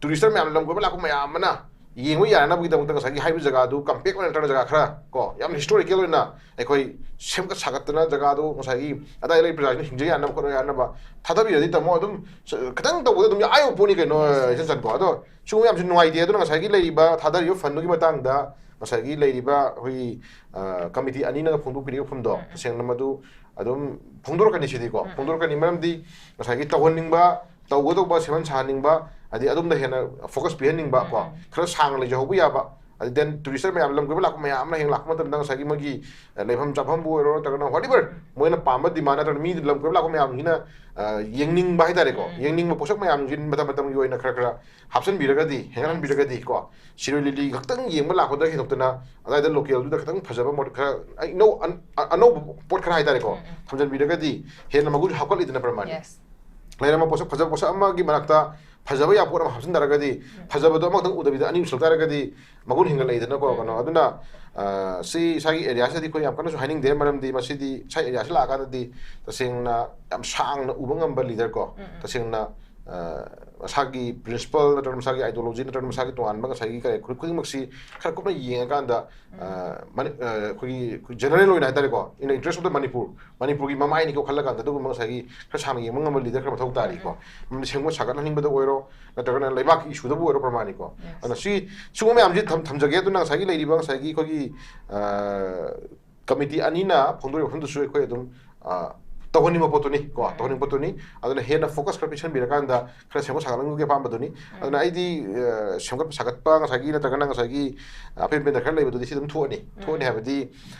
ꯇꯨꯔꯤꯁꯇꯔ ꯃꯌꯥꯝ, ꯂꯝ ꯀꯣꯏꯕ ꯂꯥꯛꯄ ꯃꯌꯥꯝ ꯑꯃꯅ ꯌꯦꯡꯕ ꯌꯥꯅꯅꯕꯒꯤꯗꯃꯛꯇ ꯉꯁꯥꯏꯒꯤ ꯍꯥꯏꯔꯤꯕ ꯖꯒꯥꯗꯨ ꯀꯝꯄꯦꯛ ꯑꯣꯏꯅ ꯅꯠꯇ꯭ꯔꯒ ꯖꯒꯥ ꯈꯔ ꯀꯣ, ꯌꯥꯝ ꯍꯤꯁꯇꯣꯔꯤꯀꯦꯜ ꯑꯣꯏꯅ ꯑꯩꯈꯣꯏ ꯁꯦꯝꯒꯠ ꯁꯥꯒꯠꯇꯅ ꯖꯒꯥꯗꯨ ꯉꯁꯥꯏꯒꯤ ꯑꯗꯥꯏꯗ ꯂꯩꯔꯤꯕ ꯄ꯭ꯔꯖꯥꯁꯤꯡꯅ ꯍꯤꯡꯖ ꯌꯥꯅꯕ ꯈꯣꯠꯅ ꯌꯥꯅꯕ ꯊꯥꯗꯕꯤꯔꯗꯤ ꯇꯥꯃꯣ ꯑꯗꯨꯝ ꯁ- ꯈꯤꯇꯪ ꯇꯧꯕꯗ ꯑꯗꯨꯝ ꯌꯥꯏꯕ ꯄꯣꯠꯅꯤ ꯀꯩꯅꯣ, Yes, yes. ꯏꯆꯟ ꯆꯟꯀꯣ꯫ ꯑꯗꯣ ꯁꯤꯒꯨꯝꯕ ꯌꯥꯝꯁꯨ ꯅꯨꯡꯉꯥꯏꯇꯦ꯫ ꯑꯗꯨꯅ ꯉꯁꯥꯏꯒꯤ ꯂꯩꯔꯤꯕ ꯊꯥꯗꯔꯤꯕ ꯐꯟꯗꯨꯒꯤ ꯃꯇꯥꯡꯗ ꯉꯁꯥꯏꯒꯤ ꯂꯩꯔꯤꯕ ꯑꯩꯈꯣꯏꯒꯤ ꯀꯃꯤꯇꯤ ꯑꯅꯤꯅ ꯐꯣꯡꯗꯣꯛꯄꯤꯔꯤꯕ ꯋꯥꯐꯝꯗꯣ ꯎꯝ, ꯎꯝ. ꯇꯁꯦꯡꯅ ꯃꯗꯨ ꯑꯗꯨꯝ ꯐꯣꯡꯗꯣꯔꯛꯀꯅꯤ ꯁꯤꯗꯤꯀꯣ꯫ ꯎꯝ, ꯎꯝ. ꯐꯣꯡꯗꯣꯔꯛꯀꯅꯤ ꯃꯔꯝꯗꯤ ꯉꯁꯥꯏꯒꯤ ꯇꯧꯍꯟꯅꯤꯡꯕ, ꯇꯧꯒꯗꯧꯕ, ꯁꯦꯝꯍꯟ ꯁꯥꯍꯟꯅꯤꯡꯕ, ꯍꯥꯏꯗꯤ ꯑꯗꯣꯝꯗ ꯍꯦꯟꯅ ꯐꯣꯀꯁ ꯄꯤꯍꯟꯅꯤꯡꯕ ꯀꯣ, ꯎꯝ, ꯎꯝ. ꯈꯔ ꯁꯥꯡꯅ ꯂꯩꯖꯍꯧꯕ ꯌꯥꯕ, ꯑꯗꯩ ꯗꯦꯟ ꯇꯨꯔꯤꯁꯇꯔ ꯃꯌꯥꯝ, ꯂꯝ ꯀꯣꯏꯕ ꯂꯥꯛꯄ ꯃꯌꯥꯝ ꯑꯃ ꯍꯦꯛ ꯂꯥꯛꯄ ꯃꯇꯝꯗ ꯉꯁꯥꯏꯒꯤ ꯃꯣꯏꯒꯤ ꯑ, ꯂꯩꯐꯝ ꯆꯥꯐꯝꯕꯨ ꯑꯣꯏꯔꯣ ꯅꯠꯇ꯭ꯔꯒꯅ ꯋꯥꯠ ꯑꯦꯚꯔ ꯃꯣꯏꯅ ꯄꯥꯝꯕ ꯗꯤꯃꯥꯟ ꯅꯠꯇ꯭ꯔꯒꯅ ꯃꯤ ꯂꯝ ꯀꯣꯏꯕ ꯂꯥꯛꯄ ꯃꯌꯥꯝꯁꯤꯅ ꯑ, ꯌꯦꯡꯅꯤꯡꯕ ꯍꯥꯏꯇꯥꯔꯦꯀꯣ, ꯎꯝ. ꯌꯦꯡꯅꯤꯡꯕ ꯄꯣꯠꯁꯛ ꯃꯌꯥꯝꯁꯤ ꯃꯇꯝ ꯃꯇꯝꯒꯤ ꯑꯣꯏꯅ ꯈꯔ ꯈꯔ ꯍꯥꯞꯆꯤꯟꯕꯤꯔꯒꯗꯤ, ꯍꯦꯟꯒꯠꯍꯟꯕꯤꯔꯒꯗꯤ ꯀꯣ, ꯁꯤꯔꯣꯏ ꯂꯤꯂꯤ ꯈꯛꯇꯪ ꯌꯦꯡꯕ ꯂꯥꯛꯄꯗ ꯍꯦꯟꯗꯣꯛꯇꯅ ꯑꯗꯥꯏꯗ ꯂꯣꯀꯦꯜꯗꯨꯗ ꯈꯤꯇꯪ ꯐꯖꯕ ꯃꯣꯠ ꯈꯔ ꯑꯅꯧ ꯑꯅꯧꯕ ꯄꯣꯠ ꯈꯔ ꯍꯥꯏꯇꯥꯔꯦꯀꯣ, ꯎꯝ, ꯎꯝ. ꯊꯝꯖꯤꯟꯕꯤꯔꯒꯗꯤ ꯍꯦꯟꯅ ꯃꯒꯨꯟ ꯍꯥꯞꯀꯠꯂꯤꯗꯅ ꯄ꯭ꯔꯃꯥꯅꯤ꯫ Yes. ꯂꯩꯔꯝꯕ ꯄꯣꯠꯁꯛ, ꯐꯖꯕ ꯄꯣꯠꯁꯛ ꯑꯃꯒꯤ ꯃꯔꯛꯇ ꯐꯖꯕ ꯌꯥꯄꯣꯠ ꯑꯃ ꯍꯥꯞꯆꯤꯟ ꯇꯥꯔꯒꯗꯤ, ꯐꯖꯕꯗꯣ ꯑꯃꯈꯛꯇꯪ ꯎꯗꯕꯤꯗ ꯑꯅꯤ ꯎꯁꯜ ꯇꯥꯔꯒꯗꯤ ꯃꯒꯨꯟ ꯍꯦꯟꯒꯠꯂꯛꯏꯗꯅꯀꯣ꯫ ꯎꯝ. ꯀꯩꯅꯣ ꯑꯗꯨꯅ ꯑ, ꯁꯤ ꯏꯁꯥꯒꯤ ꯑꯦꯔꯤꯌꯥꯁꯤꯗꯗꯤ ꯑꯩꯈꯣꯏ ꯌꯥꯝ ꯀꯟꯅꯁꯨ ꯍꯥꯏꯅꯤꯡꯗꯦ, ꯃꯔꯝꯗꯤ ꯃꯁꯤꯗꯤ ꯏꯁꯥꯒꯤ ꯑꯦꯔꯤꯌꯥꯁꯤ ꯂꯥꯛꯑꯀꯥꯟꯗꯗꯤ ꯇꯁꯦꯡꯅ ꯌꯥꯝ ꯁꯥꯡꯅ ꯎꯕ ꯉꯝꯕ ꯂꯤꯗꯔ ꯀꯣ, ꯎꯝ, ꯎꯝ. ꯇꯁꯦꯡꯅ ꯑ, ꯃꯁꯥꯒꯤ ꯄ꯭ꯔꯤꯟꯁꯤꯄꯜ ꯅꯠꯇ꯭ꯔꯒ ꯃꯁꯥꯒꯤ ꯑꯥꯏꯗꯤꯌꯣꯂꯣꯖꯤ ꯅꯠꯇ꯭ꯔꯒ ꯃꯁꯥꯒꯤ ꯇꯣꯉꯥꯟꯕ ꯉꯁꯥꯏꯒꯤ ꯀꯔꯤ ꯈꯨ- ꯈꯨꯗꯤꯡꯃꯛꯁꯤ ꯈꯔ ꯀꯨꯞꯅ ꯌꯦꯡꯉꯀꯥꯟꯗ ꯑ, ꯃꯅꯤ- ꯑ, ꯑꯩꯈꯣꯏꯒꯤ ꯑꯩꯈꯣꯏ ꯖꯦꯅꯔꯦꯜ ꯑꯣꯏꯅ ꯍꯥꯏꯇꯥꯔꯦꯀꯣ, in the interest of the Manipur, ꯃꯅꯤꯄꯨꯔꯒꯤ ꯃꯃꯥꯏꯅꯤꯀꯣ ꯈꯜꯂꯀꯥꯟꯗ ꯑꯗꯨꯒꯨꯝꯕ ꯉꯁꯥꯏꯒꯤ ꯈꯔ ꯁꯥꯡꯅ ꯌꯦꯡꯕ ꯉꯝꯕ ꯂꯤꯗꯔ ꯈꯔ ꯃꯊꯧ ꯇꯥꯔꯤꯀꯣ꯫ ꯃꯔꯝꯗꯤ ꯁꯦꯝꯒꯠ ꯁꯥꯒꯠꯍꯟꯅꯤꯡꯕꯗ ꯑꯣꯏꯔꯣ ꯅꯠꯇ꯭ꯔꯒꯅ ꯂꯩꯕꯥꯛꯀꯤ ꯏꯁꯨꯗꯕꯨ ꯑꯣꯏꯔꯣ ꯄ꯭ꯔꯃꯥꯅꯤꯀꯣ꯫ Yes. ꯑꯗꯨꯅ ꯁꯤ ꯁꯤꯒꯨꯝꯕ ꯃꯌꯥꯝꯁꯤ ꯊꯝ- ꯊꯝꯖꯒꯦ꯫ ꯑꯗꯨꯅ ꯉꯁꯥꯏꯒꯤ ꯂꯩꯔꯤꯕ ꯉꯁꯥꯏꯒꯤ ꯑꯩꯈꯣꯏꯒꯤ ꯑ, ꯀꯃꯤꯇꯤ ꯑꯅꯤꯅ ꯐꯣꯡꯗꯣꯔꯤꯕ ꯋꯥꯐꯝꯗꯨꯁꯨ ꯑꯩꯈꯣꯏ ꯑꯗꯨꯝ ꯑ, ꯇꯧꯍꯟꯅꯤꯡꯕ ꯄꯣꯠꯇꯨꯅꯤ ꯀꯣ, ꯇꯧꯍꯟꯅꯤꯡꯕ ꯄꯣꯠꯇꯨꯅꯤ꯫ ꯑꯗꯨꯅ ꯍꯦꯟꯅ ꯐꯣꯀꯁ ꯈꯔ ꯄꯤꯁꯟꯕꯤꯔꯀꯥꯟꯗ ꯈꯔ ꯁꯦꯝꯒꯠ ꯁꯥꯒꯠꯍꯟꯕꯒꯤ ꯑꯄꯥꯝꯕꯗꯨꯅꯤ꯫ ꯑꯗꯨꯅ ꯑꯩꯗꯤ ꯑ, ꯁꯦꯝꯒꯠ ꯁꯥꯒꯠꯄ ꯉꯁꯥꯏꯒꯤ ꯅꯠꯇ꯭ꯔꯒꯅ ꯉꯁꯥꯏꯒꯤ ꯑꯄꯦꯟ ꯄꯦꯟꯗ ꯈꯔ ꯂꯩꯕꯗꯨꯗꯤ ꯁꯤ ꯑꯗꯨꯝ ꯊꯣꯛꯑꯅꯤ꯫ ꯊꯣꯛꯑꯅꯤ ꯍꯥꯏꯕꯗꯤ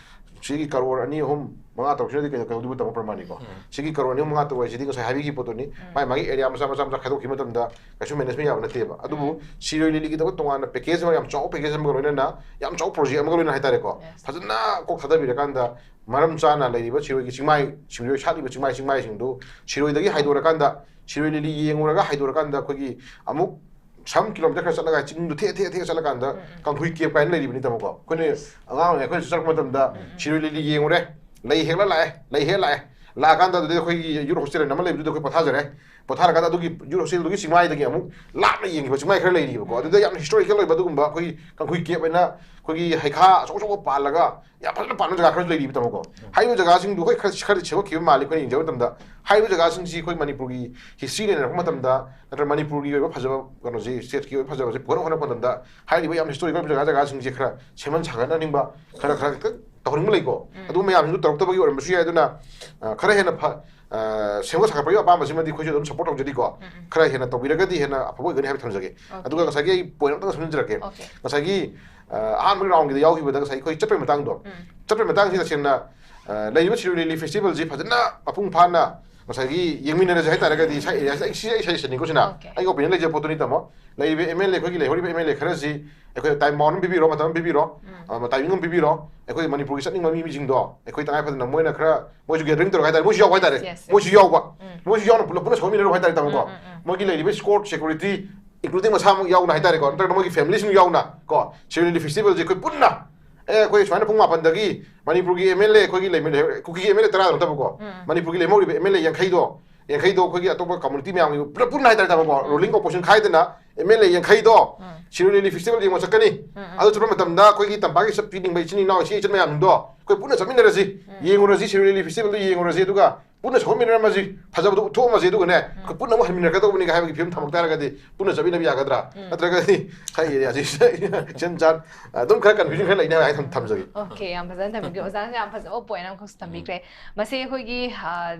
ꯁꯤꯒꯤ ꯀꯔꯣꯔ ꯑꯅꯤ ꯑꯍꯨꯝ ꯃꯉꯥ ꯇꯔꯨꯛꯁꯤꯅꯗꯤ ꯀꯩꯗꯧ ꯀꯩꯗꯧꯗꯣꯏꯕ ꯇꯥꯃꯣ ꯄ꯭ꯔꯃꯥꯅꯤꯀꯣ? ꯁꯤꯒꯤ ꯀꯔꯣꯔ ꯑꯅꯤ ꯑꯍꯨꯝ ꯃꯉꯥ ꯇꯔꯨꯛ ꯍꯥꯏꯁꯤꯗꯤ ꯉꯁꯥꯏ ꯍꯥꯏꯕꯤꯈꯤꯕ ꯄꯣꯠꯇꯨꯅꯤ꯫ ꯃꯥꯏ ꯃꯥꯒꯤ ꯑꯦꯔꯤꯌꯥ ꯃꯆꯥ ꯃꯆꯥ ꯃꯆꯥ ꯈꯥꯏꯗꯣꯛꯈꯤꯕ ꯃꯇꯝꯗ ꯀꯩꯁꯨ ꯃꯦꯅꯦꯖꯃꯦꯟ ꯌꯥꯕ ꯅꯠꯇꯦꯕ꯫ ꯑꯗꯨꯕꯨ ꯁꯤꯔꯣꯏ ꯂꯤꯂꯤꯒꯤꯗꯃꯛ ꯇꯣꯉꯥꯟꯅ ꯄꯦꯀꯦꯖ ꯑꯃ, ꯌꯥꯝ ꯆꯥꯎꯕ ꯄꯦꯀꯦꯖ ꯑꯃꯒ ꯂꯣꯏꯅꯅ, ꯌꯥꯝ ꯆꯥꯎꯕ ꯄ꯭ꯔꯣꯖꯦꯛ ꯑꯃꯒ ꯂꯣꯏꯅꯅ ꯍꯥꯏꯇꯥꯔꯦꯀꯣ, ꯐꯖꯅ ꯀꯣꯛ ꯊꯥꯗꯕꯤꯔꯀꯥꯟꯗ ꯃꯔꯝ ꯆꯥꯅ ꯂꯩꯔꯤꯕ ꯁꯤꯔꯣꯏꯒꯤ ꯆꯤꯡꯃꯥꯏ, ꯁꯤꯔꯣꯏ ꯁꯥꯠꯂꯤꯕ ꯆꯤꯡꯃꯥꯏ, ꯆꯤꯡꯃꯥꯏꯁꯤꯡꯗꯨ ꯁꯤꯔꯣꯏꯗꯒꯤ ꯍꯥꯏꯗꯣꯔꯀꯥꯟꯗ, ꯁꯤꯔꯣꯏ ꯂꯤꯂꯤ ꯌꯦꯡꯉꯨꯔꯒ ꯍꯥꯏꯗꯣꯔꯀꯥꯟꯗ ꯑꯩꯈꯣꯏꯒꯤ ꯑꯃꯨꯛ some kilometer ꯈꯔ ꯆꯠꯂꯒ ꯆꯤꯡꯗꯨ ꯊꯦꯛ ꯊꯦꯛ ꯊꯦꯛ ꯆꯠꯂꯀꯥꯟꯗ ꯀꯥꯡꯈꯨꯏ ꯀꯦꯞ ꯀꯥꯏꯅ ꯂꯩꯔꯤꯕꯅꯤ ꯇꯥꯃꯣꯀꯣ꯫ ꯑꯩꯈꯣꯏꯅ ꯑꯉꯥꯡ ꯑꯣꯏꯔꯤꯉꯩ ꯑꯩꯈꯣꯏꯅ ꯆꯠꯂꯛꯄ ꯃꯇꯝꯗ ꯁꯤꯔꯣꯏ ꯂꯤꯂꯤ ꯌꯦꯡꯉꯨꯔꯦ, ꯂꯩ ꯍꯦꯛꯂ ꯂꯥꯛꯑꯦ, ꯂꯩ ꯍꯦꯛ ꯂꯥꯛꯑꯦ꯫ ꯂꯥꯛꯑꯀꯥꯟꯗ ꯑꯗꯨꯗꯩ ꯑꯩꯈꯣꯏꯒꯤ ꯌꯨꯠ ꯍꯣꯁꯇꯦꯜ ꯑꯃ ꯂꯩꯕꯗꯨꯗ ꯑꯩꯈꯣꯏ ꯄꯣꯊꯥꯖꯔꯦ꯫ ꯄꯣꯊꯥꯔꯀꯥꯟꯗ ꯑꯗꯨꯒꯤ ꯌꯨꯠ ꯍꯣꯁꯇꯦꯜꯗꯨꯒꯤ ꯆꯤꯡꯃꯥꯏꯗꯒꯤ ꯑꯃꯨꯛ ꯂꯥꯞꯅ ꯌꯦꯡꯈꯤꯕ ꯆꯤꯡꯃꯥꯏ ꯈꯔ ꯂꯩꯔꯤꯕꯀꯣ꯫ ꯑꯗꯨꯗ ꯌꯥꯝꯅ ꯍꯤꯁꯇꯣꯔꯤꯀꯦꯜ ꯑꯣꯏꯕ ꯑꯗꯨꯒꯨꯝꯕ ꯑꯩꯈꯣꯏꯒꯤ ꯀꯥꯡꯈꯨꯏ ꯀꯦꯞ ꯑꯣꯏꯅ ꯑꯩꯈꯣꯏꯒꯤ ꯍꯩꯈꯥ ꯑꯆꯧ ꯑꯆꯧꯕ ꯄꯥꯜꯂꯒ ꯌꯥꯝ ꯐꯖꯅ ꯄꯥꯟꯕ ꯖꯒꯥ ꯈꯔꯁꯨ ꯂꯩꯔꯤꯕ ꯇꯥꯃꯣꯀꯣ꯫ ꯍꯥꯏꯔꯤꯕ ꯖꯒꯥꯁꯤꯡꯗꯨ ꯑꯩꯈꯣꯏ ꯈꯔ, ꯈꯔꯗꯤ ꯁꯦꯝꯒꯠꯈꯤꯕ ꯃꯥꯜꯂꯤ ꯑꯩꯈꯣꯏꯅ ꯌꯦꯡꯖꯕ ꯃꯇꯝꯗ꯫ ꯍꯥꯏꯔꯤꯕ ꯖꯒꯥꯁꯤꯡꯁꯤ ꯑꯩꯈꯣꯏ ꯃꯅꯤꯄꯨꯔꯒꯤ ꯍꯤꯁꯇ꯭ꯔꯤ ꯂꯩꯅꯔꯛꯄ ꯃꯇꯝꯗ, ꯅꯠꯇ꯭ꯔꯒ ꯃꯅꯤꯄꯨꯔꯒꯤ ꯑꯣꯏꯕ ꯐꯖꯕ ꯀꯩꯅꯣꯁꯤ, ꯁ꯭ꯇꯦꯠꯀꯤ ꯑꯣꯏꯕ ꯐꯖꯕꯁꯤ ꯄꯨꯈꯠꯅꯕ ꯍꯣꯠꯅꯔꯛꯄ ꯃꯇꯝꯗ ꯍꯥꯏꯔꯤꯕ ꯌꯥꯝ ꯍꯤꯁꯇꯣꯔꯤꯀꯦꯜ ꯑꯣꯏꯕ ꯖꯒꯥ ꯖꯒꯥꯁꯤꯡꯁꯦ ꯈꯔ ꯁꯦꯝꯍꯟ ꯁꯥꯒꯠꯅꯅꯤꯡꯕ, ꯈꯔ, ꯈꯔ ꯈꯤꯇꯪ ꯇꯧꯍꯟꯅꯤꯡꯕ ꯂꯩꯀꯣ꯫ ꯑꯗꯨ ꯃꯌꯥꯝꯁꯤꯡꯗꯨ ꯇꯧꯔꯛꯇꯕꯒꯤ ꯑꯣꯏꯔꯝꯕꯁꯨ ꯌꯥꯏ꯫ ꯑꯗꯨꯅ, ꯑ, ꯈꯔ ꯍꯦꯟꯅ ꯐ-, ꯑ, ꯁꯦꯝꯒꯠ ꯁꯥꯒꯠꯄꯒꯤ ꯑꯄꯥꯝꯕꯁꯤꯃꯗꯤ ꯑꯩꯈꯣꯏꯁꯨ ꯑꯗꯨꯝ ꯁꯞꯄꯣꯔꯠ ꯇꯧꯖꯔꯤꯀꯣ꯫ ꯈꯔ ꯍꯦꯟꯅ ꯇꯧꯕꯤꯔꯒꯗꯤ ꯍꯦꯟꯅ ꯑꯐꯕ ꯑꯣꯏꯒꯅꯤ ꯍꯥꯏꯕ ꯊꯝꯖꯒꯦ꯫ ꯑꯗꯨꯒ ꯉꯁꯥꯏꯒꯤ ꯑꯩ ꯄꯣꯏꯟ ꯑꯃꯇꯪ ꯁꯝꯖꯤꯟꯖꯔꯛꯀꯦ꯫ ꯉꯁꯥꯏꯒꯤ, ꯑ, ꯑꯍꯥꯟꯕꯒꯤ ꯔꯥꯎꯟꯒꯤꯗ ꯌꯥꯎꯈꯤꯕꯗ ꯉꯁꯥꯏ ꯑꯩꯈꯣꯏ ꯆꯠꯄꯒꯤ ꯃꯇꯥꯡꯗꯣ, ꯆꯠꯄꯒꯤ ꯃꯇꯥꯡꯁꯤ ꯇꯁꯦꯡꯅ, ꯑ, ꯂꯩꯔꯤꯕ ꯁꯤꯔꯣꯏ ꯂꯤꯂꯤ ꯐꯦꯁꯇꯤꯚꯦꯜꯁꯤ ꯐꯖꯅ ꯃꯄꯨꯡ ꯐꯥꯅ ꯉꯁꯥꯏꯒꯤ ꯌꯦꯡꯃꯤꯟꯅꯔꯁꯦ ꯍꯥꯏꯇꯥꯔꯒꯗꯤ, ꯁꯥꯏ ꯑꯦꯔꯤꯌꯥꯁꯤꯗ ꯑꯩ, ꯁꯤ ꯑꯩ ꯁꯖꯦꯁꯟꯅꯤꯀꯣ, ꯁꯤꯅ ꯑꯩꯒꯤ ꯑꯣꯄꯤꯅꯤꯌꯟ ꯂꯩꯖꯕ ꯄꯣꯠꯇꯨꯅꯤ ꯇꯥꯃꯣ꯫ ꯂꯩꯔꯤꯕ ꯑꯦꯝ ꯑꯦꯜ ꯑꯦ, ꯑꯩꯈꯣꯏꯒꯤ ꯂꯩꯍꯧꯔꯤꯕ ꯑꯦꯝ ꯑꯦꯜ ꯑꯦ ꯈꯔꯁꯤ ꯑꯩꯈꯣꯏ ꯇꯥꯏꯝ ꯕꯥꯎꯟ ꯑꯃ ꯄꯤꯕꯤꯔꯣ, ꯃꯇꯝ ꯑꯃ ꯄꯤꯕꯤꯔꯣ, ꯑ, ꯇꯥꯏꯃꯤꯡ ꯑꯃ ꯄꯤꯕꯤꯔꯣ꯫ ꯑꯩꯈꯣꯏ ꯃꯅꯤꯄꯨꯔꯒꯤ ꯆꯠꯅꯤꯡꯕ ꯃꯤꯁꯤꯡꯗꯣ ꯑꯩꯈꯣꯏ ꯇꯉꯥꯏ ꯐꯗꯅ ꯃꯣꯏꯅ ꯈꯔ, ꯃꯣꯏꯁꯨ ꯒꯦꯗꯔꯤꯡ ꯇꯧꯔꯒ ꯍꯥꯏꯇꯥꯔꯦ, ꯃꯣꯏꯁꯨ ꯌꯥꯎꯕ ꯍꯥꯏꯇꯥꯔꯦ, Yes, yes, yes. ꯃꯣꯏꯁꯨ ꯌꯥꯎꯕ, ꯃꯣꯏꯁꯨ ꯌꯥꯎꯅ ꯄꯨꯂꯞ ꯄꯨꯟꯅ ꯁꯣꯛꯃꯤꯟꯅꯔꯨ ꯍꯥꯏꯇꯥꯔꯦ ꯇꯥꯃꯣꯀꯣ꯫ ꯃꯣꯏꯒꯤ ꯂꯩꯔꯤꯕ ꯏꯁꯀꯣꯔꯠ, ꯁꯦꯀꯨꯔꯤꯇꯤ, ꯏꯟꯀ꯭ꯂꯨꯗꯤꯡ ꯃꯁꯥꯃꯛ ꯌꯥꯎꯅ ꯍꯥꯏꯇꯥꯔꯦꯀꯣ, ꯅꯠꯇ꯭ꯔꯒ ꯃꯣꯏꯒꯤ ꯐꯦꯃꯤꯂꯤꯁꯤꯡ ꯌꯥꯎꯅ ꯀꯣ, ꯁꯤꯔꯣꯏ ꯂꯤꯂꯤ ꯐꯦꯁꯇꯤꯚꯦꯜꯁꯦ ꯑꯩꯈꯣꯏ ꯄꯨꯟꯅ, ꯑꯦ, ꯑꯩꯈꯣꯏ ꯁꯨꯃꯥꯏꯅ ꯄꯨꯡ ꯃꯥꯄꯟꯗꯒꯤ ꯃꯅꯤꯄꯨꯔꯒꯤ ꯑꯦꯝ ꯑꯦꯜ ꯑꯦ, ꯑꯩꯈꯣꯏꯒꯤ ꯂꯩꯃ-, ꯂꯩꯍꯧ-, ꯀꯨꯀꯤꯒꯤ ꯑꯦꯝ ꯑꯦꯜ ꯑꯦ ꯇꯔꯥꯗꯣ ꯅꯠꯇꯕꯀꯣ, ꯃꯅꯤꯄꯨꯔꯒꯤ ꯂꯦꯝꯍꯧꯔꯤꯕ ꯑꯦꯝ ꯑꯦꯜ ꯑꯦ ꯌꯥꯡꯈꯩꯗꯣ, ꯌꯥꯡꯈꯩꯗꯣ ꯑꯩꯈꯣꯏꯒꯤ ꯑꯇꯣꯞꯄ ꯀꯝꯃꯨꯅꯤꯇꯤ ꯃꯌꯥꯝꯒꯤ ꯄꯨꯂꯞ ꯄꯨꯟꯅ ꯍꯥꯏꯇꯥꯔꯦ ꯇꯥꯃꯣꯀꯣ, ꯔꯣꯂꯤꯡ ꯑꯣꯄꯣꯖꯤꯁꯟ ꯈꯥꯏꯗꯅ M L A ꯌꯥꯡꯈꯩꯗꯣ Shirui lily festival ꯌꯦꯡꯕ ꯆꯠꯀꯅꯤ꯫ ꯑꯗꯨ ꯆꯠꯄ ꯃꯇꯝꯗ ꯑꯩꯈꯣꯏꯒꯤ ꯇꯝꯄꯥꯛꯀꯤ ꯆꯠꯄꯤꯅꯤꯡꯕ ꯏꯆꯤꯟ ꯏꯅꯥꯎ, ꯏꯆꯦ ꯏꯆꯟ ꯃꯌꯥꯝꯗꯣ ꯑꯩꯈꯣꯏ ꯄꯨꯟꯅ ꯆꯠꯃꯤꯟꯅꯔꯁꯤ, ꯌꯦꯡꯉꯨꯔꯁꯤ, ꯁꯤꯔꯣꯏ ꯂꯤꯂꯤ ꯐꯦꯁꯇꯤꯚꯦꯜꯗꯣ ꯌꯦꯡꯉꯨꯔꯁꯤ, ꯑꯗꯨꯒ ꯄꯨꯟꯅ ꯁꯣꯛꯃꯤꯟꯅꯔꯝꯃꯁꯤ, ꯐꯖꯕꯗꯣ ꯎꯠꯊꯣꯛꯑꯝꯃꯁꯤ, ꯑꯗꯨꯒꯅꯦ ꯑꯩꯈꯣꯏ ꯄꯨꯟꯅ ꯑꯃꯨꯛ ꯍꯟꯃꯤꯟꯅꯔꯛꯀꯗꯧꯕꯅꯤꯒ ꯍꯥꯏꯕꯒꯤ ꯐꯤꯕꯝ ꯊꯝꯃꯛ ꯇꯥꯔꯒꯗꯤ ꯄꯨꯟꯅ ꯆꯠꯃꯤꯟꯅꯕ ꯌꯥꯒꯗ꯭ꯔꯥ? ꯅꯠꯇ꯭ꯔꯒꯗꯤ ꯁꯥꯏ ꯑꯦꯔꯤꯌꯥꯁꯤ ꯏꯆꯟ ꯆꯥꯟ ꯑꯗꯨꯝ ꯈꯔ ꯀꯟꯐ꯭ꯌꯨꯖꯟ ꯈꯔ ꯂꯩꯅꯤ ꯍꯥꯏꯅ ꯊꯝ-, ꯊꯝꯖꯒꯦ꯫ ꯑꯣꯀꯦ, ꯌꯥꯝ ꯐꯖꯅ ꯊꯝꯕꯤꯈ꯭ꯔꯦ꯫ ꯑꯣꯖꯥꯅ ꯌꯥꯝ ꯐꯖꯕ ꯄꯣꯏꯟ ꯑꯃꯈꯛꯁꯨ ꯊꯝꯕꯤꯈ꯭ꯔꯦ꯫ ꯃꯁꯤ ꯑꯩꯈꯣꯏꯒꯤ, ꯑ,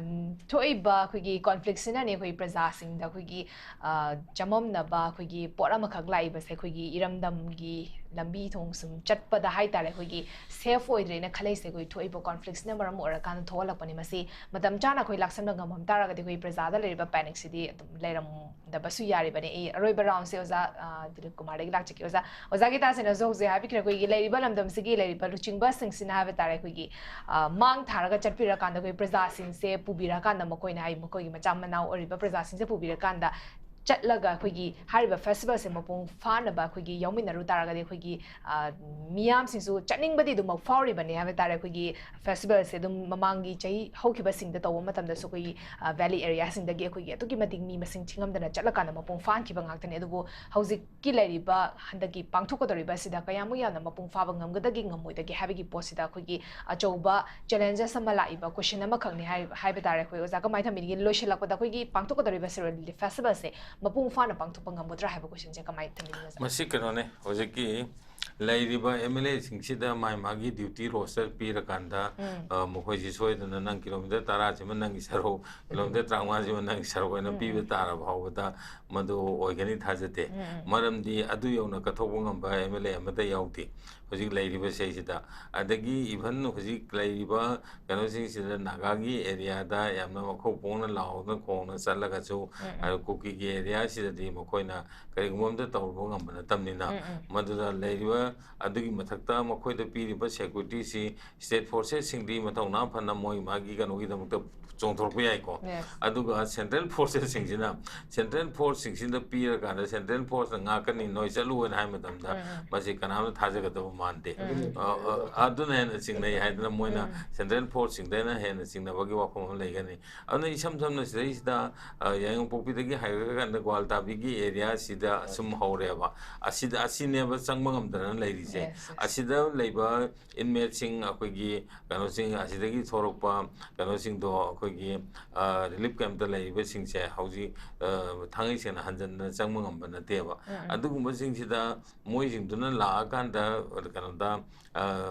ꯊꯣꯛꯏꯕ ꯑꯩꯈꯣꯏꯒꯤ ꯀꯣꯟꯐ꯭ꯂꯤꯛꯁꯤꯅꯅꯦ ꯑꯩꯈꯣꯏ ꯄ꯭ꯔꯖꯥꯁꯤꯡꯗ ꯑꯩꯈꯣꯏꯒꯤ, ꯑ, ꯆꯃꯝꯅꯕ ꯑꯩꯈꯣꯏꯒꯤ ꯄꯣꯠ ꯑꯃꯈꯛ ꯂꯥꯛꯏꯕꯁꯦ ꯑꯩꯈꯣꯏꯒꯤ ꯏꯔꯝꯗꯝꯒꯤ ꯂꯝꯕꯤ ꯊꯣꯡ ꯁꯨꯝ ꯆꯠꯄꯗ ꯍꯥꯏꯇꯥꯔꯦ, ꯑꯩꯈꯣꯏꯒꯤ ꯁꯦꯐ ꯑꯣꯏꯗ꯭ꯔꯦꯅ ꯈꯜꯂꯤꯁꯦ ꯑꯩꯈꯣꯏ ꯊꯣꯛꯏꯕ ꯀꯣꯟꯐ꯭ꯂꯤꯛꯁꯤꯅ ꯃꯔꯝ ꯑꯣꯏꯔꯀꯥꯟꯗ ꯊꯣꯛꯍꯜꯂꯛꯄꯅꯤ꯫ ꯃꯁꯤ ꯃꯇꯝ ꯆꯥꯅ ꯑꯩꯈꯣꯏ ꯂꯥꯛꯁꯟꯕ ꯉꯝꯃꯝ ꯇꯥꯔꯒꯗꯤ ꯑꯩꯈꯣꯏ ꯄ꯭ꯔꯖꯥꯗ ꯂꯩꯔꯤꯕ ꯄꯦꯅꯤꯛꯁꯤꯗꯤ ꯑꯗꯨꯝ ꯂꯩꯔꯝꯗꯕꯁꯨ ꯌꯥꯔꯤꯕꯅꯤ꯫ ꯑꯩ ꯑꯔꯣꯏꯕ ꯔꯥꯎꯟꯁꯦ ꯑꯣꯖꯥ, ꯑ, ꯗꯤꯂꯤꯞ ꯀꯨꯃꯥꯔꯗꯒꯤ ꯂꯥꯛꯆꯒꯦ꯫ ꯑꯣꯖꯥ, ꯑꯣꯖꯥ ꯒꯤꯇꯥꯁꯤꯅꯁꯨ ꯍꯧꯖꯤꯛ ꯍꯥꯏꯕꯤꯈ꯭ꯔꯦ, ꯑꯩꯈꯣꯏꯒꯤ ꯂꯩꯔꯤꯕ ꯂꯝꯗꯝꯁꯤꯒꯤ ꯂꯩꯔꯤꯕ ꯂꯨꯆꯤꯡꯕꯁꯤꯡꯁꯤꯅ ꯍꯥꯏꯕ ꯇꯥꯔꯦ, ꯑꯩꯈꯣꯏꯒꯤ, ꯑ, ꯃꯥꯡ ꯊꯥꯔꯒ ꯆꯠꯄꯤꯔꯀꯥꯟꯗ ꯑꯩꯈꯣꯏ ꯄ꯭ꯔꯖꯥꯁꯤꯡꯁꯦ ꯄꯨꯕꯤꯔꯀꯥꯟꯗ, ꯃꯈꯣꯏꯅ ꯍꯥꯏ, ꯃꯈꯣꯏꯒꯤ ꯃꯆꯥ ꯃꯅꯥꯎ ꯑꯣꯏꯔꯤꯕ ꯄ꯭ꯔꯖꯥꯁꯤꯡꯁꯦ ꯄꯨꯕꯤꯔꯀꯥꯟꯗ ꯆꯠꯂꯒ ꯑꯩꯈꯣꯏꯒꯤ ꯍꯥꯏꯔꯤꯕ ꯐꯦꯁꯇꯤꯚꯦꯜꯁꯦ ꯃꯄꯨꯡ ꯐꯥꯅꯕ ꯑꯩꯈꯣꯏꯒꯤ ꯌꯥꯎꯃꯤꯟꯅꯔꯨ ꯇꯥꯔꯒꯗꯤ ꯑꯩꯈꯣꯏꯒꯤ, ꯑ, ꯃꯤꯌꯥꯝꯁꯤꯡꯁꯨ ꯆꯠꯅꯤꯡꯕꯗꯤ ꯑꯗꯨꯃꯛ ꯐꯥꯎꯔꯤꯕꯅꯤ ꯍꯥꯏꯕ ꯇꯥꯔꯦ꯫ ꯑꯩꯈꯣꯏꯒꯤ ꯐꯦꯁꯇꯤꯚꯦꯜꯁꯦ ꯑꯗꯨꯝ ꯃꯃꯥꯡꯒꯤ ꯆꯍꯤ ꯍꯧꯈꯤꯕꯁꯤꯡꯗ ꯇꯧꯕ ꯃꯇꯝꯗꯁꯨ ꯑꯩꯈꯣꯏꯒꯤ, ꯑ, ꯚꯦꯂꯤ ꯑꯦꯔꯤꯌꯥꯁꯤꯡꯗꯒꯤ ꯑꯩꯈꯣꯏꯒꯤ ꯑꯗꯨꯛꯀꯤ ꯃꯇꯤꯛ ꯃꯤ ꯃꯁꯤꯡ ꯊꯤꯉꯝꯗꯅ ꯆꯠꯂꯀꯥꯟꯗ ꯃꯄꯨꯡ ꯐꯥꯍꯟꯈꯤꯕ ꯉꯥꯛꯇꯅꯤ꯫ ꯑꯗꯨꯕꯨ ꯍꯧꯖꯤꯛꯀꯤ ꯂꯩꯔꯤꯕ ꯍꯟꯗꯛꯀꯤ ꯄꯥꯡꯊꯣꯛꯀꯗꯧꯔꯤꯕ ꯑꯁꯤꯗ ꯀꯌꯥꯃꯨꯛ ꯌꯥꯝꯅ ꯃꯄꯨꯡ ꯐꯥꯕ ꯉꯝꯒꯗꯒꯦ ꯉꯝꯃꯣꯏꯗꯒꯦ ꯍꯥꯏꯕꯒꯤ ꯄꯣꯠꯁꯤꯗ ꯑꯩꯈꯣꯏꯒꯤ ꯑꯆꯧꯕ ꯆꯦꯂꯦꯟꯖꯦꯁ ꯑꯃ ꯂꯥꯛꯏꯕ ꯀꯣꯏꯁꯟ ꯑꯃꯈꯛꯅꯤ ꯍꯥꯏ-, ꯍꯥꯏꯕ ꯇꯥꯔꯦ꯫ ꯑꯩꯈꯣꯏ ꯑꯣꯖꯥ ꯀꯃꯥꯏꯅ ꯊꯝꯕꯤꯅꯤꯡꯒꯦ? ꯂꯣꯏꯁꯤꯜꯂꯛꯄꯗ ꯑꯩꯈꯣꯏꯒꯤ ꯄꯥꯡꯊꯣꯛꯀꯗꯧꯔꯤꯕ ꯁꯤꯔꯣꯏ ꯂꯤꯂꯤ ꯐꯦꯁꯇꯤꯚꯦꯜꯁꯦ ꯃꯄꯨꯡ ꯐꯥꯅ ꯄꯥꯡꯊꯣꯛꯄ ꯉꯝꯒꯗ꯭ꯔꯥ ꯍꯥꯏꯕ ꯀꯣꯏꯁꯟꯁꯦ ꯀꯃꯥꯏꯅ ꯊꯝꯕꯤꯅꯤꯡꯉꯤ, ꯑꯣꯖꯥ? ꯃꯁꯤ ꯀꯩꯅꯣꯅꯦ, ꯍꯧꯖꯤꯛꯀꯤ ꯂꯩꯔꯤꯕ ꯑꯦꯝ ꯑꯦꯜ ꯑꯦꯁꯤꯡꯁꯤꯗ ꯃꯥꯏ ꯃꯥꯒꯤ ꯗ꯭ꯌꯨꯇꯤ ꯔꯣꯁꯇꯔ ꯄꯤꯔꯀꯥꯟꯗ, ꯎꯝ꯫ ꯑ, ꯃꯈꯣꯏꯁꯤ ꯁꯣꯏꯗꯅ ꯅꯪ ꯀꯤꯂꯣꯃꯤꯇꯔ ꯇꯔꯥꯁꯤꯃ ꯅꯪꯒꯤ ꯁꯔꯨꯛ, ꯀꯤꯂꯣꯃꯤꯇꯔ ꯇꯔꯥꯃꯉꯥꯁꯤꯃ ꯅꯪꯒꯤ ꯁꯔꯨꯛ ꯍꯥꯏꯅ ꯎꯝ, ꯄꯤꯕ ꯎꯝ꯫ ꯇꯥꯔꯕ ꯐꯥꯎꯕꯗ ꯃꯗꯨ ꯑꯣꯏꯒꯅꯤ ꯊꯥꯖꯗꯦ꯫ ꯎꯝ, ꯎꯝ꯫ ꯃꯔꯝꯗꯤ ꯑꯗꯨ ꯌꯧꯅ ꯀꯠꯊꯣꯛꯄ ꯉꯝꯕ ꯑꯦꯝ ꯑꯦꯜ ꯑꯦ ꯑꯃꯠꯇ ꯌꯥꯎꯗꯦ ꯍꯧꯖꯤꯛ ꯂꯩꯔꯤꯕ ꯁꯤꯗꯩꯁꯤꯗ꯫ ꯑꯗꯒꯤ ꯏꯚꯟ ꯍꯧꯖꯤꯛ ꯂꯩꯔꯤꯕ ꯀꯩꯅꯣꯁꯤꯡꯁꯤꯗ ꯅꯥꯒꯥꯒꯤ ꯑꯦꯔꯤꯌꯥꯗ ꯌꯥꯝꯅ ꯃꯈꯧ ꯄꯣꯡꯅ ꯂꯥꯎꯗꯅ ꯈꯣꯡꯅ ꯆꯠꯂꯒꯁꯨ, ꯎꯝ, ꯎꯝ꯫ ꯑꯗꯨ ꯀꯨꯀꯤꯒꯤ ꯑꯦꯔꯤꯌꯥꯁꯤꯗꯗꯤ ꯃꯈꯣꯏꯅ ꯀꯔꯤꯒꯨꯝꯕ ꯑꯃꯇ ꯇꯧꯔꯨꯕ ꯉꯝꯕ ꯅꯠꯇꯕꯅꯤꯅ, ꯎꯝ, ꯎꯝ꯫ ꯃꯗꯨꯗ ꯂꯩꯔꯤꯕ ꯑꯗꯨꯒꯤ ꯃꯊꯛꯇ ꯃꯈꯣꯏꯗ ꯄꯤꯔꯤꯕ ꯁꯦꯀ꯭ꯌꯨꯔꯤꯇꯤꯁꯤ ꯁ꯭ꯇꯦꯠ ꯐꯣꯔꯁꯦꯁꯁꯤꯡꯗꯤ ꯃꯊꯧꯅꯥ ꯐꯅ ꯃꯣꯏ ꯃꯥꯒꯤ ꯀꯩꯅꯣꯒꯤꯗꯃꯛꯇ ꯆꯣꯡꯊꯣꯔꯛꯄ ꯌꯥꯏꯀꯣ꯫ Yes. ꯑꯗꯨꯒ ꯁꯦꯟꯇ꯭ꯔꯦꯜ ꯐꯣꯔꯁꯦꯁꯁꯤꯡꯁꯤꯅ, ꯁꯦꯟꯇ꯭ꯔꯦꯜ ꯐꯣꯔꯁꯁꯤꯡꯁꯤꯗ ꯄꯤꯔꯀꯥꯟꯗ ꯁꯦꯟꯇ꯭ꯔꯦꯜ ꯐꯣꯔꯁꯅ ꯉꯥꯛꯀꯅꯤ, ꯅꯣꯏ ꯆꯠꯂꯨ ꯍꯥꯏꯅ ꯍꯥꯏꯕ ꯃꯇꯝꯗ ꯎꯝ, ꯎꯝ꯫ ꯃꯁꯤ ꯀꯅꯥꯝꯇ ꯊꯥꯖꯒꯗꯕ ꯃꯥꯟꯗꯦ꯫ ꯎꯝ꯫ ꯑ, ꯑ, ꯑꯗꯨꯅ ꯍꯦꯟꯅ ꯆꯤꯡꯅꯩ ꯍꯥꯏꯗꯅ ꯃꯣꯏꯅ ꯎꯝ꯫ ꯁꯦꯟꯇ꯭ꯔꯦꯜ ꯐꯣꯔꯁꯁꯤꯡꯗꯅ ꯍꯦꯟꯅ ꯆꯤꯡꯅꯕꯒꯤ ꯋꯥꯐꯝ ꯑꯃ ꯂꯩꯒꯅꯤ꯫ ꯑꯗꯨꯅ ꯏꯁꯝ ꯁꯝꯅ ꯁꯤꯗꯩꯁꯤꯗ, ꯑ, ꯌꯥꯏꯉꯪꯄꯣꯛꯄꯤꯗꯒꯤ ꯍꯥꯏꯔꯀꯥꯟꯗ ꯒ꯭ꯋꯥꯜꯇꯥꯕꯤꯒꯤ ꯑꯦꯔꯤꯌꯥꯁꯤꯗ ꯁꯨꯝ ꯍꯧꯔꯦꯕ꯫ ꯑꯁꯤꯗ, ꯑꯁꯤꯅꯦꯕ ꯆꯪꯕ ꯉꯝꯗꯅ ꯂꯩꯔꯤꯁꯦ꯫ Yes, yes. ꯑꯁꯤꯗ ꯂꯩꯕ ꯏꯟꯃꯦꯠꯁꯤꯡ, ꯑꯩꯈꯣꯏꯒꯤ ꯀꯩꯅꯣꯁꯤꯡ, ꯑꯁꯤꯗꯒꯤ ꯊꯣꯔꯛꯄ ꯀꯩꯅꯣꯁꯤꯡꯗꯣ, ꯑꯩꯈꯣꯏꯒꯤ, ꯑ, ꯔꯤꯂꯤꯐ ꯀꯦꯝꯞꯇ ꯂꯩꯔꯤꯕꯁꯤꯡꯁꯦ ꯍꯧꯖꯤꯛ, ꯑ, ꯊꯥꯡꯒꯩ ꯁꯦꯡꯅ ꯍꯟꯖꯟꯅ ꯆꯪꯕ ꯉꯝꯕ ꯅꯠꯇꯦꯕ꯫ ꯎꯝ, ꯎꯝ꯫ ꯑꯗꯨꯒꯨꯝꯕꯁꯤꯡꯁꯤꯗ ꯃꯣꯏꯁꯤꯡꯗꯨꯅ ꯂꯥꯛꯑꯀꯥꯟꯗ ꯀꯩꯅꯣꯗ, ꯑ,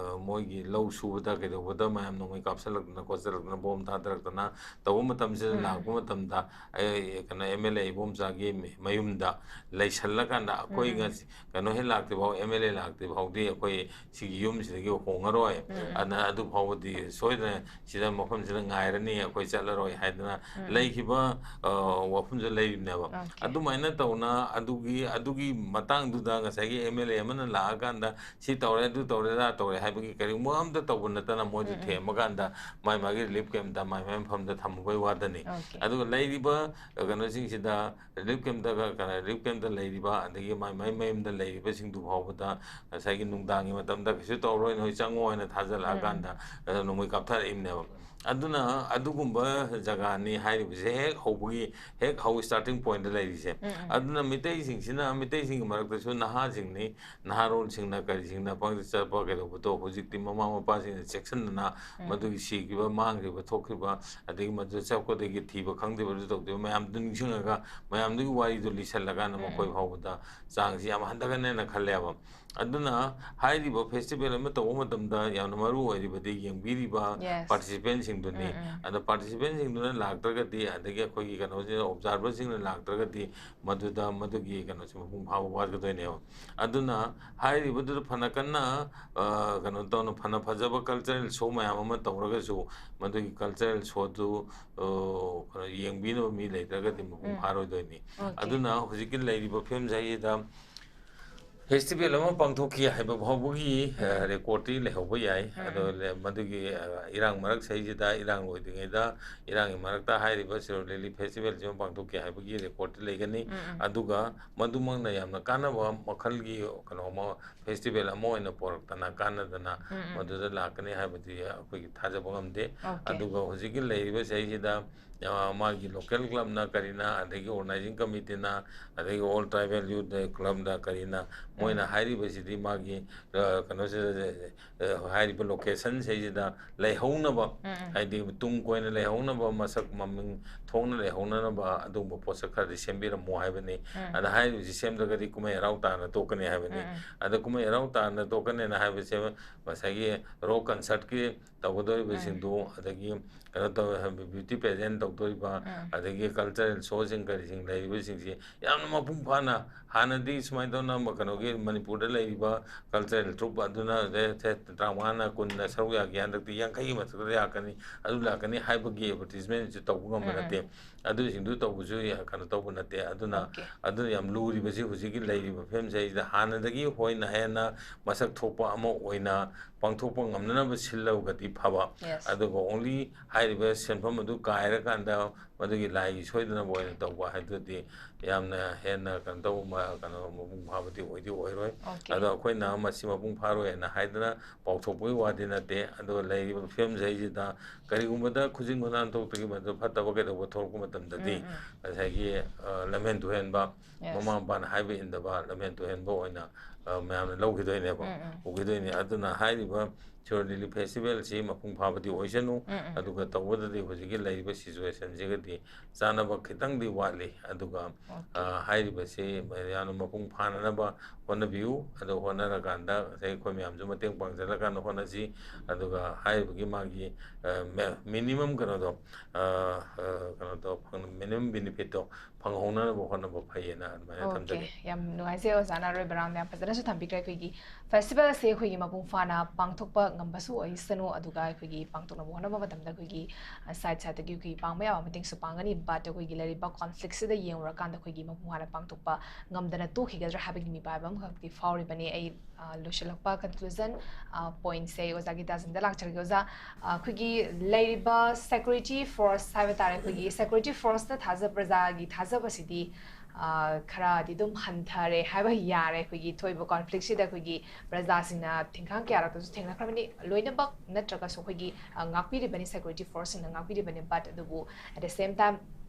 ꯃꯣꯏꯒꯤ ꯂꯧ ꯁꯨꯕꯗ ꯀꯩꯗꯧꯕꯗ ꯃꯌꯥꯝ ꯅꯣꯡꯃꯩ ꯀꯥꯞꯁꯤꯜꯂꯛꯇꯅ ꯈꯣꯠꯆꯜꯂꯛꯇꯅ, ꯕꯣꯝ ꯊꯥꯗꯔꯛꯇꯅ ꯇꯧꯕ ꯃꯇꯝꯁꯤꯗ, ꯎꯝ, ꯎꯝ꯫ ꯂꯥꯛꯄ ꯃꯇꯝꯗ, ꯑꯩ, ꯀꯩꯅꯣ, ꯑꯦꯝ ꯑꯦꯜ ꯑꯦ ꯏꯕꯣꯝꯆꯥꯒꯤ ꯃꯌꯨꯝꯗ ꯂꯩꯁꯜꯂꯀꯥꯟꯗ ꯑꯩꯈꯣꯏ ꯎꯝ, ꯎꯝ꯫ ꯉꯁꯤ ꯀꯩꯅꯣ ꯍꯦꯛ ꯂꯥꯛꯇ꯭ꯔꯤꯐꯥꯎ, ꯑꯦꯝ ꯑꯦꯜ ꯑꯦ ꯂꯥꯛ-, ꯐꯥꯎꯗꯤ ꯑꯩꯈꯣꯏ ꯁꯤꯒꯤ ꯌꯨꯝꯁꯤꯗꯒꯤ ꯍꯣꯡꯉꯔꯣꯏ꯫ ꯑꯗꯨꯅ ꯑꯗꯨ ꯐꯥꯎꯕꯗꯤ ꯁꯣꯏꯗꯅ ꯁꯤꯗ, ꯃꯐꯝꯁꯤꯗ ꯉꯥꯏꯔꯅꯤ, ꯑꯩꯈꯣꯏ ꯆꯠꯂꯔꯣꯏ ꯍꯥꯏꯗꯅ ꯂꯩꯈꯤꯕ, ꯑ, ꯋꯥꯐꯝꯁꯨ ꯂꯩꯔꯤꯕꯅꯦꯕ꯫ ꯑꯗꯨꯃꯥꯏꯅ ꯇꯧꯅ ꯑꯗꯨꯒꯤ, ꯑꯗꯨꯒꯤ ꯃꯇꯥꯡꯗꯨꯗ ꯉꯁꯥꯏꯒꯤ M L A ꯑꯃꯅ ꯂꯥꯛꯑꯀꯥꯟꯗ ꯁꯤ ꯇꯧꯔꯦ, ꯑꯗꯨ ꯇꯧꯔꯦ, ꯑꯗꯥ ꯇꯧꯔꯦ ꯍꯥꯏꯕꯒꯤ ꯀꯔꯤꯒꯨꯝꯕ ꯑꯝꯇ ꯇꯧꯕ ꯅꯠꯇꯅ, ꯃꯣꯏꯗꯨ ꯊꯦꯝꯃꯀꯥꯟꯗ ꯃꯥꯏ ꯃꯥꯒꯤ relief campꯇ, ꯃꯥꯏ ꯃꯥꯏ ꯃꯐꯝꯗ ꯊꯝꯃꯨꯕꯩ ꯋꯥꯗꯅꯤ꯫ ꯑꯗꯨꯒ ꯂꯩꯔꯤꯕ, ꯑ, ꯀꯩꯅꯣꯁꯤꯡꯁꯤꯗ relief campꯇ, ꯀꯩꯅꯣ, relief campꯇ ꯂꯩꯔꯤꯕ, ꯑꯗꯒꯤ ꯃꯥꯏ ꯃꯥꯏ ꯃꯌꯨꯝꯗ ꯂꯩꯔꯤꯕꯁꯤꯡꯗꯨ ꯐꯥꯎꯕꯗ ꯉꯁꯥꯏꯒꯤ ꯅꯨꯡꯗꯥꯡꯒꯤ ꯃꯇꯝꯗ ꯀꯩꯁꯨ ꯇꯧꯔꯣꯏ, ꯅꯣꯏ ꯆꯪꯉꯣ ꯍꯥꯏꯅ ꯊꯥꯖꯤꯜꯂꯛꯑꯀꯥꯟꯗ, ꯑ, ꯅꯣꯡꯃꯩ ꯀꯥꯞꯊꯔꯛꯏꯕꯅꯦꯕ꯫ ꯑꯗꯨꯅ ꯑꯗꯨꯒꯨꯝꯕ ꯖꯒꯥꯅꯤ ꯍꯥꯏꯔꯤꯕꯁꯦ, ꯍꯦꯛ ꯍꯧꯕꯒꯤ, ꯍꯦꯛ ꯍꯧ-, starting pointꯇ ꯂꯩꯔꯤꯁꯦ꯫ ꯑꯗꯨꯅ ꯃꯤꯇꯩꯁꯤꯡꯁꯤꯅ, ꯃꯤꯇꯩꯁꯤꯡꯒꯤ ꯃꯔꯛꯇꯁꯨ ꯅꯍꯥꯁꯤꯡꯅꯤ, ꯅꯍꯥꯔꯣꯜꯁꯤꯡꯅ, ꯀꯔꯤꯁꯤꯡꯅ ꯄꯪꯆꯠ ꯆꯠꯄ ꯀꯩꯗꯧꯕꯗꯣ ꯍꯧꯖꯤꯛꯇꯤ ꯃꯃꯥ ꯃꯄꯥꯁꯤꯡꯅ ꯆꯦꯛꯁꯤꯟꯗꯅ ꯃꯗꯨꯒꯤ ꯁꯤꯈꯤꯕ, ꯃꯥꯡꯈ꯭ꯔꯤꯕ, ꯊꯣꯛꯈ꯭ꯔꯤꯕ, ꯑꯗꯒꯤ ꯃꯗꯨꯗ ꯆꯠꯄꯗꯒꯤ ꯊꯤꯕ ꯈꯪꯗ꯭ꯔꯤꯕ, ꯑꯗꯨ ꯇꯧꯗ꯭ꯔꯤꯕ ꯃꯌꯥꯝꯗꯨ ꯅꯤꯡꯁꯤꯡꯉꯒ ꯃꯌꯥꯝꯗꯨꯒꯤ ꯋꯥꯔꯤꯗꯨ ꯂꯤꯁꯜꯂꯀꯥꯟꯗ ꯃꯈꯣꯏ ꯐꯥꯎꯕꯗ ꯆꯥꯡꯁꯤ ꯌꯥꯝ ꯍꯟꯊꯒꯅꯦꯅ ꯈꯜꯂꯦꯕ꯫ ꯑꯗꯨꯅ ꯍꯥꯏꯔꯤꯕ festival ꯑꯃ ꯇꯧꯕ ꯃꯇꯝꯗ ꯌꯥꯝꯅ ꯃꯔꯨ ꯑꯣꯏꯔꯤꯕꯗꯤ ꯌꯦꯡꯕꯤꯔꯤꯕ participantꯁꯤꯡꯗꯨꯅꯤ꯫ ꯑꯗ participantꯁꯤꯡꯗꯨꯅ ꯂꯥꯛꯇ꯭ꯔꯒꯗꯤ, ꯑꯗꯒꯤ ꯑꯩꯈꯣꯏꯒꯤ ꯀꯩꯅꯣꯁꯤꯅ, observerꯁꯤꯡꯅ ꯂꯥꯛꯇ꯭ꯔꯒꯗꯤ ꯃꯗꯨꯗ, ꯃꯗꯨꯒꯤ ꯀꯩꯅꯣꯁꯦ ꯃꯄꯨꯡ ꯐꯥꯕ ꯋꯥꯠꯀꯗꯣꯏꯅꯦꯕ꯫ ꯑꯗꯨꯅ ꯍꯥꯏꯔꯤꯕꯗꯨꯗ ꯐꯅ ꯀꯟꯅ, ꯑ, ꯀꯩꯅꯣ ꯇꯧꯅ, ꯐꯅ ꯐꯖꯕ cultural show ꯃꯌꯥꯝ ꯑꯃ ꯇꯧꯔꯒꯁꯨ, ꯃꯗꯨꯒꯤ cultural showꯗꯨ, ꯑ, ꯀꯩꯅꯣ, ꯌꯦꯡꯕꯤꯅꯕ ꯃꯤ ꯂꯩꯇ꯭ꯔꯒꯗꯤ ꯃꯄꯨꯡ ꯐꯥꯔꯣꯏꯗꯣꯏꯅꯤ꯫ ꯑꯗꯨꯅ ꯍꯧꯖꯤꯛꯀꯤ ꯂꯩꯔꯤꯕ ꯐꯤꯕꯝꯁꯦ ꯍꯥꯏꯁꯤꯗ festival ꯑꯃ ꯄꯥꯡꯊꯣꯛꯈꯤ ꯍꯥꯏꯕ ꯐꯥꯎꯕꯒꯤ, ꯑ, recordꯇꯤ ꯂꯩꯍꯧꯕ ꯌꯥꯏ꯫ ꯑꯗꯣ ꯂꯦ-, ꯃꯗꯨꯒꯤ, ꯑ, ꯏꯔꯥꯡ ꯃꯔꯛꯁꯤꯗꯩꯁꯤꯗ, ꯏꯔꯥꯡ ꯂꯣꯏꯗ꯭ꯔꯤꯉꯩꯗ, ꯏꯔꯥꯡꯒꯤ ꯃꯔꯛꯇ ꯍꯥꯏꯔꯤꯕ ꯁꯤꯔꯣꯏ ꯂꯤꯂꯤ festivalꯁꯤꯃ ꯄꯥꯡꯊꯣꯛꯈꯤ ꯍꯥꯏꯕꯒꯤ recordꯇꯤ ꯂꯩꯒꯅꯤ꯫ ꯑꯗꯨꯒ ꯃꯗꯨꯃꯛꯅ ꯌꯥꯝꯅ ꯀꯥꯟꯅꯕ ꯃꯈꯜꯒꯤ ꯀꯩꯅꯣ ꯑꯃ, festival ꯑꯃ ꯑꯣꯏꯅ ꯄꯣꯔꯛꯇꯅ, ꯀꯥꯟꯅꯗꯅ ꯃꯗꯨꯗ ꯂꯥꯛꯀꯅꯤ ꯍꯥꯏꯕꯗꯤ ꯑꯩꯈꯣꯏꯒꯤ ꯊꯥꯖꯕ ꯉꯝꯗꯦ꯫ ꯑꯗꯨꯒ ꯍꯧꯖꯤꯛꯀꯤ ꯂꯩꯔꯤꯕ ꯆꯍꯤꯁꯤꯗ, ꯑ, ꯃꯥꯒꯤ local clubꯅ ꯀꯔꯤꯅ, ꯑꯗꯒꯤ organizing committeeꯅ, ꯑꯗꯒꯤ All Tribal Youth Clubꯅ ꯀꯔꯤꯅ, ꯃꯣꯏꯅ ꯍꯥꯏꯔꯤꯕꯁꯤꯗꯤ ꯃꯥꯒꯤ, ꯑ, ꯀꯩꯅꯣꯁꯤꯗ, ꯑ, ꯍꯥꯏꯔꯤꯕ locationꯁꯤꯗꯩꯁꯤꯗ ꯂꯩꯍꯧꯅꯕ, ꯍꯥꯏꯗꯤ ꯇꯨꯡ ꯀꯣꯏꯅ ꯂꯩꯍꯧꯅꯕ, ꯃꯁꯛ ꯃꯃꯤꯡ ꯊꯣꯛꯅ ꯂꯩꯍꯧꯅꯅꯕ ꯑꯗꯨꯒꯨꯝꯕ ꯄꯣꯠꯁꯛ ꯈꯔꯗꯤ ꯁꯦꯝꯕꯤꯔꯝꯃꯣ ꯍꯥꯏꯕꯅꯤ꯫ ꯑꯗ ꯍꯥꯏꯔꯤꯕꯁꯤ ꯁꯦꯝꯗ꯭ꯔꯒꯗꯤ ꯀꯨꯝꯍꯩ ꯍꯔꯥꯎ ꯇꯥꯅ ꯇꯣꯛꯀꯅꯤ ꯍꯥꯏꯕꯅꯤ꯫ ꯑꯗ ꯀꯨꯝꯍꯩ ꯍꯔꯥꯎ ꯇꯥꯅ ꯇꯣꯛꯀꯅꯦꯅ ꯍꯥꯏꯕꯁꯦ ꯉꯁꯥꯏꯒꯤ rock concertꯀꯤ ꯇꯧꯒꯗꯧꯔꯤꯕꯁꯤꯡꯗꯨ, ꯑꯗꯒꯤ ꯀꯩꯅꯣ ꯇꯧ-, beauty pageant ꯇꯧꯗꯣꯔꯤꯕ, ꯎꯝ. ꯑꯗꯒꯤ cultural showꯁꯤꯡ ꯀꯔꯤꯁꯤꯡ ꯂꯩꯔꯤꯕꯁꯤꯡꯁꯤ ꯌꯥꯝꯅ ꯃꯄꯨꯡ ꯐꯥꯅ, ꯍꯥꯟꯅꯗꯤ ꯁꯨꯃꯥꯏꯅ ꯇꯧꯅ ꯀꯩꯅꯣꯒꯤ ꯃꯅꯤꯄꯨꯔꯗ ꯂꯩꯔꯤꯕ cultural troupe ꯑꯗꯨꯅ ꯇꯔꯥꯃꯉꯥꯅ ꯀꯨꯟꯅ ꯁꯔꯨꯛ ꯌꯥꯒꯦ, ꯍꯟꯗꯛꯇꯤ ꯌꯥꯡꯈꯩꯒꯤ ꯃꯊꯛꯇ ꯌꯥꯔꯛꯀꯅꯤ, ꯑꯗꯨ ꯂꯥꯛꯀꯅꯤ ꯍꯥꯏꯕꯒꯤ advertisementꯁꯨ ꯇꯧꯕ ꯉꯝꯕ ꯎꯝ, ꯅꯠꯇꯦ꯫ ꯑꯗꯨꯁꯤꯡꯗꯨ ꯇꯧꯕꯁꯨ ꯌꯥ-, ꯀꯩꯅꯣ ꯇꯧꯕ ꯅꯠꯇꯦ꯫ ꯑꯗꯨꯅ Okay. ꯑꯗꯨꯅ ꯌꯥꯝ ꯂꯨꯔꯤꯕꯁꯤ ꯍꯧꯖꯤꯛꯀꯤ ꯂꯩꯔꯤꯕ ꯐꯤꯕꯝꯁꯤꯗꯩꯁꯤꯗ ꯍꯥꯟꯅꯗꯒꯤ ꯍꯦꯟꯅ ꯍꯦꯟꯅ ꯃꯁꯛ ꯊꯣꯛꯄ ꯑꯃ ꯑꯣꯏꯅ ꯄꯥꯡꯊꯣꯛꯄ ꯉꯝꯅꯅꯕ ꯁꯤꯜꯂꯒꯗꯤ ꯐꯕ꯫ Yes. ꯑꯗꯨꯒ only ꯍꯥꯏꯔꯤꯕ ꯁꯦꯟꯐꯝ ꯑꯗꯨ ꯀꯥꯏꯔꯀꯥꯟꯗ ꯃꯗꯨꯒꯤ ꯂꯥꯏꯒꯤ ꯁꯣꯏꯗꯅꯕ ꯑꯣꯏꯅ ꯇꯧꯕ ꯍꯥꯏꯗꯨꯗꯤ ꯌꯥꯝꯅ ꯍꯦꯟꯅ ꯀꯩꯅꯣ ꯇꯧꯕ ꯃ-, ꯀꯩꯅꯣ ꯃꯄꯨꯡ ꯐꯥꯕꯗꯤ ꯑꯣꯏꯗꯤ ꯑꯣꯏꯔꯣꯏ꯫ Okay. ꯑꯗꯣ ꯑꯩꯈꯣꯏꯅ ꯃꯁꯤ ꯃꯄꯨꯡ ꯐꯥꯔꯣꯏꯅ ꯍꯥꯏꯗꯅ ꯄꯥꯎꯊꯣꯛꯄꯒꯤ ꯋꯥꯗꯤ ꯅꯠꯇꯦ꯫ ꯑꯗꯨꯒ ꯂꯩꯔꯤꯕ ꯐꯤꯕꯝꯁꯤꯗꯩꯁꯤꯗ ꯀꯔꯤꯒꯨꯝꯕꯗ ꯈꯨꯖꯤꯟ ꯈꯨꯅꯥꯟ ꯊꯣꯛꯇ꯭ꯔꯤꯉꯩ ꯃꯗꯨ ꯐꯠꯇꯕ ꯀꯩꯗꯧꯕ ꯊꯣꯛꯂꯛꯄ ꯃꯇꯝꯗꯗꯤ ꯎꯝ, ꯎꯝ. ꯉꯁꯥꯏꯒꯤ, ꯑ, ꯂꯝꯍꯦꯟ ꯇꯨꯍꯦꯟꯕ, Yes. ꯃꯃꯥ ꯃꯄꯥꯅ ꯍꯥꯏꯕ ꯏꯟꯗꯕ, ꯂꯝꯍꯦꯟ ꯇꯨꯍꯦꯟꯕ ꯑꯣꯏꯅ, ꯑ, ꯃꯌꯥꯝꯅ ꯂꯧꯈꯤꯗꯣꯏꯅꯦꯕ, ꯎꯝ, ꯎꯝ. ꯎꯈꯤꯗꯣꯏꯅꯦ꯫ ꯑꯗꯨꯅ ꯍꯥꯏꯔꯤꯕ ꯁꯤꯔꯣꯏ ꯂꯤꯂꯤ ꯐꯦꯁꯇꯤꯚꯦꯜꯁꯤ ꯃꯄꯨꯡ ꯐꯥꯕꯗꯤ ꯑꯣꯏꯁꯅꯨ꯫ ꯎꯝ, ꯎꯝ. ꯑꯗꯨꯒ ꯇꯧꯕꯗꯗꯤ ꯍꯧꯖꯤꯛꯀꯤ ꯂꯩꯔꯤꯕ ꯁꯤꯆꯨꯋꯦꯁꯟꯁꯤꯒꯗꯤ ꯆꯥꯟꯅꯕ ꯈꯤꯇꯪꯗꯤ ꯋꯥꯠꯂꯤ꯫ ꯑꯗꯨꯒ, Okay. ꯑ, ꯍꯥꯏꯔꯤꯕꯁꯤ ꯌꯥꯝꯅ ꯃꯄꯨꯡ ꯐꯥꯅꯅꯕ ꯍꯣꯠꯅꯕꯤꯌꯨ꯫ ꯑꯗꯣ ꯍꯣꯠꯅꯔꯀꯥꯟꯗ ꯉꯁꯥꯏ ꯑꯩꯈꯣꯏ ꯃꯌꯥꯝꯁꯨ ꯃꯇꯦꯡ ꯄꯥꯡꯁꯤꯜꯂꯀꯥꯟꯗ ꯍꯣꯠꯅꯁꯤ꯫ ꯑꯗꯨꯒ ꯍꯥꯏꯔꯤꯕꯒꯤ ꯃꯥꯒꯤ, ꯑ, ꯃꯦ-, minimum ꯀꯩꯅꯣꯗꯣ, ꯑ, ꯑ, ꯀꯩꯅꯣꯗꯣ, ꯐꯪ-, minimum benefitꯇꯣ ꯐꯪꯍꯧꯅꯅꯕ ꯍꯣꯠꯅꯕ ꯐꯩꯌꯦꯅ ꯑꯗꯨꯃꯥꯏꯅ Okay. ꯊꯝꯖꯒꯦ꯫ ꯌꯥꯝ ꯅꯨꯡꯉꯥꯏꯖꯩ ꯑꯣꯖꯥꯅ ꯑꯔꯣꯏꯕ round ꯌꯥꯝ ꯐꯖꯅꯁꯨ ꯊꯝꯕꯤꯈ꯭ꯔꯦ꯫ ꯑꯩꯈꯣꯏꯒꯤ festival ꯑꯁꯦ ꯑꯩꯈꯣꯏꯒꯤ ꯃꯄꯨꯡ ꯐꯥꯅ ꯄꯥꯡꯊꯣꯛꯄ ꯉꯝꯕꯁꯨ ꯑꯣꯏꯁꯅꯨ, ꯑꯗꯨꯒ ꯑꯩꯈꯣꯏꯒꯤ ꯄꯥꯡꯊꯣꯛꯅꯕ ꯍꯣꯠꯅꯕ ꯃꯇꯝꯗ ꯑꯩꯈꯣꯏꯒꯤ, ꯑ, side sideꯇꯒꯤ ꯑꯩꯈꯣꯏꯒꯤ ꯄꯥꯡꯕ ꯌꯥꯕ ꯃꯇꯦꯡꯁꯨ ꯄꯥꯡꯒꯅꯤ, but ꯑꯩꯈꯣꯏꯒꯤ ꯂꯩꯔꯤꯕ conflictꯁꯤꯗ ꯌꯦꯡꯉꯨꯔꯀꯥꯟꯗ ꯑꯩꯈꯣꯏꯒꯤ ꯃꯄꯨꯡ ꯐꯥꯅ ꯄꯥꯡꯊꯣꯛꯄ ꯉꯝꯗꯅ ꯇꯣꯛꯈꯤꯒꯗ꯭ꯔꯥ ꯍꯥꯏꯕꯒꯤ ꯃꯤꯄꯥꯏꯕ ꯑꯃꯈꯛꯇꯤ ꯐꯥꯎꯔꯤꯕꯅꯤ꯫ ꯑꯩ, ꯑ, ꯂꯣꯏꯁꯤꯜꯂꯛꯄ conclusion, ꯑ, pointꯁꯦ ꯑꯩ ꯑꯣꯖꯥ ꯒꯤꯇꯥꯖꯤꯡꯗ ꯂꯥꯛꯆꯔꯒꯦ꯫ ꯑꯣꯖꯥ, ꯑ, ꯑꯩꯈꯣꯏꯒꯤ ꯂꯩꯔꯤꯕ security force ꯍꯥꯏꯕ ꯇꯥꯔꯦ, ꯑꯩꯈꯣꯏꯒꯤ security forceꯇ ꯊꯥꯖ-, ꯄ꯭ꯔꯖꯥꯒꯤ ꯊꯥꯖꯕꯁꯤꯗꯤ, ꯑ, ꯈꯔꯗꯤ ꯑꯗꯨꯝ ꯍꯟꯊꯔꯦ ꯍꯥꯏꯕ ꯌꯥꯔꯦ꯫ ꯑꯩꯈꯣꯏꯒꯤ ꯊꯣꯛꯏꯕ conflictꯁꯤꯗ ꯑꯩꯈꯣꯏꯒꯤ ꯄ꯭ꯔꯖꯥꯁꯤꯡꯅ ꯊꯤꯡꯈꯥꯡ ꯀꯌꯥꯔꯛꯇꯁꯨ ꯊꯦꯡꯅꯈ꯭ꯔꯕꯅꯤ꯫ ꯂꯣꯏꯅꯃꯛ ꯅꯠꯇ꯭ꯔꯒꯁꯨ ꯑꯩꯈꯣꯏꯒꯤ, ꯑ, ꯉꯥꯛꯄꯤꯔꯤꯕꯅꯤ, security forceꯁꯤꯡꯅ ꯉꯥꯛꯄꯤꯔꯤꯕꯅꯤ, but ꯑꯗꯨꯕꯨ at the same time,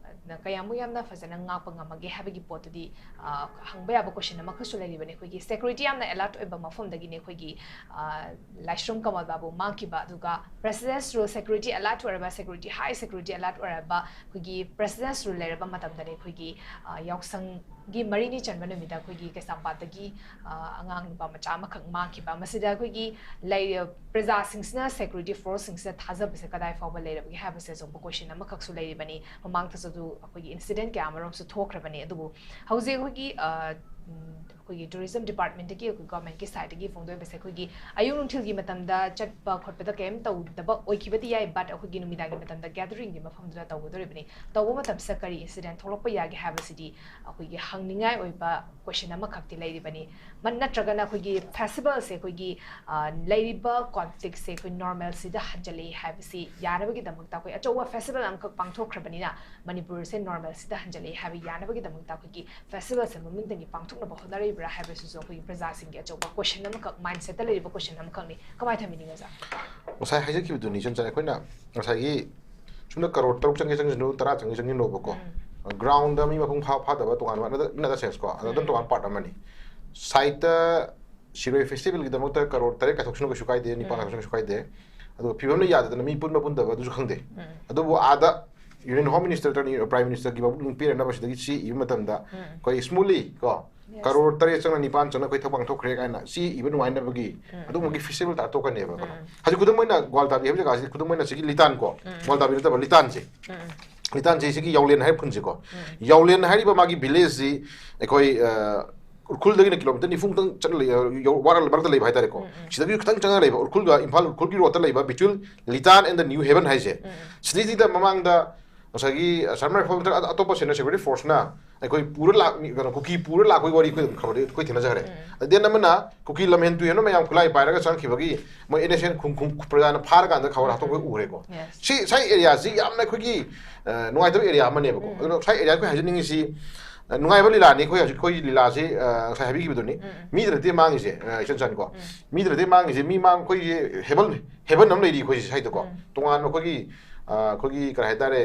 ꯑ, ꯀꯌꯥꯃꯨꯛ ꯌꯥꯝꯅ ꯐꯖꯅ ꯉꯥꯛꯄ ꯉꯝꯃꯒꯦ ꯍꯥꯏꯕꯒꯤ ꯄꯣꯠꯇꯨꯗꯤ, ꯑ, ꯍꯪꯕ ꯌꯥꯕ question ꯑꯃꯈꯛꯁꯨ ꯂꯩꯔꯤꯕꯅꯤ꯫ ꯑꯩꯈꯣꯏꯒꯤ security ꯌꯥꯝꯅ alert ꯑꯣꯏꯕ ꯃꯐꯝꯗꯒꯤꯅꯤ ꯑꯩꯈꯣꯏꯒꯤ, ꯑ, ꯂꯥꯏꯁ꯭ꯔꯝ ꯀꯃꯜ ꯕꯥꯕꯨ ꯃꯥꯡꯈꯤꯕ, ꯑꯗꯨꯒ President's Rule security alert ꯑꯣꯏꯔꯕ, security, high security alert ꯑꯣꯏꯔꯕ ꯑꯩꯈꯣꯏꯒꯤ President's Rule ꯂꯩꯔꯕ ꯃꯇꯝꯗꯅꯤ ꯑꯩꯈꯣꯏꯒꯤ, ꯑ, ꯌꯥꯎꯁꯪ ꯒꯤ ꯃꯔꯤꯅꯤ ꯆꯟꯕ ꯅꯨꯃꯤꯠꯇ ꯑꯩꯈꯣꯏꯒꯤ ꯀꯩꯁꯥꯝꯄꯥꯠꯇꯒꯤ ꯑ, ꯑꯉꯥꯡ ꯅꯨꯄꯥ ꯃꯆꯥ ꯑꯃꯈꯛ ꯃꯥꯡꯈꯤꯕ꯫ ꯃꯁꯤꯗ ꯑꯩꯈꯣꯏꯒꯤ ꯂꯩ-, ꯄ꯭ꯔꯖꯥꯁꯤꯡꯁꯤꯅ ꯁꯦꯀ꯭ꯌꯨꯔꯤꯇꯤ ꯐꯣꯔꯁꯁꯤꯡꯁꯤꯗ ꯊꯥꯖꯕꯁꯦ ꯀꯗꯥꯏ ꯐꯥꯎꯕ ꯂꯩꯔꯕꯒꯦ ꯍꯥꯏꯕꯁꯦ ꯑꯆꯧꯕ ꯀꯣꯏꯁꯟ ꯑꯃꯈꯛꯁꯨ ꯂꯩꯔꯤꯕꯅꯤ꯫ ꯃꯃꯥꯡꯗꯁꯨ ꯑꯗꯨ ꯑꯩꯈꯣꯏꯒꯤ ꯏꯟꯁꯤꯗꯦꯟ ꯀꯌꯥ ꯑꯃꯔꯣꯝꯁꯨ ꯊꯣꯛꯈ꯭ꯔꯕꯅꯤ꯫ ꯑꯗꯨꯕꯨ ꯍꯧꯖꯤꯛ ꯑꯩꯈꯣꯏꯒꯤ ꯑ, ꯎꯝ, ꯑꯩꯈꯣꯏꯒꯤ ꯇꯨꯔꯤꯖꯝ ꯗꯤꯄꯥꯔꯠꯃꯦꯟꯠꯇꯒꯤ ꯑꯩꯈꯣꯏ ꯒꯣꯔꯃꯦꯟꯠꯀꯤ ꯁꯥꯏꯠꯇꯒꯤ ꯐꯣꯡꯗꯣꯛꯏꯕꯁꯦ ꯑꯩꯈꯣꯏꯒꯤ ꯑꯌꯨꯛ ꯅꯨꯡꯊꯤꯜꯒꯤ ꯃꯇꯝꯗ ꯆꯠꯄ ꯈꯣꯠꯄꯗ ꯀꯩꯝ ꯇꯧꯗꯕ ꯑꯣꯏꯈꯤꯕꯗꯤ ꯌꯥꯏ, ꯕꯠ ꯑꯩꯈꯣꯏꯒꯤ ꯅꯨꯃꯤꯗꯥꯡꯒꯤ ꯃꯇꯝꯗ ꯒꯦꯗꯔꯤꯡꯒꯤ ꯃꯐꯝꯗꯨꯗ ꯇꯧꯒꯗꯧꯔꯤꯕꯅꯤ꯫ ꯇꯧꯕ ꯃꯇꯝꯁꯤꯗ ꯀꯔꯤ ꯏꯟꯁꯤꯗꯦꯟ ꯊꯣꯛꯂꯛꯄ ꯌꯥꯒꯦ ꯍꯥꯏꯕꯁꯤꯗꯤ ꯑꯩꯈꯣꯏꯒꯤ ꯍꯪꯅꯤꯡꯉꯥꯏ ꯑꯣꯏꯕ ꯀꯣꯏꯁꯟ ꯑꯃꯈꯛꯇꯤ ꯂꯩꯔꯤꯕꯅꯤ꯫ ꯃ-, ꯅꯠꯇ꯭ꯔꯒꯅ ꯑꯩꯈꯣꯏꯒꯤ ꯐꯦꯁꯇꯤꯚꯦꯜꯁꯦ ꯑꯩꯈꯣꯏꯒꯤ, ꯑ, ꯂꯩꯔꯤꯕ ꯀꯣꯟꯐ꯭ꯂꯤꯛꯁꯦ ꯑꯩꯈꯣꯏ ꯅꯣꯔꯃꯦꯜꯁꯤꯗ ꯍꯟꯖꯤꯜꯂꯛꯏ ꯍꯥꯏꯕꯁꯤ ꯌꯥꯅꯕꯒꯤꯗꯃꯛꯇ ꯑꯩꯈꯣꯏ ꯑꯆꯧꯕ ꯐꯦꯁꯇꯤꯚꯦꯜ ꯑꯃꯈꯛ ꯄꯥꯡꯊꯣꯛꯈ꯭ꯔꯕꯅꯤꯅ ꯃꯅꯤꯄꯨꯔꯁꯦ ꯅꯣꯔꯃꯦꯜꯁꯤꯗ ꯍꯟꯖꯤꯜꯂꯛꯏ ꯍꯥꯏꯕ ꯌꯥꯅꯕꯒꯤꯗꯃꯛꯇ ꯑꯩꯈꯣꯏꯒꯤ ꯐꯦꯁꯇꯤꯚꯦꯜꯁꯦ ꯃꯃꯤꯡꯇꯒꯤ ꯄꯥꯡꯊꯣꯛꯅꯕ ꯍꯣꯠꯅꯔꯤꯕ꯭ꯔꯥ ꯍꯥꯏꯕꯁꯤꯁꯨ ꯑꯩꯈꯣꯏꯒꯤ ꯄ꯭ꯔꯖꯥꯁꯤꯡꯒꯤ ꯑꯆꯧꯕ ꯀꯣꯏꯁꯟ ꯑꯃꯈꯛ, ꯃꯥꯏꯟꯁꯦꯠꯇ ꯂꯩꯔꯤꯕ ꯀꯣꯏꯁꯟ ꯑꯃꯈꯛꯅꯤ꯫ ꯀꯃꯥꯏꯅ ꯊꯝꯕꯤꯅꯤꯡꯉꯤ, ꯑꯣꯖꯥ? ꯉꯁꯥꯏ ꯍꯥꯏꯖꯈꯤꯕꯗꯨꯅꯤ, ꯏꯆꯝ ꯆꯝꯅ ꯑꯩꯈꯣꯏꯅ ꯉꯁꯥꯏꯒꯤ ꯁꯣꯝꯗ ꯀꯔꯣꯔ ꯇꯔꯨꯛ ꯆꯪꯒꯦ ꯆꯪꯁꯤꯅꯨ, ꯇꯔꯥ ꯆꯪꯒꯦ ꯆꯪꯁꯤꯅꯣꯕꯀꯣ꯫ ꯎꯝ꯫ ꯒ꯭ꯔꯥꯎꯟꯗ ꯃꯤ ꯃꯄꯨꯡ ꯐꯥ ꯐꯥꯗꯕ ꯇꯣꯉꯥꯟꯕ, another, another sense ꯀꯣ, another ꯎꯝ꯫ ꯇꯣꯉꯥꯟꯕ ꯄꯥꯔꯠ ꯑꯃꯅꯤ꯫ ꯁꯥꯏꯠꯇ ꯁꯤꯔꯣꯏ ꯐꯦꯁꯇꯤꯚꯦꯜꯒꯤꯗꯃꯛꯇ ꯀꯔꯣꯔ ꯇꯔꯦꯠ ꯀꯥꯏꯊꯣꯛꯁꯤꯅ ꯀꯩꯁꯨ ꯀꯥꯏꯗꯦ, ꯅꯤꯄꯥꯟ ꯎꯝ꯫ ꯀꯥꯏꯊꯣꯛꯁꯤꯅ ꯀꯩꯁꯨ ꯀꯥꯏꯗꯦ꯫ ꯑꯗꯨꯒ ꯐꯤꯕꯝꯅ ꯌꯥꯗꯗꯅ ꯃꯤ ꯄꯨꯟꯕ ꯄꯨꯟꯗꯕ ꯑꯗꯨꯁꯨ ꯈꯪꯗꯦ꯫ ꯎꯝ꯫ ꯑꯗꯨꯕꯨ ꯑꯥꯗ ꯌꯨꯅꯤꯌꯟ ꯍꯣꯝ ꯃꯤꯅꯤꯁꯇꯔ, ꯄ꯭ꯔꯥꯏꯝ ꯃꯤꯅꯤꯁꯇꯔꯒꯤ ꯃꯕꯨꯛꯅꯤꯡ ꯄꯦꯟꯅꯅꯕ ꯁꯤꯗꯒꯤ ꯆꯦ ꯏꯕ ꯃꯇꯝꯗ ꯎꯝ꯫ ꯑꯩꯈꯣꯏ ꯁ꯭ꯃꯨꯠꯂꯤ ꯀꯣ, Yes. ꯀꯔꯣꯔ ꯇꯔꯦꯠ ꯆꯪꯅ ꯅꯤꯄꯥꯟ ꯆꯪꯅ ꯑꯩꯈꯣꯏ ꯊꯕꯛ ꯄꯥꯡꯊꯣꯛꯈ꯭ꯔꯦ ꯀꯥꯏꯅ ꯆꯦ ꯏꯕ ꯅꯨꯡꯉꯥꯏꯅꯕꯒꯤ ꯎꯝ꯫ ꯑꯗꯨꯒꯨꯝꯕꯒꯤ ꯐꯦꯁꯇꯤꯚꯦꯜ ꯇꯥꯊꯣꯛꯀꯅꯦꯕ ꯀꯣ꯫ ꯎꯝ꯫ ꯍꯧꯖꯤꯛ ꯈꯨꯗꯝ ꯑꯣꯏꯅ ꯒ꯭ꯋꯥꯜꯇꯥꯕꯤ ꯍꯥꯏꯕ ꯖꯒꯥꯁꯤ, ꯈꯨꯗꯝ ꯑꯣꯏꯅ ꯁꯤꯒꯤ ꯂꯤꯇꯥꯟ ꯀꯣ, ꯎꯝ꯫ ꯒ꯭ꯋꯥꯜꯇꯥꯕꯤ ꯅꯠꯇꯕ ꯂꯤꯇꯥꯟꯁꯦ, ꯎꯝ꯫ ꯂꯤꯇꯥꯟꯁꯦ ꯁꯤꯒꯤ ꯌꯥꯎꯂꯦꯟ ꯍꯥꯏꯕ ꯈꯨꯟꯁꯦꯀꯣ, ꯎꯝ꯫ ꯌꯥꯎꯂꯦꯟ ꯍꯥꯏꯔꯤꯕ ꯃꯥꯒꯤ ꯚꯤꯂꯦꯖꯁꯤ ꯑꯩꯈꯣꯏ, ꯑ, ꯎꯈ꯭ꯔꯨꯜꯗꯒꯤꯅ ꯀꯤꯂꯣꯃꯤꯇꯔ ꯅꯤꯐꯨꯃꯨꯛꯇꯪ ꯆꯠꯂ ꯂꯩ-, ꯌꯧ-, ꯋꯥꯔꯜ ꯃꯔꯛꯇ ꯂꯩꯕ ꯍꯥꯏꯇꯥꯔꯦꯀꯣ꯫ ꯎꯝ, ꯎꯝ꯫ ꯁꯤꯗꯒꯤ ꯈꯤꯇꯪ ꯆꯪꯉꯒ ꯂꯩꯕ ꯎꯈ꯭ꯔꯨꯜꯒ ꯏꯝꯐꯥꯜ, ꯎꯈ꯭ꯔꯨꯜꯒꯤ ꯔꯣꯗꯇ ꯂꯩꯕ between ꯂꯤꯇꯥꯟ and the New Haven ꯍꯥꯏꯁꯦ꯫ ꯎꯝ, ꯎꯝ꯫ ꯁꯤꯗꯩꯁꯤꯗ ꯃꯃꯥꯡꯗ ꯉꯁꯥꯏꯒꯤ, ꯑ, ꯁꯝꯅ ꯍꯥꯏꯔꯕꯗ ꯑꯇꯣꯞꯄ ꯁꯦꯅ ꯁꯦꯀ꯭ꯌꯨꯔꯤꯇꯤ ꯐꯣꯔꯁꯅ ꯑꯩꯈꯣꯏ ꯄꯨꯔ ꯂꯥꯛ-, ꯃꯤ, ꯀꯩꯅꯣ, ꯀꯨꯀꯤ ꯄꯨꯔ ꯂꯥꯛꯄꯒꯤ ꯋꯥꯔꯤ ꯑꯩꯈꯣꯏ ꯑꯗꯨꯝ ꯈꯪꯍꯧꯔꯦ, ꯑꯩꯈꯣꯏ ꯊꯦꯡꯅꯖꯈ꯭ꯔꯦ꯫ ꯎꯝ꯫ ꯑꯗꯩ ꯑꯃꯅ ꯀꯨꯀꯤ ꯂꯝꯍꯦꯟ ꯇꯨꯍꯦꯟꯕ ꯃꯌꯥꯝ ꯈꯨꯠꯂꯥꯏ ꯄꯥꯏꯔꯒ ꯆꯪꯈꯤꯕꯒꯤ ꯃꯣꯏ innocent ꯈꯨꯡ-, ꯈꯨꯡ-, ꯄ꯭ꯔꯖꯥꯅ ꯐꯥꯔꯀꯥꯟꯗ ꯈꯕꯔ ꯍꯥꯞꯇꯣꯛꯄ ꯎꯔꯦꯀꯣ꯫ Yes. ꯁꯤ, ꯁꯥꯏ ꯑꯦꯔꯤꯌꯥꯁꯤ ꯌꯥꯝꯅ ꯑꯩꯈꯣꯏꯒꯤ, ꯑ, ꯅꯨꯡꯉꯥꯏꯇꯕ ꯑꯦꯔꯤꯌꯥ ꯑꯃꯅꯦꯕꯀꯣ꯫ ꯎꯝ꯫ ꯑꯗꯨꯅ ꯁꯥꯏ ꯑꯦꯔꯤꯌꯥ ꯑꯩꯈꯣꯏ ꯍꯥꯏꯖꯅꯤꯡꯉꯤꯁꯤ, ꯑ, ꯅꯨꯡꯉꯥꯏꯕ ꯂꯤꯂꯥꯅꯤ꯫ ꯑꯩꯈꯣꯏ ꯍꯧꯖꯤꯛ ꯑꯩꯈꯣꯏ ꯂꯤꯂꯥꯁꯤ, ꯑ, ꯉꯁꯥꯏ ꯍꯥꯏꯕꯤꯈꯤꯕꯗꯨꯅꯤ꯫ ꯎꯝ꯫ ꯃꯤꯗ ꯅꯠꯇꯦ ꯃꯥꯡꯉꯤꯁꯦ, ꯑ, ꯏꯆꯟ ꯆꯟꯀꯣ꯫ ꯎꯝ꯫ ꯃꯤꯗ ꯅꯠꯇꯦ ꯃꯥꯡꯉꯤꯁꯦ, ꯃꯤ ꯃꯥꯡ-, ꯑꯩꯈꯣꯏꯒꯤ ꯍꯦꯕꯟ, ꯍꯦꯕꯟ ꯑꯃ ꯂꯩꯔꯤ ꯑꯩꯈꯣꯏ ꯁꯥꯏꯗꯀꯣ꯫ ꯎꯝ꯫ ꯇꯣꯉꯥꯟꯕ ꯑꯩꯈꯣꯏꯒꯤ, ꯑ, ꯑꯩꯈꯣꯏꯒꯤ ꯀꯔꯤ ꯍꯥꯏꯇꯥꯔꯦ,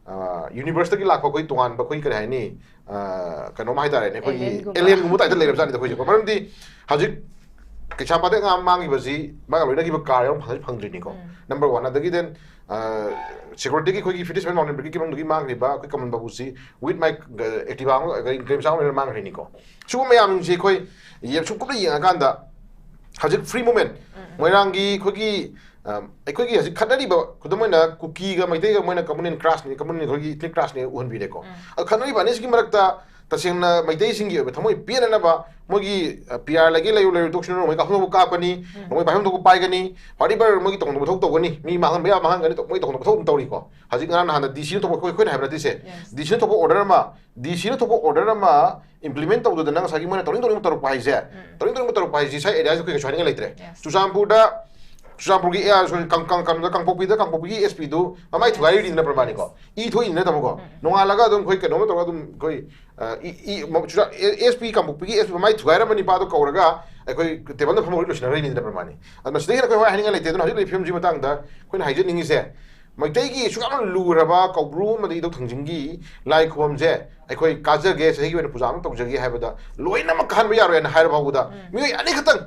ꯑ, ꯌꯨꯅꯤꯚꯔꯁꯇꯒꯤ ꯂꯥꯛꯄ ꯑꯩꯈꯣꯏ ꯇꯣꯉꯥꯟꯕ ꯑꯩꯈꯣꯏ ꯀꯔꯤ ꯍꯥꯏꯅꯤ, ꯑ, ꯀꯩꯅꯣꯝ ꯍꯥꯏꯇꯥꯔꯦꯅꯦ, ꯑꯩꯈꯣꯏꯒꯤ alienꯒꯨꯝꯕ꯫ Alienꯒꯨꯝꯕ typeꯇ ꯂꯩꯔꯕꯖꯥꯠꯅꯤꯗ ꯑꯩꯈꯣꯏꯁꯦꯀꯣ꯫ ꯃꯔꯝꯗꯤ ꯍꯧꯖꯤꯛ ꯀꯩꯁꯥꯝꯄꯥꯠꯇ ꯑꯉꯥꯡ ꯃꯥꯡꯈꯤꯕꯁꯤ ꯃꯥꯒ ꯂꯣꯏꯅꯈꯤꯕ ꯀꯥꯔ ꯌꯥꯎꯅ ꯐꯪ-, ꯐꯪꯗ꯭ꯔꯤꯅꯤꯀꯣ꯫ ꯎꯝ꯫ Number one꯫ ꯑꯗꯒꯤ then, ꯁꯦꯀ꯭ꯌꯨꯔꯤꯇꯤꯒꯤ ꯑꯩꯈꯣꯏꯒꯤ ꯐꯤꯐꯇꯤ ꯁꯚꯦꯟ ꯃꯥꯎꯟꯇꯦꯟ ꯕ꯭ꯔꯤꯒꯦꯗꯀꯤ ꯃꯅꯨꯡꯗꯒꯤ ꯃꯥꯡꯈ꯭ꯔꯤꯕ ꯑꯩꯈꯣꯏ ꯀꯃꯟ ꯕꯥꯕꯨꯁꯤ with my Activa ꯒꯥꯔꯤ ꯃꯆꯥ ꯑꯃ ꯂꯣꯏꯅ ꯃꯥꯡꯈ꯭ꯔꯤꯅꯤꯀꯣ꯫ ꯁꯤꯒꯨꯝꯕ ꯃꯌꯥꯝꯁꯦ ꯑꯩꯈꯣꯏ ꯁꯨꯝ ꯀꯨꯞꯅ ꯌꯦꯡꯉꯀꯥꯟꯗ ꯍꯧꯖꯤꯛ ꯐ꯭ꯔꯤ ꯃꯨꯚꯃꯦꯟ ꯃꯣꯏꯔꯥꯡꯒꯤ ꯑꯩꯈꯣꯏꯒꯤ ꯑꯩꯈꯣꯏꯒꯤ ꯍꯧꯖꯤꯛ ꯈꯠꯅꯔꯤꯕ ꯈꯨꯗꯝ ꯑꯣꯏꯅ ꯀꯨꯀꯤꯒ ꯃꯩꯇꯩꯒ ꯃꯣꯏꯅ ꯀꯃꯟ ꯀ꯭ꯔꯥꯁꯅꯤ, ꯀꯃꯟ ꯑꯩꯈꯣꯏꯒꯤ ꯏꯊꯅꯤꯛ ꯀ꯭ꯔꯥꯁꯅꯤ ꯎꯍꯟꯕꯤꯔꯦꯀꯣ꯫ ꯑꯗꯣ ꯈꯠꯅꯔꯤꯕ ꯑꯅꯤꯁꯤꯒꯤ ꯃꯔꯛꯇ ꯇꯁꯦꯡꯅ ꯃꯩꯇꯩꯁꯤꯡꯒꯤ ꯑꯣꯏꯕ ꯊꯃꯣꯏ ꯄꯦꯟꯅꯅꯕ ꯃꯣꯏꯒꯤ ꯄꯤ ꯑꯥꯔ ꯂꯩꯒꯦ ꯂꯩꯔꯨ ꯂꯩꯔꯨ ꯇꯣꯛꯁꯤꯅ ꯃꯣꯏ ꯀꯥꯞꯊꯣꯛꯄ ꯀꯥꯞꯀꯅꯤ, ꯃꯣꯏ ꯄꯥꯏꯐꯝ ꯊꯣꯛꯄ ꯄꯥꯏꯒꯅꯤ, whatever ꯃꯣꯏꯒꯤ ꯇꯧꯐꯝ ꯊꯣꯛꯄ ꯊꯕꯛ ꯇꯧꯒꯅꯤ, ꯃꯤ ꯃꯥꯡꯍꯟꯕ ꯌꯥꯕ ꯃꯥꯡꯍꯟꯒꯅꯤ, ꯃꯣꯏ ꯇꯧꯐꯝ ꯊꯣꯛꯄ ꯊꯕꯛ ꯑꯗꯨꯝ ꯇꯧꯔꯤꯀꯣ꯫ ꯍꯧꯖꯤꯛ ꯉꯔꯥꯡ ꯅꯍꯥꯟꯗ ꯗꯤ ꯁꯤꯅ ꯊꯣꯛꯄ ꯑꯩꯈꯣꯏ ꯑꯩꯈꯣꯏꯅ ꯍꯥꯏꯕ ꯅꯠꯇꯦꯁꯦ꯫ ꯗꯤ ꯁꯤꯅ ꯊꯣꯛꯄ ꯑꯣꯔꯗꯔ ꯑꯃ ꯗꯤ ꯁꯤꯅ ꯊꯣꯛꯄ ꯑꯣꯔꯗꯔ ꯑꯃ ꯏꯝꯄ꯭ꯂꯤꯃꯦꯟ ꯇꯧꯗꯗꯅ ꯉꯁꯥꯏꯒꯤ ꯃꯣꯏꯅ ꯇꯧꯅꯤꯡ ꯇꯧꯅꯤꯡꯕ ꯇꯧꯔꯛꯄ ꯍꯥꯏꯁꯦ, ꯇꯧꯅꯤꯡ ꯇꯧꯅꯤꯡꯕ ꯇꯧꯔꯛꯄ ꯍꯥꯏꯁꯦ ꯁ꯭ꯋꯥꯏ ꯑꯦꯔꯤꯌꯥꯁꯤꯗ ꯑꯩꯈꯣꯏ ꯀꯩꯁꯨ ꯍꯥꯏꯅꯤꯡꯉꯥꯏ ꯂꯩꯇ꯭ꯔꯦ꯫ ꯆꯨꯔꯆꯥꯟꯄꯨꯔꯗ ꯆꯨꯔꯆꯥꯟꯄꯨꯔꯒꯤ ꯑꯦ, sorry, ꯀꯪ-, ꯀꯪ-, ꯀꯪ-, ꯀꯥꯡꯄꯣꯛꯄꯤꯗ, ꯀꯥꯡꯄꯣꯛꯄꯤꯒꯤ ꯑꯦꯁ ꯄꯤꯗꯨ ꯃꯃꯥꯏ ꯊꯨꯒꯥꯏꯔꯤꯅ ꯄ꯭ꯔꯃꯥꯅꯤꯀꯣ꯫ ꯏ ꯊꯣꯛꯏꯅ ꯇꯥꯃꯣꯀꯣ꯫ ꯅꯣꯡꯉꯥꯜꯂꯒ ꯑꯗꯨꯝ ꯑꯩꯈꯣꯏ ꯀꯩꯅꯣꯝꯃ ꯇꯧꯔꯒ ꯑꯗꯨꯝ ꯑꯩꯈꯣꯏ, ꯑ, ꯏ, ꯏ, ꯃ-, ꯆꯨꯔꯆꯥꯟ-, ꯑꯦ-, ꯑꯦꯁ ꯄꯤ ꯀꯥꯡꯄꯣꯛꯄꯤꯒꯤ ꯑꯦꯁ ꯄꯤ ꯃꯃꯥꯏ ꯊꯨꯒꯥꯏꯔꯝꯕ ꯅꯤꯄꯥꯗꯣ ꯀꯧꯔꯒ ꯑꯩꯈꯣꯏ ꯇꯦꯕꯜꯗ ꯐꯝꯃ ꯋꯥꯔꯤ ꯂꯣꯏꯁꯤꯟꯅꯈ꯭ꯔꯤꯅꯤꯅ ꯄ꯭ꯔꯃꯥꯅꯤ꯫ ꯑꯗꯨ ꯃꯁꯤꯗꯒꯤ ꯍꯦꯟꯅ ꯑꯩꯈꯣꯏ ꯋꯥ ꯍꯥꯏꯅꯤꯡꯉꯥꯏ ꯂꯩꯇꯦ꯫ ꯑꯗꯨꯅ ꯍꯧꯖꯤꯛ ꯂꯩꯔꯤꯕ ꯐꯤꯕꯝꯁꯤꯒꯤ ꯃꯇꯥꯡꯗ ꯑꯩꯈꯣꯏꯅ ꯍꯥꯏꯖꯅꯤꯡꯉꯤꯁꯦ, ꯃꯩꯇꯩꯒꯤ ꯑꯁꯨꯛ ꯌꯥꯝꯅ ꯂꯨꯔꯕ ꯀꯧꯕ꯭ꯔꯨ ꯑꯃꯗꯤ ꯏꯙꯧ ꯊꯥꯡꯖꯤꯡꯒꯤ ꯂꯥꯏ ꯈꯨꯕꯝꯁꯦ ꯑꯩꯈꯣꯏ ꯀꯥꯖꯒꯦ, ꯆꯍꯤꯒꯤ ꯑꯣꯏꯅ ꯄꯨꯖꯥ ꯑꯃ ꯇꯧꯖꯒꯦ ꯍꯥꯏꯕꯗ ꯂꯣꯏꯅꯃꯛ ꯀꯥꯍꯟꯕ ꯌꯥꯔꯣꯏ ꯍꯥꯏꯅ ꯍꯥꯏꯔ ꯐꯥꯎꯕꯗ ꯃꯤꯑꯣꯏ ꯑꯅꯤꯈꯛꯇꯪ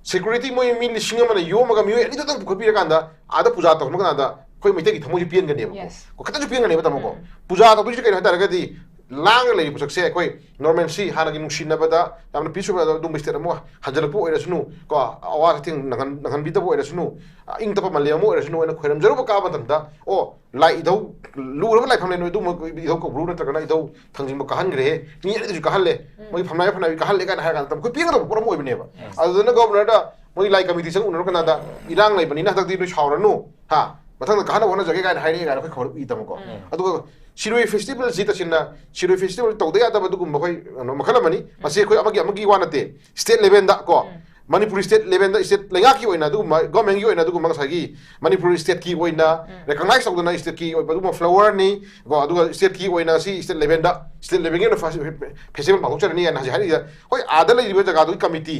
ꯁꯦꯀ꯭ꯌꯨꯔꯤꯇꯤ ꯃꯣꯏ ꯃꯤ ꯂꯤꯁꯤꯡ ꯑꯃꯅ ꯌꯣꯝꯃꯒ ꯃꯤꯑꯣꯏ ꯑꯅꯤꯗꯨꯗꯪ ꯄꯨꯈꯠꯄꯤꯔꯀꯥꯟꯗ ꯑꯥꯗ ꯄꯨꯖꯥ ꯇꯧꯔꯛꯄ ꯀꯥꯟꯗ ꯑꯩꯈꯣꯏ ꯃꯩꯇꯩꯒꯤ ꯊꯃꯣꯏꯁꯦ ꯄꯦꯟꯒꯅꯦꯕꯀꯣ꯫ Yes. ꯈꯤꯇꯪꯁꯨ ꯄꯦꯟꯒꯅꯦꯕ ꯇꯥꯃꯣꯀꯣ꯫ ꯄꯨꯖꯥ ꯇꯧꯗꯣꯏꯁꯦ ꯀꯩꯅꯣ ꯍꯥꯏꯇꯥꯔꯒꯗꯤ ꯂꯥꯡꯉꯒ ꯂꯩꯔꯤꯕ ꯄꯣꯠꯁꯛꯁꯦ ꯑꯩꯈꯣꯏ normalcy ꯍꯥꯟꯅꯒꯤ ꯅꯨꯡꯁꯤꯅꯕꯗ ꯌꯥꯝꯅ peace ꯑꯣꯏꯕ ꯑꯗꯨꯒꯨꯝꯕ state ꯑꯃ ꯍꯟꯖꯤꯜꯂꯛꯄ ꯑꯣꯏꯔꯁꯅꯨ ꯀꯣ, ꯑꯋꯥ ꯆꯩꯊꯦꯡ ꯅꯪꯍꯟ-, ꯅꯪꯍꯟꯕꯤꯗꯕ ꯑꯣꯏꯔꯁꯅꯨ, ꯑ, ꯏꯪ ꯇꯞꯄ ꯃꯥꯂꯦꯝ ꯑꯃ ꯑꯣꯏꯔꯁꯅꯨ ꯍꯥꯏꯅ ꯈꯣꯏꯔꯝꯖꯔꯨꯕ ꯀꯥꯕ ꯃꯇꯝꯗ, "ꯑꯣ, ꯂꯥꯏ ꯏꯙꯧ, ꯂꯨꯔꯕ ꯂꯥꯏꯐꯝ ꯂꯩ, ꯅꯣꯏ ꯑꯗꯨꯒꯨꯝꯕ ꯏꯙꯧ ꯀꯧꯕ꯭ꯔꯨ ꯅꯠꯇ꯭ꯔꯒꯅ ꯏꯙꯧ ꯊꯥꯡꯖꯤꯡꯕ ꯀꯥꯍꯟꯈ꯭ꯔꯦ, ꯃꯤ ꯑꯅꯤꯗꯨꯁꯨ ꯀꯥꯍꯜꯂꯦ, ꯃꯣꯏ ꯐꯝꯅꯥꯏꯕ ꯐꯝꯅꯥꯏꯕꯤ ꯀꯥꯍꯜꯂꯦ" ꯀꯥꯏꯅ ꯍꯥꯏꯔ ꯀꯥꯟꯗ ꯑꯩꯈꯣꯏ ꯄꯦꯟꯒꯗꯕ ꯄꯣꯠ ꯑꯃ ꯑꯣꯏꯕꯅꯦꯕ꯫ Yes. ꯑꯗꯨꯗꯨꯅ ꯒꯣꯕꯔꯅꯔꯗ ꯃꯣꯏ ꯂꯥꯏ ꯀꯃꯤꯇꯤ ꯆꯪ ꯎꯅꯔ ꯀꯥꯟꯗ, "ꯏꯔꯥꯡ ꯂꯩꯕꯅꯤꯅ ꯍꯟꯗꯛꯇꯤ ꯅꯣꯏ ꯁꯥꯎꯔꯅꯨ, ꯍꯥ, ꯃꯊꯪꯗ ꯀꯥꯍꯟꯅꯕ ꯍꯣꯠꯅꯖꯒꯦ" ꯀꯥꯏꯅ ꯍꯥꯏꯔꯛꯑꯦ ꯀꯥꯏꯅ ꯑꯩꯈꯣꯏ ꯈꯧꯔꯥꯡꯏ ꯇꯥꯃꯣꯀꯣ꯫ ꯑꯗꯨꯒ ꯁꯤꯔꯣꯏ ꯐꯦꯁꯇꯤꯚꯦꯜꯁꯤ ꯇꯁꯦꯡꯅ ꯁꯤꯔꯣꯏ ꯐꯦꯁꯇꯤꯚꯦꯜ ꯇꯧꯗ ꯌꯥꯗꯕ ꯑꯗꯨꯒꯨꯝꯕ ꯑꯩꯈꯣꯏ ꯀꯩꯅꯣ ꯃꯈꯜ ꯑꯃꯅꯤ꯫ ꯃꯁꯤ ꯑꯩꯈꯣꯏ ꯑꯃꯒꯤ, ꯑꯃꯒꯤ ꯋꯥ ꯅꯠꯇꯦ, ꯁ꯭ꯇꯦꯠ ꯂꯦꯚꯦꯜꯗ ꯀꯣ, ꯃꯅꯤꯄꯨꯔ ꯁ꯭ꯇꯦꯠ ꯂꯦꯚꯦꯜꯗ, ꯁ꯭ꯇꯦꯠ ꯂꯩꯉꯥꯛꯀꯤ ꯑꯣꯏꯅ ꯑꯗꯨꯒꯨꯝꯕ, ꯒꯣꯔꯃꯦꯟꯒꯤ ꯑꯣꯏꯅ ꯑꯗꯨꯒꯨꯝꯕ ꯉꯁꯥꯏꯒꯤ ꯃꯅꯤꯄꯨꯔ ꯁ꯭ꯇꯦꯠꯀꯤ ꯑꯣꯏꯅ ꯔꯦꯀꯒꯅꯥꯏꯁ ꯇꯧꯗꯅ ꯁ꯭ꯇꯦꯠꯀꯤ ꯑꯣꯏꯕ ꯑꯗꯨꯒꯨꯝꯕ ꯐ꯭ꯂꯥꯋꯔꯅꯤ ꯀꯣ, ꯑꯗꯨꯒ ꯁ꯭ꯇꯦꯠꯀꯤ ꯑꯣꯏꯅ ꯁꯤ ꯁ꯭ꯇꯦꯠ ꯂꯦꯚꯦꯜꯗ, ꯁ꯭ꯇꯦꯠ ꯂꯦꯚꯦꯜꯒꯤ ꯑꯣꯏꯅ ꯐꯦꯁ-, ꯐꯦꯁꯇꯤꯚꯦꯜ ꯄꯥꯡꯊꯣꯛꯆꯔꯅꯤ ꯍꯥꯏꯅ ꯍꯧꯖꯤꯛ ꯍꯥꯏꯔꯤꯁꯦ꯫ ꯍꯣꯏ, ꯑꯥꯗ ꯂꯩꯔꯤꯕ ꯖꯒꯥꯗꯨꯒꯤ ꯀꯃꯤꯇꯤ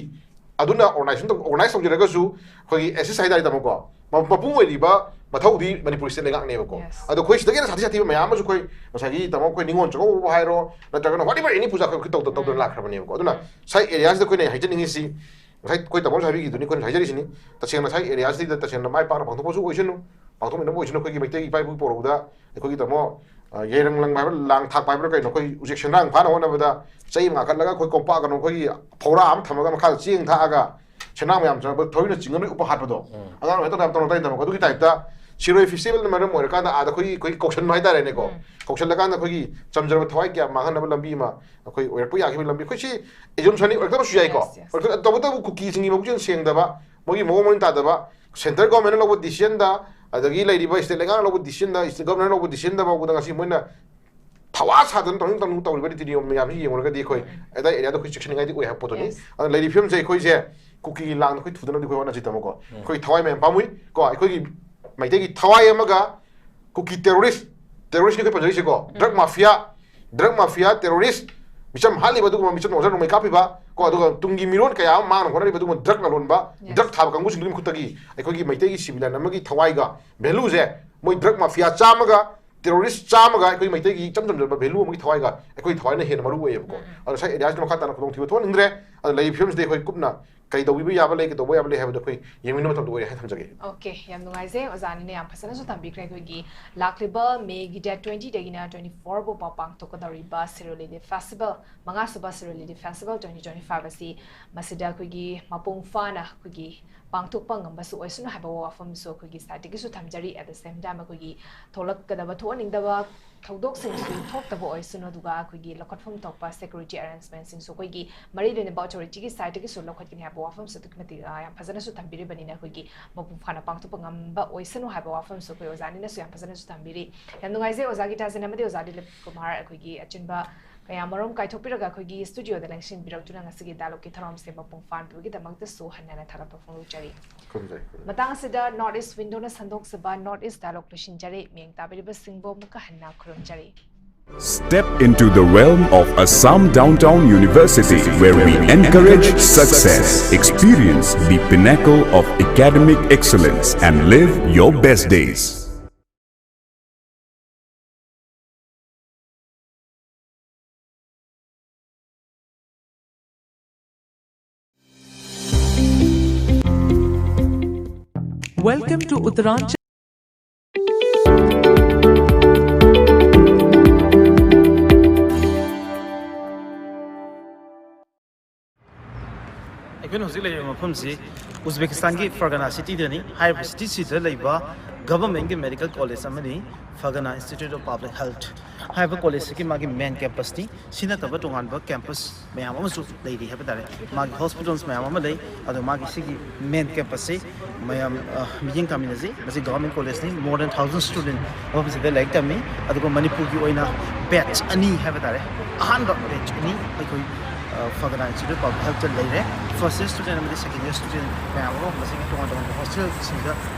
ꯑꯗꯨꯅ ꯑꯣꯔꯒꯅꯥꯏꯖꯦꯁꯟ ꯇꯧ-, ꯑꯣꯔꯒꯅꯥꯏꯖ ꯇꯧꯖꯔꯒꯁꯨ ꯑꯩꯈꯣꯏꯒꯤ ꯑꯦꯁꯤꯁ ꯍꯥꯏꯇꯥꯔꯦ ꯇꯥꯃꯣꯀꯣ, ꯃ-, ꯃꯄꯨꯡ ꯑꯣꯏꯔꯤꯕ ꯃꯊꯧꯗꯤ ꯃꯅꯤꯄꯨꯔ ꯁ꯭ꯇꯦꯠ ꯂꯩꯉꯥꯛꯅꯦꯕꯀꯣ꯫ Yes. ꯑꯗꯣ ꯑꯩꯈꯣꯏ ꯁꯤꯗꯒꯤ ꯍꯦꯟꯅ ꯁꯥꯊꯤ ꯁꯥꯊꯤꯕ ꯃꯌꯥꯝ ꯑꯃꯁꯨ ꯑꯩꯈꯣꯏ ꯉꯁꯥꯏꯒꯤ ꯇꯥꯃꯣ ꯑꯩꯈꯣꯏ ꯅꯤꯉꯣꯜ ꯆꯥꯛꯀꯧꯕꯕꯨ ꯍꯥꯏꯔꯣ, ꯅꯠꯇ꯭ꯔꯒꯅ whatever any ꯄꯨꯖꯥ ꯑꯩꯈꯣꯏ ꯇꯧꯗ-, ꯇꯧꯗꯅ ꯂꯥꯛꯈ꯭ꯔꯕꯅꯦꯕꯀꯣ꯫ ꯑꯗꯨꯅ ꯁ꯭ꯋꯥꯏ ꯑꯦꯔꯤꯌꯥꯁꯤꯗ ꯑꯩꯈꯣꯏꯅ ꯍꯥꯏꯖꯅꯤꯡꯉꯤꯁꯤ, ꯉꯁꯥꯏ ꯑꯩꯈꯣꯏ ꯇꯥꯃꯣꯅꯁꯨ ꯍꯥꯏꯕꯤꯈꯤꯗꯨꯅꯤ, ꯑꯩꯈꯣꯏꯅ ꯍꯥꯏꯖꯔꯤꯁꯤꯅꯤ, ꯇꯁꯦꯡꯅ ꯁ꯭ꯋꯥꯏ ꯑꯦꯔꯤꯌꯥꯁꯤꯗ ꯇꯁꯦꯡꯅ ꯃꯥꯏ ꯄꯥꯛꯅ ꯄꯥꯡꯊꯣꯛꯄꯁꯨ ꯑꯣꯏꯁꯅꯨ, ꯄꯥꯡꯊꯣꯛꯃꯤꯟꯅꯕ ꯑꯣꯏꯁꯅꯨ꯫ ꯑꯩꯈꯣꯏꯒꯤ ꯃꯩꯇꯩꯒꯤ ꯏꯄꯥ ꯏꯄꯨ ꯄꯣꯔꯛꯄꯗ ꯑꯩꯈꯣꯏꯒꯤ ꯇꯥꯃꯣ, ꯑ, ꯌꯥꯏꯔꯪ ꯂꯪꯕ ꯍꯥꯏꯕ꯭ꯔꯥ, ꯂꯥꯡ ꯊꯥꯛꯄ ꯍꯥꯏꯕ꯭ꯔꯥ ꯀꯩꯅꯣ, ꯑꯩꯈꯣꯏꯒꯤ ꯎꯆꯦꯛ ꯁꯦꯟꯗ꯭ꯔꯥꯡ ꯐꯥꯅ ꯍꯣꯠꯅꯕꯗ ꯆꯩ ꯑꯃ ꯉꯥꯈꯠꯂꯒ ꯑꯩꯈꯣꯏ ꯀꯣꯝꯄꯥꯛ ꯀꯩꯅꯣ, ꯑꯩꯈꯣꯏꯒꯤ ꯐꯧꯔꯥ ꯑꯃ ꯊꯝꯃꯒ ꯃꯈꯥꯗ ꯆꯦꯡ ꯊꯥꯛꯑꯒ ꯁꯦꯟꯗ꯭ꯔꯥꯡ ꯃꯌꯥꯝ ꯆꯪꯉꯛꯄꯗ ꯊꯧꯔꯤꯅ ꯆꯤꯡꯉꯒ ꯎꯞꯄ ꯍꯥꯠꯄꯗꯣ꯫ ꯑꯉꯥꯡ ꯑꯣꯏꯔꯤꯉꯩꯗ ꯌꯥꯝ ꯇꯧꯔꯛꯇꯥꯏ ꯇꯥꯃꯣ꯫ ꯑꯗꯨꯒꯤ ꯇꯥꯏꯞꯇ ꯁꯤꯔꯣꯏ ꯐꯦꯁꯇꯤꯚꯦꯜꯅ ꯃꯔꯝ ꯑꯣꯏꯔꯀꯥꯟꯗ ꯑꯥꯗ ꯑꯩꯈꯣꯏꯒꯤ, ꯑꯩꯈꯣꯏꯒꯤ ꯀꯧꯁꯟꯕ ꯍꯥꯏꯇꯥꯔꯦꯅꯦꯀꯣ꯫ ꯀꯧꯁꯜꯂꯀꯥꯟꯗ ꯑꯩꯈꯣꯏꯒꯤ ꯆꯝꯖꯔꯕ ꯊꯋꯥꯏ ꯀꯌꯥ ꯃꯥꯡꯍꯟꯅꯕ ꯂꯝꯕꯤ ꯑꯃ ꯑꯩꯈꯣꯏ ꯑꯣꯏꯔꯛꯄ ꯌꯥꯈꯤꯕ ꯂꯝꯕꯤ꯫ ꯑꯩꯈꯣꯏ ꯁꯤ ꯑꯦꯖꯨꯝꯁꯟꯅꯤ, ꯑꯣꯏꯔꯛꯇꯕꯁꯨ ꯌꯥꯏꯀꯣ꯫ Yes, yes. ꯑꯣꯏꯔꯛꯇ-, ꯇꯧꯕꯇꯕꯨ ꯀꯨꯀꯤꯁꯤꯡꯒꯤ ꯃꯕꯨꯛꯆꯦꯜ ꯁꯦꯡꯗꯕ, ꯃꯣꯏꯒꯤ ꯃꯑꯣꯡ ꯃꯔꯤꯟ ꯇꯥꯗꯕ, ꯁꯦꯟꯇꯔ ꯒꯣꯔꯃꯦꯟꯅ ꯂꯧꯕ ꯗꯤꯁꯤꯖꯟꯗ, ꯑꯗꯒꯤ ꯂꯩꯔꯤꯕ ꯁ꯭ꯇꯦꯠ ꯂꯩꯉꯥꯛꯅ ꯂꯧꯕ ꯗꯤꯁꯤꯖꯟꯗ, ꯁ꯭ꯇꯦꯠ ꯒꯣꯔꯃꯦꯟꯅ ꯂꯧꯕ ꯗꯤꯁꯤꯖꯟꯗ ꯐꯥꯎꯕꯗ ꯉꯁꯤ ꯃꯣꯏꯅ ꯊꯋꯥ ꯁꯥꯗꯅ ꯇꯧꯅꯤꯡ ꯇꯧꯅꯤꯡ ꯇꯧꯔꯤꯕ ꯅꯤꯇꯤ ꯅꯤꯌꯣꯝ ꯃꯌꯥꯝꯁꯤ ꯌꯦꯡꯉꯨꯔꯒꯗꯤ ꯑꯩꯈꯣꯏ ꯑꯗꯥꯏ ꯑꯦꯔꯤꯌꯥꯗ ꯑꯩꯈꯣꯏ ꯆꯦꯛꯁꯤꯟꯅꯤꯡꯉꯥꯏꯗꯤ ꯑꯣꯏ ꯍꯥꯏꯕ ꯄꯣꯠꯇꯨꯅꯤ꯫ Yes. ꯑꯗꯨꯅ ꯂꯩꯔꯤꯕ ꯐꯤꯕꯝꯁꯦ ꯑꯩꯈꯣꯏꯁꯦ ꯀꯨꯀꯤꯒꯤ ꯂꯥꯡꯗ ꯑꯩꯈꯣꯏ ꯊꯨꯗꯅꯕꯗꯤ ꯑꯩꯈꯣꯏ ꯍꯣꯠꯅꯁꯤ ꯇꯥꯃꯣꯀꯣ꯫ ꯑꯩꯈꯣꯏ ꯊꯋꯥꯏ ꯃꯌꯥꯝ ꯄꯥꯝꯃꯨꯏ ꯀꯣ꯫ ꯑꯩꯈꯣꯏꯒꯤ ꯃꯩꯇꯩꯒꯤ ꯊꯋꯥꯏ ꯑꯃꯒ ꯀꯨꯀꯤ ꯇꯦꯔꯣꯔꯤꯁ, ꯇꯦꯔꯣꯔꯤꯁꯅꯤ ꯑꯩꯈꯣꯏ ꯄꯟꯖꯔꯤꯁꯦꯀꯣ꯫ ꯗ꯭ꯔꯒ ꯃꯥꯐꯤꯌꯥ, ꯗ꯭ꯔꯒ ꯃꯥꯐꯤꯌꯥ, ꯇꯦꯔꯣꯔꯤꯁ, ꯃꯤꯆꯝ ꯍꯥꯠꯂꯤꯕ ꯑꯗꯨꯒꯨꯝꯕ, ꯃꯤꯆꯝ ꯑꯣꯖꯥ ꯅꯣꯡꯃꯩ ꯀꯥꯞꯄꯤꯕ ꯀꯣ, ꯑꯗꯨꯒ ꯇꯨꯡꯒꯤ ꯃꯤꯔꯣꯟ ꯀꯌꯥ ꯑꯃ ꯃꯥꯡꯅ ꯍꯣꯠꯅꯔꯤꯕ ꯑꯗꯨꯒꯨꯝꯕ ꯗ꯭ꯔꯒ ꯂꯂꯣꯟꯕ, Yes. ꯗ꯭ꯔꯒ ꯊꯥꯕ ꯀꯥꯡꯕꯨꯁꯤꯡꯗꯨꯒꯤ ꯃꯈꯨꯠꯇꯒꯤ ꯑꯩꯈꯣꯏꯒꯤ ꯃꯩꯇꯩꯒꯤ ꯁꯤꯕꯤꯂꯤꯌꯟ ꯑꯃꯒꯤ ꯊꯋꯥꯏꯒ ꯚꯦꯂꯨꯁꯦ, ꯃꯣꯏ ꯗ꯭ꯔꯒ ꯃꯥꯐꯤꯌꯥ ꯆꯥꯝꯃꯒ ꯇꯦꯔꯣꯔꯤꯁ ꯆꯥꯝꯃꯒ ꯑꯩꯈꯣꯏ ꯃꯩꯇꯩꯒꯤ ꯏꯆꯝ ꯆꯝꯖꯕ ꯚꯦꯂꯨ ꯑꯃꯒꯤ ꯊꯋꯥꯏꯒ ꯑꯩꯈꯣꯏ ꯊꯋꯥꯏꯅ ꯍꯦꯟꯅ ꯃꯔꯨ ꯑꯣꯏꯌꯦꯕꯀꯣ꯫ ꯑꯗꯣ ꯉꯁꯥꯏ ꯑꯦꯔꯤꯌꯥꯁꯤꯗ ꯃꯈꯥ ꯇꯥꯅ ꯈꯨꯗꯣꯡꯊꯤꯕ ꯊꯣꯛꯍꯟꯅꯤꯡꯗ꯭ꯔꯦ꯫ ꯑꯗꯣ ꯂꯩꯔꯤꯕ ꯐꯤꯕꯝꯁꯤꯗ ꯑꯩꯈꯣꯏ ꯀꯨꯞꯅ ꯀꯩ ꯇꯧꯕꯤꯕ ꯌꯥꯕ ꯂꯩ, ꯀꯩ ꯇꯧꯕ ꯌꯥꯕ ꯂꯩ ꯍꯥꯏꯕꯗꯣ ꯑꯩꯈꯣꯏ ꯌꯦꯡꯃꯤꯟꯅꯕ ꯃꯇꯝꯗ ꯑꯣꯏꯔꯦ ꯍꯥꯏꯅ ꯊꯝꯖꯒꯦ꯫ ꯑꯣꯀꯦ, ꯌꯥꯝ ꯅꯨꯡꯉꯥꯏꯖꯩ꯫ ꯑꯣꯖꯥꯅꯤꯅ ꯌꯥꯝ ꯐꯖꯅꯁꯨ ꯊꯝꯕꯤꯈ꯭ꯔꯦ꯫ ꯑꯩꯈꯣꯏꯒꯤ ꯂꯥꯛꯂꯤꯕ ꯃꯦꯒꯤ ꯗꯦꯠ ꯇ꯭ꯋꯦꯟꯇꯤꯗꯒꯤꯅ ꯇ꯭ꯋꯦꯟꯇꯤ ꯐꯣꯔ ꯐꯥꯎꯕ ꯄꯥꯡꯊꯣꯛꯀꯗꯧꯔꯤꯕ ꯁꯤꯔꯣꯏ ꯂꯤꯂꯤ ꯐꯦꯁꯇꯤꯚꯦꯜ, ꯃꯉꯥ ꯁꯨꯕ ꯁꯤꯔꯣꯏ ꯂꯤꯂꯤ ꯐꯦꯁꯇꯤꯚꯦꯜ ꯇ꯭ꯋꯦꯟꯇꯤ ꯇ꯭ꯋꯦꯟꯇꯤ ꯐꯥꯏꯚ ꯑꯁꯤ ꯃꯁꯤꯗ ꯑꯩꯈꯣꯏꯒꯤ ꯃꯄꯨꯡ ꯐꯥꯅ ꯑꯩꯈꯣꯏꯒꯤ ꯄꯥꯡꯊꯣꯛꯄ ꯉꯝꯕꯁꯨ ꯑꯣꯏꯁꯅꯨ ꯍꯥꯏꯕ ꯋꯥꯐꯝꯁꯨ ꯑꯩꯈꯣꯏꯒꯤ ꯁꯥꯏꯠꯇꯒꯤꯁꯨ ꯊꯝꯖꯔꯤ꯫ At the same time, ꯑꯩꯈꯣꯏꯒꯤ ꯊꯣꯛꯂꯛꯀꯗꯕ, ꯊꯣꯛꯍꯟꯅꯤꯡꯗꯕ ꯊꯧꯗꯣꯛꯁꯤꯡꯁꯨ ꯊꯣꯛꯇꯕ ꯑꯣꯏꯁꯅꯨ, ꯑꯗꯨꯒ ꯑꯩꯈꯣꯏꯒꯤ ꯂꯧꯈꯠꯐꯝ ꯊꯣꯛꯄ ꯁꯦꯀ꯭ꯌꯨꯔꯤꯇꯤ ꯑꯦꯔꯦꯟꯖꯃꯦꯟꯁꯤꯡꯁꯨ ꯑꯩꯈꯣꯏꯒꯤ ꯃꯔꯤ ꯂꯩꯅꯕ ꯑꯣꯊꯣꯔꯤꯇꯤꯒꯤ ꯁꯥꯏꯠꯇꯒꯤꯁꯨ ꯂꯧꯈꯠꯀꯅꯤ ꯍꯥꯏꯕ ꯋꯥꯐꯝꯁꯨ ꯑꯗꯨꯛꯀꯤ ꯃꯇꯤꯛ, ꯑ, ꯌꯥꯝ ꯐꯖꯅꯁꯨ ꯊꯝꯕꯤꯔꯤꯕꯅꯤꯅ ꯑꯩꯈꯣꯏꯒꯤ ꯃꯄꯨꯡ ꯐꯥꯅ ꯄꯥꯡꯊꯣꯛꯄ ꯉꯝꯕ ꯑꯣꯏꯁꯅꯨ ꯍꯥꯏꯕ ꯋꯥꯐꯝꯁꯨ ꯑꯩꯈꯣꯏ ꯑꯣꯖꯥꯅꯤꯅꯁꯨ ꯌꯥꯝ ꯐꯖꯅꯁꯨ ꯊꯝꯕꯤꯔꯤ꯫ ꯌꯥꯝ ꯅꯨꯡꯉꯥꯏꯖꯩ ꯑꯣꯖꯥꯒꯤ ꯇꯥꯖꯟ ꯑꯃꯗꯤ ꯑꯣꯖꯥ ꯗꯤꯂꯤꯞ ꯀꯨꯃꯥꯔ ꯑꯩꯈꯣꯏꯒꯤ ꯑꯆꯤꯟꯕ ꯀꯌꯥ ꯃꯔꯨꯝ ꯀꯥꯏꯊꯣꯛꯄꯤꯔꯒ ꯑꯩꯈꯣꯏꯒꯤ ꯁ꯭ꯇꯨꯗꯤꯑꯣꯗ ꯂꯦꯡꯁꯤꯟꯕꯤꯔꯛꯇꯨꯅ ꯉꯁꯤꯒꯤ ꯗꯥꯏꯂꯣꯒꯀꯤ ꯊꯧꯔꯝꯁꯦ ꯃꯄꯨꯡ ꯐꯥꯍꯟꯕꯤꯕꯒꯤꯗꯃꯛꯇꯁꯨ ꯍꯟꯅ ꯍꯟꯅ ꯊꯥꯒꯠꯄ ꯐꯣꯡꯗꯣꯛꯆꯔꯤ꯫ ꯈꯨꯔꯨꯝꯖꯔꯤ, ꯈꯨꯔꯨꯝꯖꯔꯤ꯫ ꯃꯇꯥꯡ ꯑꯁꯤꯗ ꯅꯣꯔꯠ ꯏꯁ ꯋꯤꯟꯗꯣꯅ ꯁꯟꯗꯣꯛꯆꯕ ꯅꯣꯔꯠ ꯏꯁ ꯗꯥꯏꯂꯣꯒ ꯂꯣꯏꯁꯤꯟꯖꯔꯦ꯫ ꯃꯤꯌꯦꯡ ꯇꯥꯕꯤꯔꯤꯕꯁꯤꯡꯕꯨ ꯑꯃꯨꯛꯀ ꯍꯟꯅ ꯈꯨꯔꯨꯝꯖꯔꯤ꯫ Step into the realm of Assam Downtown University, where we encourage success, experience the pinnacle of academic excellence, and live your best days. Welcome to Uttaranchal. ꯑꯩꯈꯣꯏꯅ ꯍꯧꯖꯤꯛ ꯂꯩꯔꯤꯕ ꯃꯐꯝꯁꯤ ꯎꯖꯕꯦꯀꯤꯁꯇꯥꯟꯒꯤ ꯐꯔꯒꯅꯥ ꯁꯤꯇꯤꯗꯅꯤ꯫ ꯍꯥꯏꯔꯤꯕ ꯁꯤꯇꯤꯁꯤꯗ ꯂꯩꯕ ꯒꯚꯔꯟꯃꯦꯟꯒꯤ ꯃꯦꯗꯤꯀꯦꯜ ꯀꯣꯂꯦꯖ ꯑꯃꯅꯤ, ꯐꯔꯒꯅꯥ ꯏꯟꯁꯇꯤꯇ꯭ꯌꯨꯠ ꯑꯣꯐ ꯄꯕ꯭ꯂꯤꯛ ꯍꯦꯜꯊ ꯍꯥꯏꯕ ꯀꯣꯂꯦꯖꯁꯤꯒꯤ ꯃꯥꯒꯤ ꯃꯦꯟ ꯀꯦꯝꯄꯁꯅꯤ꯫ ꯁꯤ ꯅꯠꯇꯕ ꯇꯣꯉꯥꯟꯕ ꯀꯦꯝꯄꯁ ꯃꯌꯥꯝ ꯑꯃꯁꯨ ꯂꯩꯔꯤ ꯍꯥꯏꯕ ꯇꯥꯔꯦ꯫ ꯃꯥꯒꯤ ꯍꯣꯁꯄꯤꯇꯥꯜꯁ ꯃꯌꯥꯝ ꯑꯃ ꯂꯩ꯫ ꯑꯗꯣ ꯃꯥꯒꯤ ꯁꯤꯒꯤ ꯃꯦꯟ ꯀꯦꯝꯄꯁꯁꯤ ꯃꯌꯥꯝ, ꯑ, ꯃꯤꯠꯌꯦꯡ ꯇꯥꯃꯤꯟꯅꯁꯤ꯫ ꯃꯁꯤ government ꯀꯣꯂꯦꯖꯅꯤ꯫ More than thousand student ꯃꯐꯝꯁꯤꯗ ꯂꯥꯏꯔꯤꯛ ꯇꯝꯃꯤ꯫ ꯑꯗꯨꯒ ꯃꯅꯤꯄꯨꯔꯒꯤ ꯑꯣꯏꯅ ꯕꯦꯠꯆ ꯑꯅꯤ ꯍꯥꯏꯕ ꯇꯥꯔꯦ, ꯑꯍꯥꯟꯕ ꯕꯦꯠꯆ ꯑꯅꯤ ꯑꯩꯈꯣꯏ, ꯑ, ꯐꯔꯒꯅꯥ ꯏꯟꯁꯇꯤꯇ꯭ꯌꯨꯠ ꯑꯣꯐ ꯄꯕ꯭ꯂꯤꯛ ꯍꯦꯜꯊꯇ ꯂꯩꯔꯦ꯫ ꯐꯥꯔꯁ ꯏꯌꯔ ꯁ꯭ꯇꯨꯗꯦꯟ ꯑꯃꯗꯤ ꯁꯦꯀꯦꯟ ꯏꯌꯔ ꯁ꯭ꯇꯨꯗꯦꯟ ꯃꯌꯥꯝ ꯑꯃ ꯃꯁꯤꯒꯤ ꯇꯣꯉꯥꯟ ꯇꯣꯉꯥꯟꯕ ꯍꯣꯁꯇꯦꯜꯁꯤꯡꯗ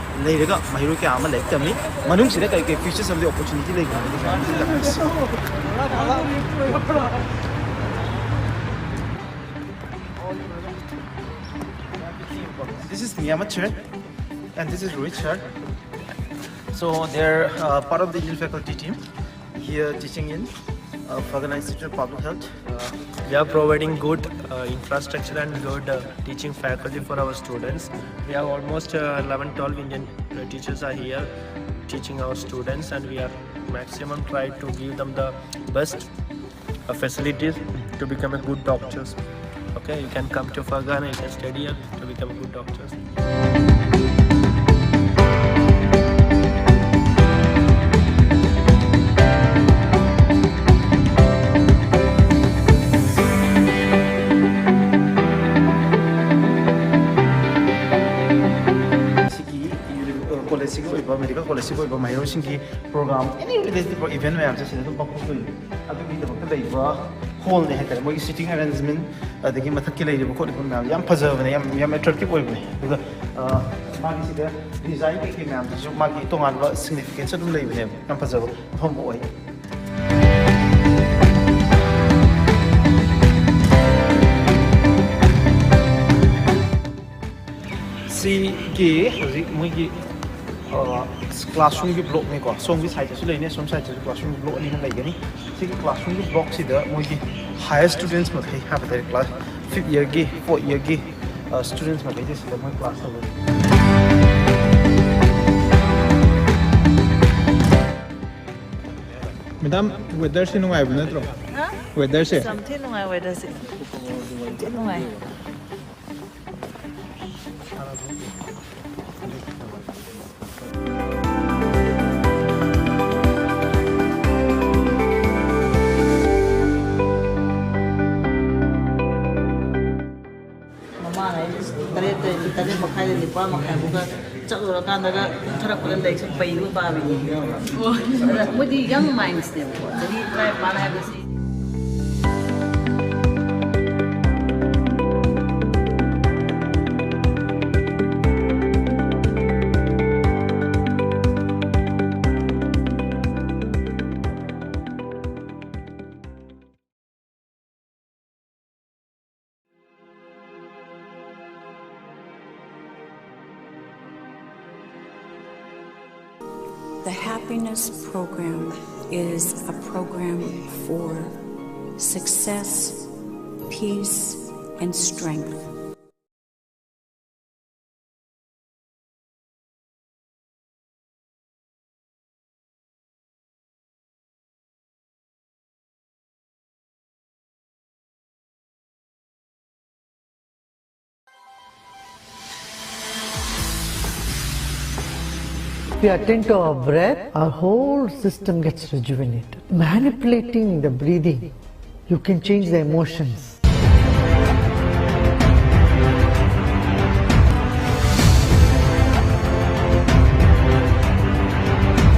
ꯂꯩꯔꯒ ꯃꯍꯩꯔꯣꯏ ꯀꯌꯥ ꯑꯃ ꯂꯥꯏꯔꯤꯛ ꯇꯝꯃꯤ꯫ ꯃꯅꯨꯡꯁꯤꯗ ꯀꯔꯤ ꯀꯔꯤ ꯐꯤꯆꯔꯁ ꯑꯃꯗꯤ ꯑꯣꯄꯣꯔꯆꯨꯅꯤꯇꯤ ꯂꯩꯕ ꯍꯥꯏꯕꯗꯨ ꯃꯌꯥꯝ ꯑꯃ ꯇꯝꯃꯤ꯫ This is Miyama chair and this is Rohit sir. So they're, uh, part of the Indian faculty team here teaching in, uh, Fagana Institute of Public Health. Uh, we are providing good, uh, infrastructure and good, uh, teaching faculty for our students. We have almost, uh, eleven, twelve Indian, uh, teachers are here teaching our students, and we are maximum try to give them the best, uh, facilities to become a good doctors. Okay, you can come to Fagana, you can study here to become a good doctors. ꯁꯤꯒꯤ ꯀꯣꯂꯦꯖꯁꯤꯒꯤ ꯑꯣꯏꯕ, medical ꯀꯣꯂꯦꯖꯁꯤꯒꯤ ꯑꯣꯏꯕ ꯃꯍꯩꯔꯣꯏꯁꯤꯡꯒꯤ programme, ꯑꯦꯅꯤ related event ꯃꯌꯥꯝꯁꯦ ꯁꯤꯗ ꯑꯗꯨꯝ ꯄꯥꯡꯊꯣꯛꯇꯣꯏꯅꯤ꯫ ꯑꯗꯨꯒꯤꯗꯃꯛꯇ ꯂꯩꯕ ꯍꯣꯜꯅꯦ ꯍꯥꯏꯇꯥꯔꯦ꯫ ꯃꯣꯏꯒꯤ ꯁꯤꯇꯤꯡ ꯑꯦꯔꯦꯟꯖꯃꯦꯟ, ꯑꯗꯒꯤ ꯃꯊꯛꯀꯤ ꯂꯩꯔꯤꯕ ꯈꯣꯠꯂꯤꯕ ꯃꯌꯥꯝ ꯌꯥꯝ ꯐꯖꯕꯅꯦ, ꯌꯥꯝ, ꯌꯥꯝ ꯑꯦꯇ꯭ꯔꯦꯛꯇꯤꯞ ꯑꯣꯏꯕꯅꯦ꯫ ꯑꯗꯨꯒ, ꯑ, ꯃꯥꯒꯤ ꯁꯤꯗ ꯗꯤꯖꯥꯏꯟ ꯀꯩꯀꯩ ꯃꯌꯥꯝꯗꯨꯁꯨ ꯃꯥꯒꯤ ꯇꯣꯉꯥꯟꯕ ꯁꯤꯒꯅꯤꯐꯤꯀꯦꯟꯁ ꯑꯗꯨꯝ ꯂꯩꯕꯅꯦꯕ꯫ ꯌꯥꯝ ꯐꯖꯕ ꯃꯐꯝ ꯑꯃ ꯑꯣꯏ꯫ ꯁꯤꯒꯤ ꯍꯧꯖꯤꯛ ꯃꯣꯏꯒꯤ, ꯑ, ꯀ꯭ꯂꯥꯁꯔꯨꯝꯒꯤ ꯕ꯭ꯂꯣꯛꯅꯤꯀꯣ꯫ ꯁꯣꯝꯒꯤ ꯁꯥꯏꯗꯇꯁꯨ ꯂꯩꯅꯤ, ꯁꯣꯝ ꯁꯥꯏꯗꯇꯁꯨ ꯀ꯭ꯂꯥꯁꯔꯨꯝꯒꯤ ꯕ꯭ꯂꯣꯛ ꯑꯅꯤ ꯑꯍꯨꯝ ꯂꯩꯒꯅꯤ꯫ ꯁꯤꯒꯤ ꯀ꯭ꯂꯥꯁꯔꯨꯝꯒꯤ ꯕ꯭ꯂꯣꯛꯁꯤꯗ ꯃꯣꯏꯒꯤ ꯍꯥꯌꯔ ꯁ꯭ꯇꯨꯗꯦꯟꯠꯁ ꯃꯈꯩ ꯍꯥꯏꯕ ꯇꯥꯔꯦ, ꯀ꯭ꯂꯥꯁ ꯐꯤꯐꯠ ꯏꯌꯔꯒꯤ, ꯐꯣꯔꯠ ꯏꯌꯔꯒꯤ, ꯑ, ꯁ꯭ꯇꯨꯗꯦꯟꯠꯁ ꯃꯈꯩꯁꯦ ꯁꯤꯗ ꯃꯣꯏ ꯀ꯭ꯂꯥꯁ ꯇꯧꯒꯅꯤ꯫ ꯃꯦꯗꯥꯝ, ꯋꯦꯗꯔꯁꯦ ꯅꯨꯡꯉꯥꯏꯕ ꯅꯠꯇ꯭ꯔꯣ? ꯍꯥ? ꯋꯦꯗꯔꯁꯦ? ꯌꯥꯝ ꯊꯤ ꯅꯨꯡꯉꯥꯏ ꯋꯦꯗꯔꯁꯦ꯫ ꯌꯥꯝ ꯊꯤ ꯅꯨꯡꯉꯥꯏ꯫ ꯃꯃꯥꯡ ꯑꯩ ꯇꯔꯦꯠꯇ, ꯇꯔꯦꯠ ꯃꯈꯥꯏꯗ ꯅꯤꯄꯥꯜ ꯃꯈꯥꯏ ꯐꯥꯎꯗ ꯆꯠꯂꯨꯔꯀꯥꯟꯗꯒ ꯀꯨꯝꯊꯔꯛꯄꯗ ꯂꯥꯏꯔꯤꯛꯁꯦ ꯄꯩꯔꯒ ꯄꯥꯕꯤꯅꯤ꯫ ꯑꯗ ꯃꯣꯏꯗꯤ ꯌꯪ ꯃꯥꯏꯟꯁꯅꯦꯕꯀꯣ, ꯆꯍꯤ ꯇꯔꯥꯅꯤꯄꯥꯜ ꯍꯥꯏꯕꯁꯤ꯫ The Happiness Program is a program for success, peace, and strength. If we attend to our breath, our whole system gets rejuvenated. Manipulating the breathing, you can change the emotions.